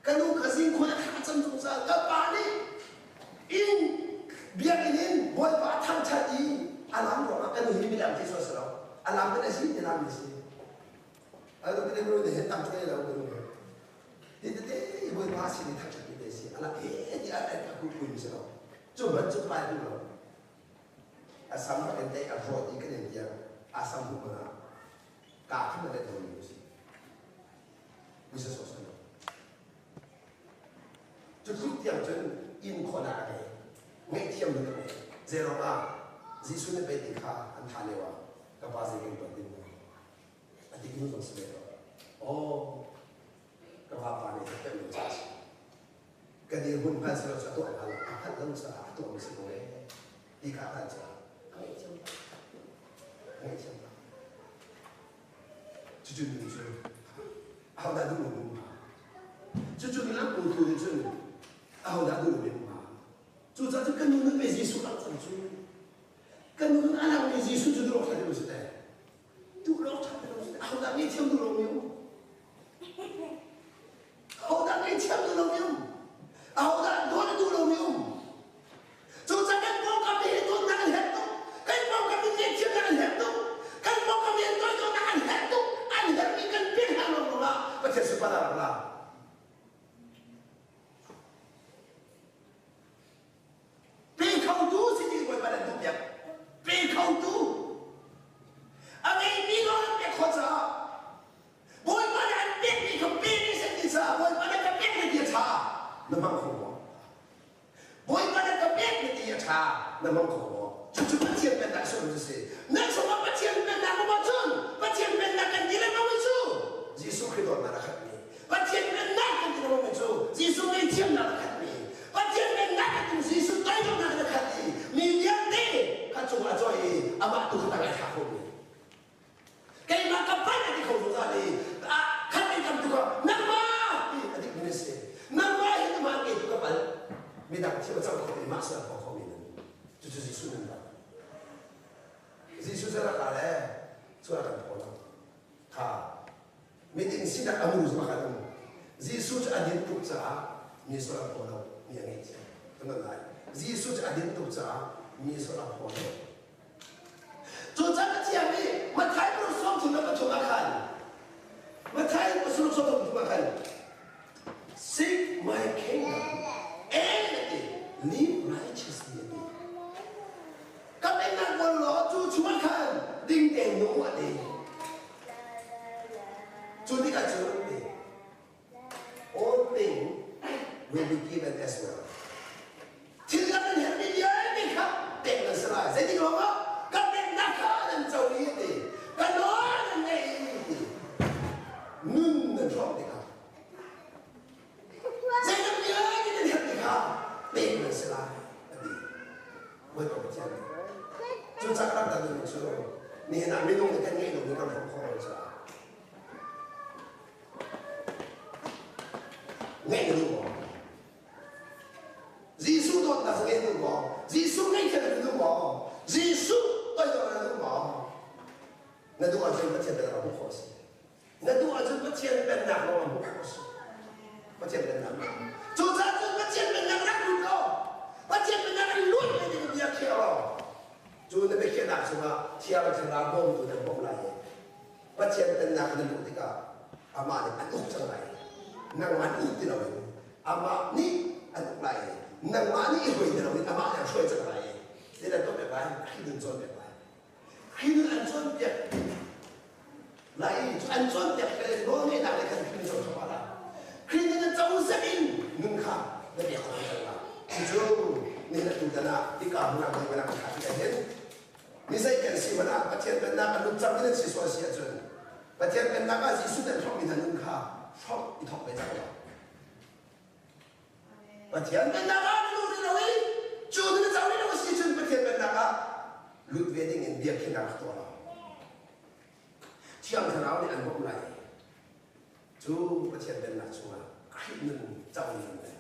Ka nu kha zingkhua a thla cam zungzal. Ka pa nih inn biakinn in Bawipa a thangṭhat i a lam ruangah ka nu hi midang khi sual si lo. A lam kan a si ti lam mi si. A nu kan nu nih tam te lo ka nu he. Hi tete Bawipa sin i thangṭhat mi te si. A lak he ti a a ku pui mi si lo. Cu ban cu pai duh lo. A sam rak in tei a rawt i kan in tiang a sam hu mana ka khan a let lo mi si. Misa sawsawh lo. Cu tluk tiang cun inn khawhnak a ngei. Ngaihthiam na ngei. Zeiruang ah Jesuh nih pei ti kha an thah lio ah ka pa zei kan tuah ding maw? A ti hnu zong si ve lo. Aw, ka vapa nih ka lo caah si. Ka dirhmun hngal si lo cu a tuah hnga lo. A hngalh lo caah a tuahmi si ko ee. Ti kha a hngalh caah a ngaihthiam tak. A ngaihthiam tak. Cucu nu cu ahodah duh lo hnga? Cucu nu lam tu nih cun ahodah duh lo hnga? Cucaah cu kan nu nih pei Jesuh lang cang cu. Kan nu nih a langmi Jesuh cu duh awk ṭha ti lo si teh. Duh lo ṭha ti lo si teh. Ahodah ngaihthiam duh lo mi um? Ahodah ngaihthiam duh lo mi um? Ahodah dawt a duh lo mi um? Cucaah kan pawngkam hi dawtnak an herh tuk. Kan pawngkam hi ngaihthiamnak an herh tuk. Kan pawngkam hi toidornak an herh tuk. An herhmi kan pek hna lo ruangah Pathian sunparnak rak la. Pe khotu si ti Bawipa nan duh piak. Pe khotu. A ngeimi lawng an pek khawh caah Bawipa nih an pekmi kha pe ni seh ti caah Bawipa nih ka pek na ti a ṭha. Na hmang kho maw? Bawipa nih ka pek na ti a ṭha. Na hmang kho maw? Cucu Pathian pennak sullam cu si. Na chungah Pathian pennak um ahcun Pathian pennak kan ti lengmang mi cu Jesuh Khrih dawtnak a khatmi. Pathian pennak kan ti lengmang mi cu Jesuh ngaihthiamnak a khatmi. Pathian pennak kan ti Jesuh toidornak a khat i mi vialte kha cungah a cawi i amah tu kha tang ai thla khomi. Keimah ka palh a ti kho zungzal i khat in kam tuk ah nangmah ti a dik mi na si. Nangmah hi nangmah kei tu ka palh. Midang thil a cang kho mi mah sual kho kho mi nan cucu Jesuh nan rak. Jesuh cu rak le sual kan phaw lo. Kha miding sinak a muru zong kan um. Jesuh cu a din tuk caah mi sual a phaw lo mi a ngei Kan lai. Jesuh cu a din tuk caah mi sual a phaw lo. Cucaah Pathian nih Matthai paruk 33 ah khan Matthai paruk 33 ah khan Seek my kingdom and live righteously a ti. Ka pennak kawl law cu chungah khan ding tein nung a ti. Cu tikah cun ti all things will be given as well. Thil kan nan herhmi vialte kha pek nan si lai. Zeitik lawngah ka peknak kha nan co i ti ka nawl nan ngeih i ti nun nan hrawm tikah zeitik vialte nan herh tikah pek nan si lai a ti. Bawipa Pathian nih. Cucaah ramdang minung cu nihin ah minung nih kan ngeih lomi kan hrawm khawh lo caah Ngeih na duh maw? Jesuh dawtnak ngeih na duh maw? Jesuh ngeihchiat na duh maw? Jesuh toidor na duh maw? Na duh ahcun Pathian pennak hmuh khawh a si. Na duh ahcun Pathian pennak lawng hmuh khawh a si. Pathian pennak. Cucaah cun Pathian pennak rak lut law Pathian pennak an lut ve ding bia khiah law cu na biakhiahnak chungah Thiang Thlarau bawmtu nan bawmh lai i Pathian pennak na luh tikah amah nih an uk cang lai. Nangmah nih uk ti loin amah nih an uk lai i nangmah nih i hruai ti loin amah nih an hruai cang lai. Zeidah tuah piak lai? Khrih nun cawnpiak lai. Khrih nun an cawnpiak lai i cu an cawnpiak le nawlngeihnak le khan Khrih nun cawn thawk lai. Khrih nun cozah in nun kha na pek khawh cang lai. Cucu nihin atu tan ah hika hmun ah voi kan thlah tik ahhin mi zei kan si hmanh ah Pathian pennak a lut cang in an si sual si ahcun Pathian pennak ah Jesuh nan hrawmmi hna nun kha hrawmh i thawk ve cang lo. Pathian pennak ah na luh rih lo i cu na co rih lo a si cun Pathian pennak ah lut ve ding in biakhinak rak tuah lo. Thiang Thlarau nih an bawmh lai. Cu Pathian pennak chungah Khrih nun co ning le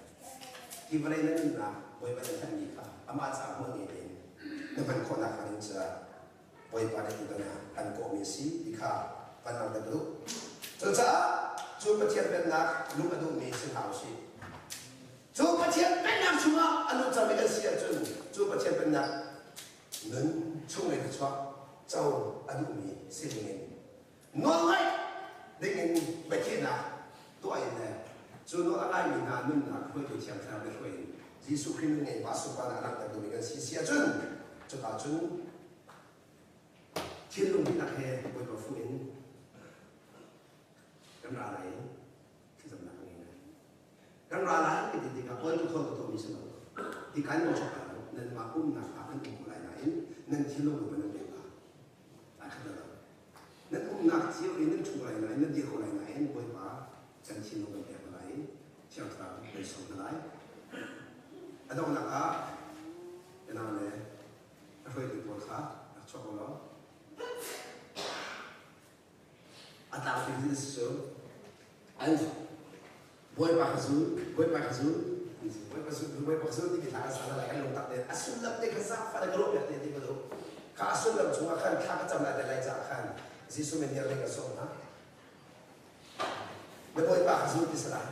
hi vawlei na nunnak Bawipa nan herhmi kha amah caah hmual ngei tein na hman khawhnak hnga ding caah Bawipa nih tutan ah an kawhmi a si ti kha van langhter ka duh. Cucaah cu Pathian pennak luh a duhmi si hna usih. Cu Pathian pennak chungah a lut cangmi kan si ahcun cu Pathian pennak nun chung in a chuak co a duhmi si dingin nawlngaih dingin biakhiahnak tuah in le cu nawl a ngaimi hna nunnak hruaitu Thiang Thlarau le hruai in Jesuh Khrih nun ngei pa sunparnak a langhter duhmi kan si si ahcun cuka cun thinlung dihlak he Bawipa fuh in kan ra lai i thlacamnak kan ngei lai. Kan ra lai kan ti tikah kawl cu khawl ka tuahmi si lo. Hika in nan chuak lai lo, nanmah umnak ah kan um ko lai nain nan thinlung rupa nan pek la. Ai khat lo. Nan umnak cio in nan ṭhu lai nain nan dir ko lai nain Bawipa kan thinlung kan pek lai i Thiang Thlarau kan sawm hna lai. A donghnak ah ka nau le a hruaitu pawl kha rak chuak u law a tlangpi cu cu an Bawipa kha zul Bawipa kha zul Bawipa zul Bawipa kha zul timi hla kan sa lai kan lungtak te a sullam te kha zaangfah le ka ruah piak te ti ka duh kha a sullam chungah khan thla ka cam lai te lai caah khan Jesuh min dir ding ka sawm hna Na Bawipa kha zul ti si lai.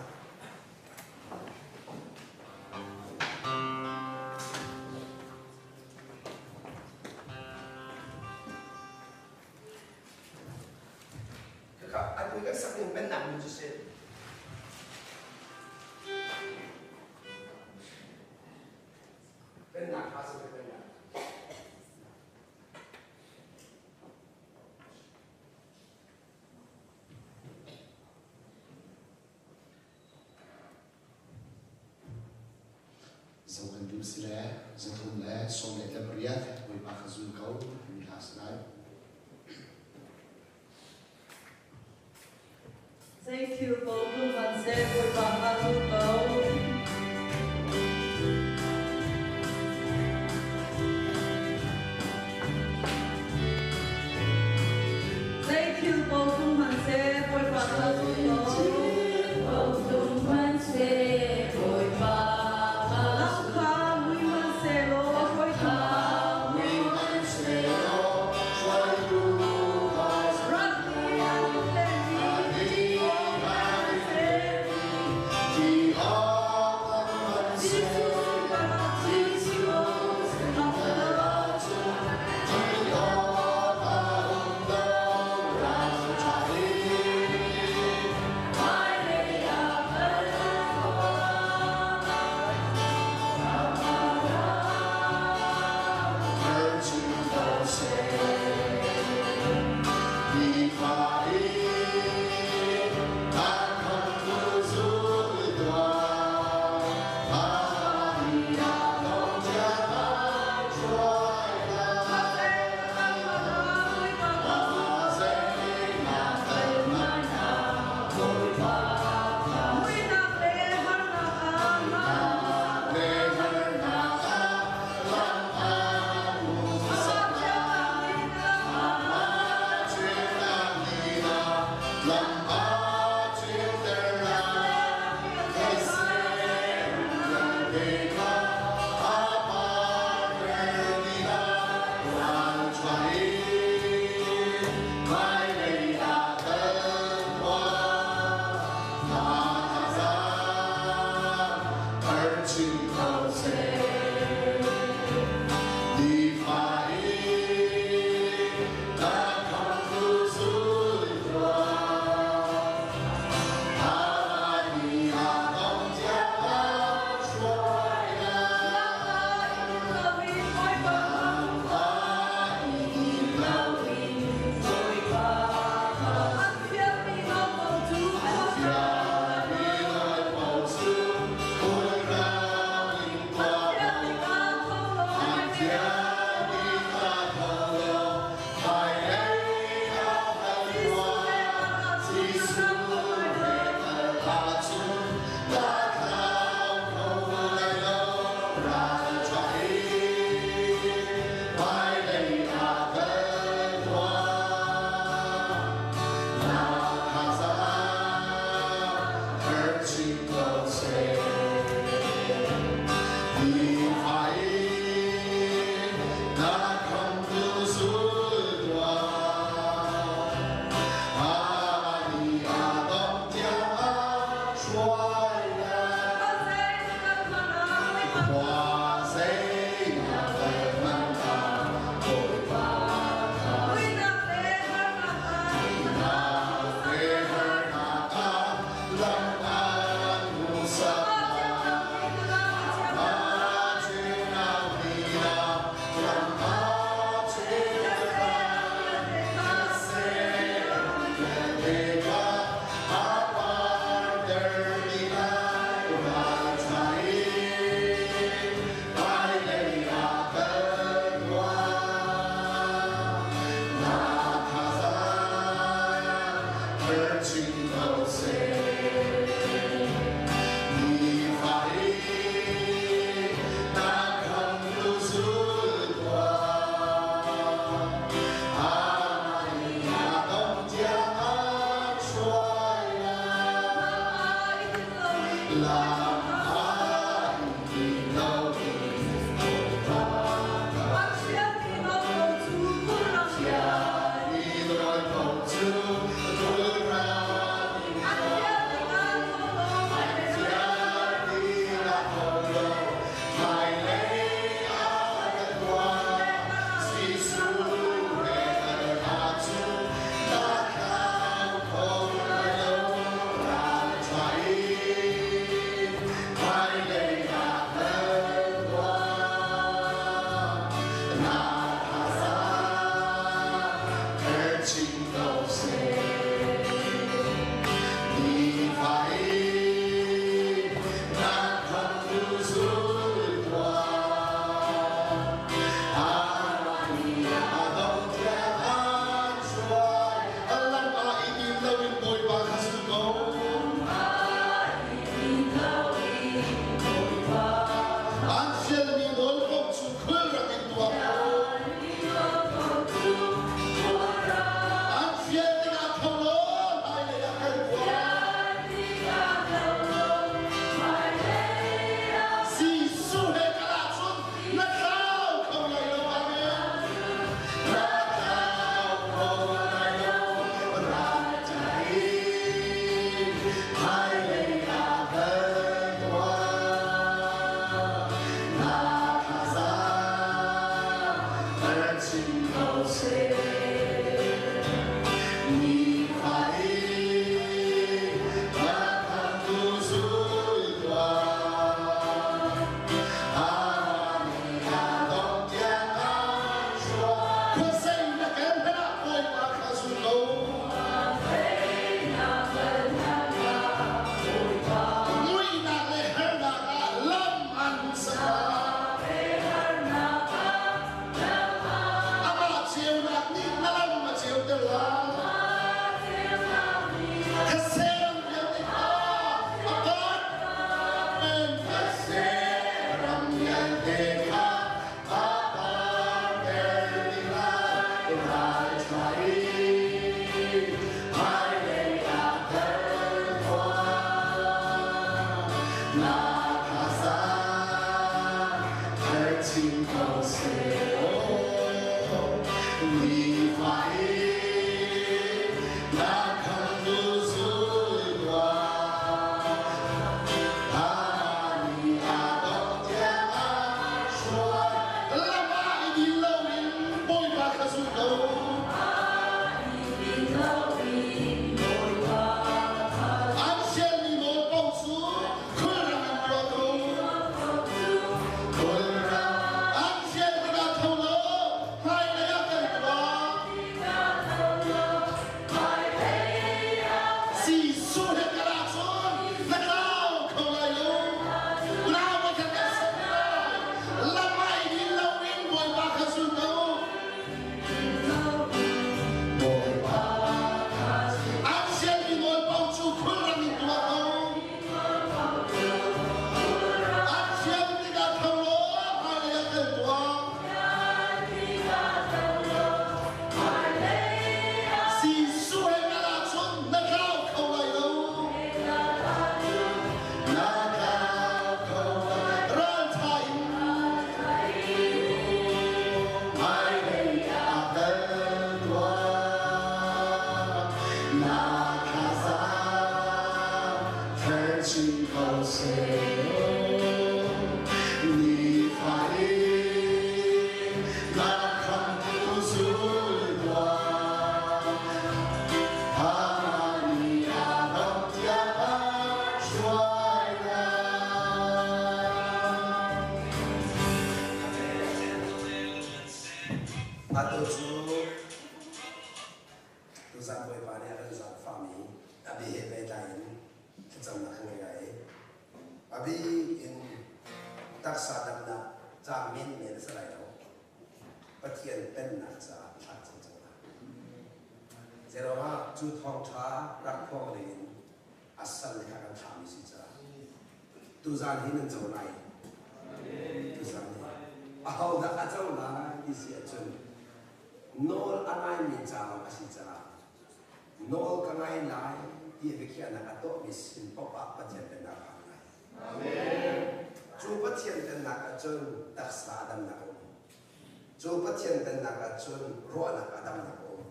Khakha atu kan sak ning pennak min cu si. Pennak kha si pennak. Zo kan duh si le 318 Bawipa kha zul ko timi hla si lai. Zei thil paoh tlung hmanhseh Bawipa kha zul ko. Zei thil paoh tlung hmanhseh Bawipa kha zul ko. Lam kha mui hmanhsehlaw hruaitu Rat nih an in hlenmi awk hmanhseh. hruai lai. Khua zei na kal hmanh ah Bawipa kha Muihnak le harnak ah lam aan hmuhsak lai. Amah ceunak nih na lam a ceuter lai. Sihmanhsehlaw vialte kha a parter dih lai. Ralṭha in hmailei ah kal tuah. Na thazaang thar chin ko seh. Nifa in na khamtu zul tuah. Amah nih a dong tiang aan hruai lai. Lam ah in ti loin Bawipa kha Thian i nawl ko cu khulrang in Thian ti na tho lo, hmailei ah kan tuah. Jesuh he kal ahcun na thlau kho lai lo. Ralṭha in hmailei ah kal tuah. Na thazaang her chin ko seh. Nifa in na khamtu zul tuah. Amah nih a dong tiang aan hruai. A lam ah i din loin Bawipa kha zul ko. An fialmi nawl paoh cu khulrang in tuah ko. An fial tikah tho law hmailei ah kal tuah. Jesuh he kal ahcun na tlau kho lai lo. Amen. Na tlau kho lai lo. Ralṭha in hmailei ah kal tuah. Na thazaang thar chin ko seh. Nifa in na khamtu zul tuah. Amah nih a dong tiang aan hruai. Khuazei na kal hmanh ah Bawipa kha zul ko. Muihnak le harnak ah lam aan hmuhsak lai. Amah ceunak nih na lam a ceuter lai. These ram vialte kha a pat. Amen. These ram vialte kha a parter dih lai. Ralṭha in hmailei ah kal tuah. Na thazaang thar chin ko seh. Oh, nifa in na khamtu zul tuah. Amah nih a dong tiang aan hruai. Lam ah i din loin Bawipa kha zul ko. An fialmi nawl paoh cu khulrang in si ko seh. Nifa in na khamtu zul tuah. Thangani a dam tiang a hruai lai. Atu cu tuzan Bawipa nih a kan zaangfahmi a bia he pehtlai in thlacamnak kan ngei lai i a bik in taksa damnak ca menmen a si lai lo. Pathian pennak caah thla cam cang hna. Zeiruangah cu thawngṭha rak phuang dingin a sal le kha kan thlahmi si caah tuzan hi nan co lai. Tuzan hi ahodah a co lai ti si ahcun nawl a ngaimi ca lawng a si caah nawl ka ngai lai ti biakhiahnak a tuahmi sin paoh ah Pathian pennak a phan lai. Cu Pathian pennak ahcun taksa a damnak a um. Cu Pathian pennak ahcun ruahnak a damnak a um.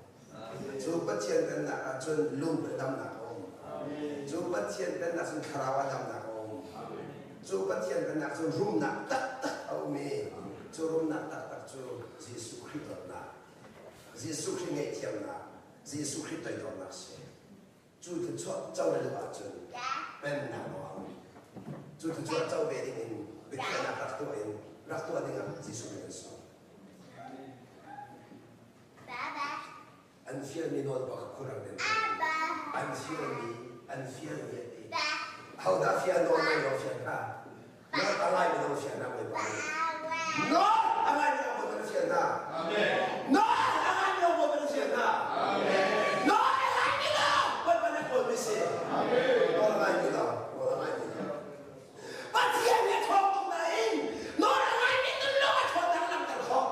Cu Pathian pennak ahcun lung a damnak a um. Cu Pathian pennak cun thlarau a damnak a um. Cu Pathian pennak cun rumnak taktak a um i cu rumnak taktak cu Jesuh Khrih dawtnak, Jesuh Khrih ngaihthiamnak, Jesuh Khrih toidornak a si. Cu thluachuah co na duh ahcun pennak nawl a um. Cu thluachuah co ve ding in biakhiahnak rak tuah in rak tuah ding ah Jesuh nih an sawm. An fialmi nawl bak khurang den. An fialmi, an fialmi a ti. Hodah fial nawl ngai lo fial hna. Nawl a ngai mi nawl fial hna Bawipa nih. Nawl a ngai mi nawl Bawipa na fial hna. Nawl a ngai mi nawl Bawipa na fial hna. Nawl a ngai mi nawl Bawipa na kawl mi si. Nawl a ngai mi nawl, nawl a ngai mi nawl. Pathian nih a ṭhawng tuk nain nawl a ngai mi nun lawng a ṭhawnnak langhter khawh.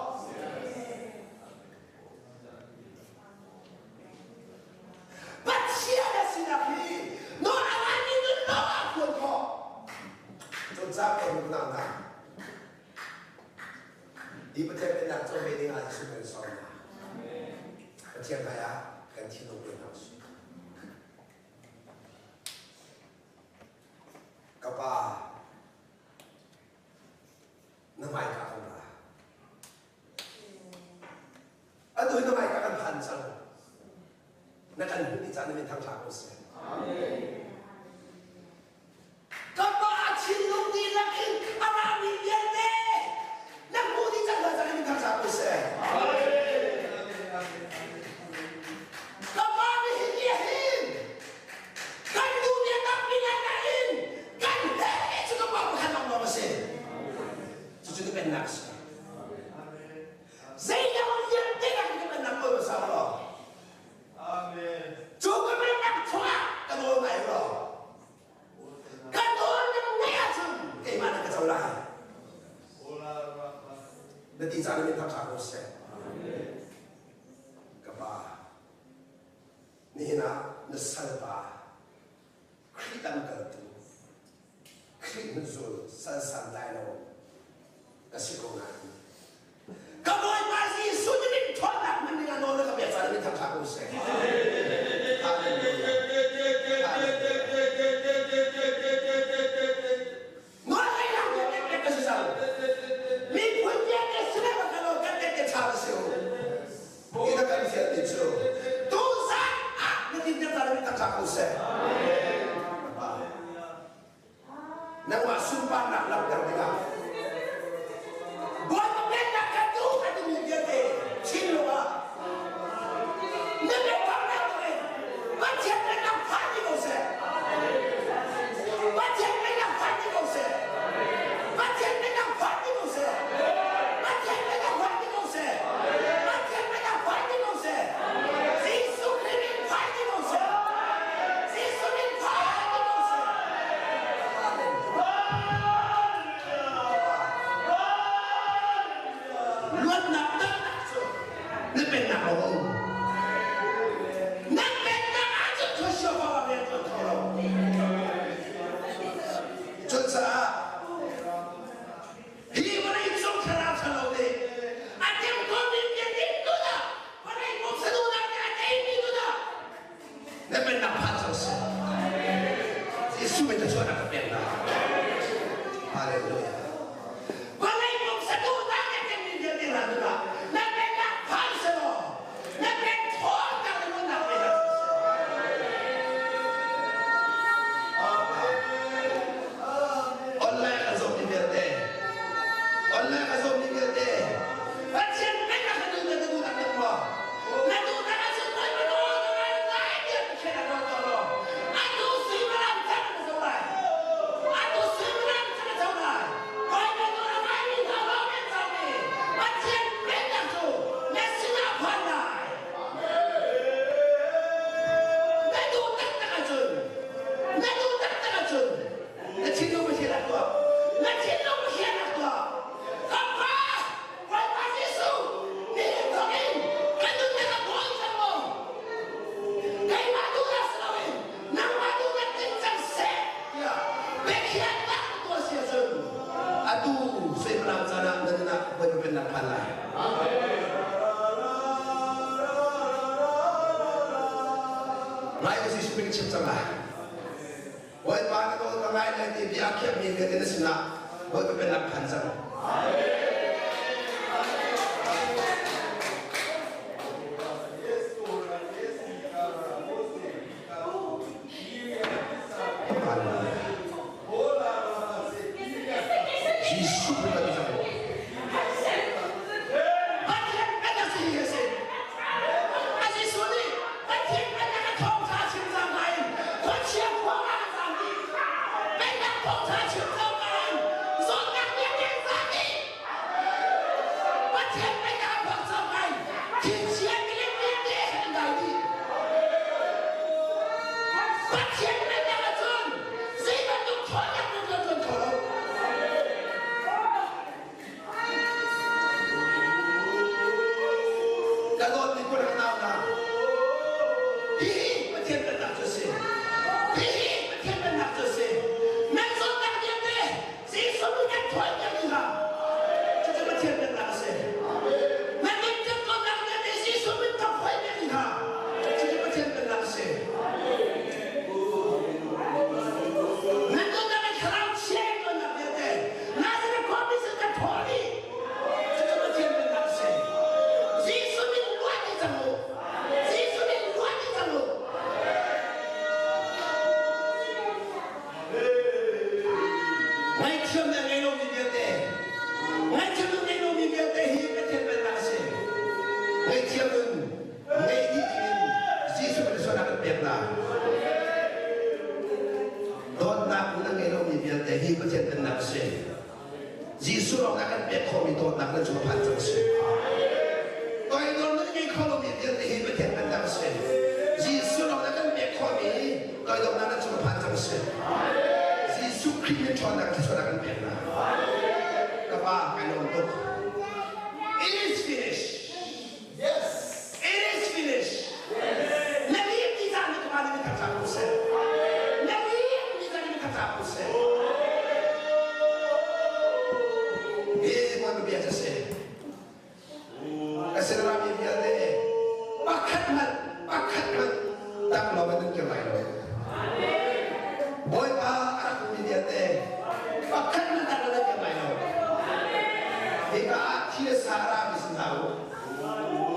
Pathian a sinak hi nawl a ngaimi nun lawng ah phuan khawh. Cucaah ka hmuh nak hna. Hi Pathian pennak co ve ding ah Jesuh kan sawm hna. Pathian hmai ah kan thinlung pe hna usih. Ka pa, na hmaika kan ra. Atu hi na hmaika kan phan cang. Na kan hmuh ni caan na min thangṭha ko seh. Ka pa thinlung dihlak in a rami vialte na hmuh dih cang hna caan na min thangṭha ko seh. Ka pa nihin ni hin kan duhmi a tampi ngai nain kan herhmi cu ka pa pakhat lawnglawng a si. Cucu ka pennak a si. Zeidang vialte nak in ka pennak kawl hmasa u law. Cu ka pennak chungah ka nawl ngai u law. Ka nawl na ngaih ahcun keimah na ka co lai. Na ti caan in thangṭha ko seh. Ka pa, nihin ah na salpa Khrih lamkaltu Khrih hnuzul salsan lai lo ka si ko nain ka Bawipa Jesuh nih min ṭhawnnak hman ding ah nawl na ka pek caah min thangṭha ko seh. Hallelujah. Nawl ngeihnak vialte pek ka si cang. Miphun vialte sinah ka kal kan tette ṭha ka si u. Hi na kan fialmi cu tuzan ah na dinter ta min thangṭha ko seh. Nangmah sunparnak langhter dingah Bawipa pennak kha duh a timi vialte thinlung ah na biakamnak in Pathian pennak phan dih ko seh. Pathian pennak phan dih ko seh. Pathian pennak phan dih ko seh. Pathian pennak phan dih ko seh. Pathian pennak phan dih ko seh. Jesuh Khrih min phan dih ko seh. Jesuh min phan dih ko seh. Amen. Biakhiahnak na tuah si ahcun atu suimilam caan ah na nun ah Bawipa Pennak phan lai. Ngai u Jesuh ka chim cang lai. Bawipa na nawl ka ngai lai ti bia a khiahmi vialte na sinah Bawipa Pennak phan cang. Jesuh kan cang. Pathian kan si hi a si. A Jesuh nih Pathian pennak a thawngṭha chim cang lai. Khuachia khua a cang dih. Pennak thawngṭha chim cang lai. Zawtnak vialte cang dih. Pathian pennak a phak cang lai. Thilchia milim vialte an dai dih. Pathian pennak ahcun zei bantuk ṭhawnnak nan tuan kho lo. Ka dawtmi kun ka nau hna, hihi Pathian pennak cu a si. Hihi Pathian pennak cu a si. Nan zawtnak vialte Jesuh nih kan thawipiak dih hna. Cucu Pathian pennak a si. Nan nuncan vialte Jesuh min kan thawipiak dih hna. Cucu Pathian pennak a si. Nan nunnak in thlarau chia in tuannak vialte Nazareth khuami sin kan thaw dih. Cucu Pathian pennak a si. Jesuh min luat dih cang u. Jesuh min luat dih cang u. Ngaihthiam le ngei lomi vialte, ngaihthiam le ngei lomi vialte hi Pathian pennak a si. Ngaihthiam in ngei dih dingin Jesuh Khrih sualnak kan pek hna. Dawtnak in a ngei lomi vialte hi Pathian pennak a si. Jesuh lawng a kan pek khawhmi dawtnak nan cung a phan cang a si. Toidor nan ngei kho lomi vialte hi Pathian pennak a si. Jesuh lawng a kan pek khawhmi toidornak nan cung a phan cang a si. Jesuh Khrih min ṭhawnnak thluachuah a kan pek hna. Ka pa, kai lawm tuk. It is finished. Yes. It is finished. Yes. Na lim ni zan ni ka pa nih min thangṭhat ko seh. Na lim ni zan ni min thangṭhat ko seh. Hi Bawipa bia cu a si. Ka sin rami vialte pakhat hmanh pakhat hmanh dang lo in nan kir lai lo. Bawipa a rak ummi vialte pakhat hmanh dang lo nan kir lai lo. Hika ah thi le sa a rami si hna u.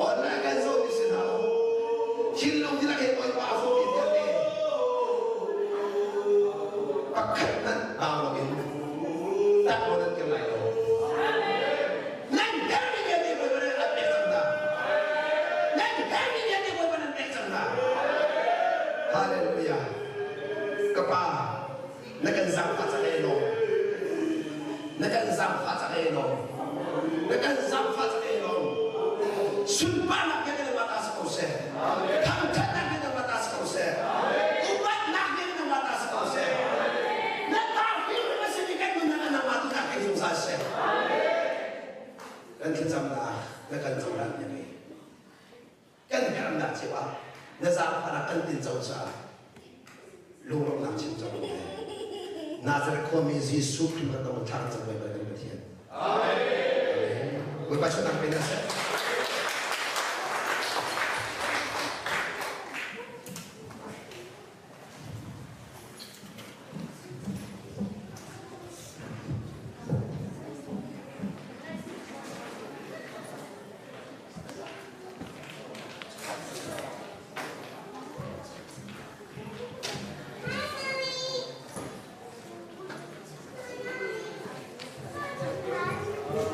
Online kan zawmi si hna u. Thinlung dihlak he Bawipa a fawmi vialte pakhat hmanh bau loin tak lo nan kir lai lo. Nan herhmi vialte Bawipa nih an pek cang hna. Nan herhmi vialte Bawipa nih an pek cang hna. Hallelujah. Ka Pa, na kan zaangfah cang e lawm. Na kan zaangfah cang e lawm. Na kan zaangfah cang e lawm. Sunparnak vialte nangmah ta si ko seh. Thangṭhatnak vialte nangmah ta si ko seh. Upatnak vialte nangmah ta si ko seh. Na ta hrimhrim a simi kan nunnak ah nangmah tu dah kai zungzal seh. Kan thlacamnak na kan cohlan piak i kan herhnak cio ah na zaangfahnak kan tinco caah lunglawmhnak chim cang u. Nazareth khuami Jesuh Khrih kan dong thla kan cam Bawipa kan Pathian. Amen. Bawipa sunak pe na seh.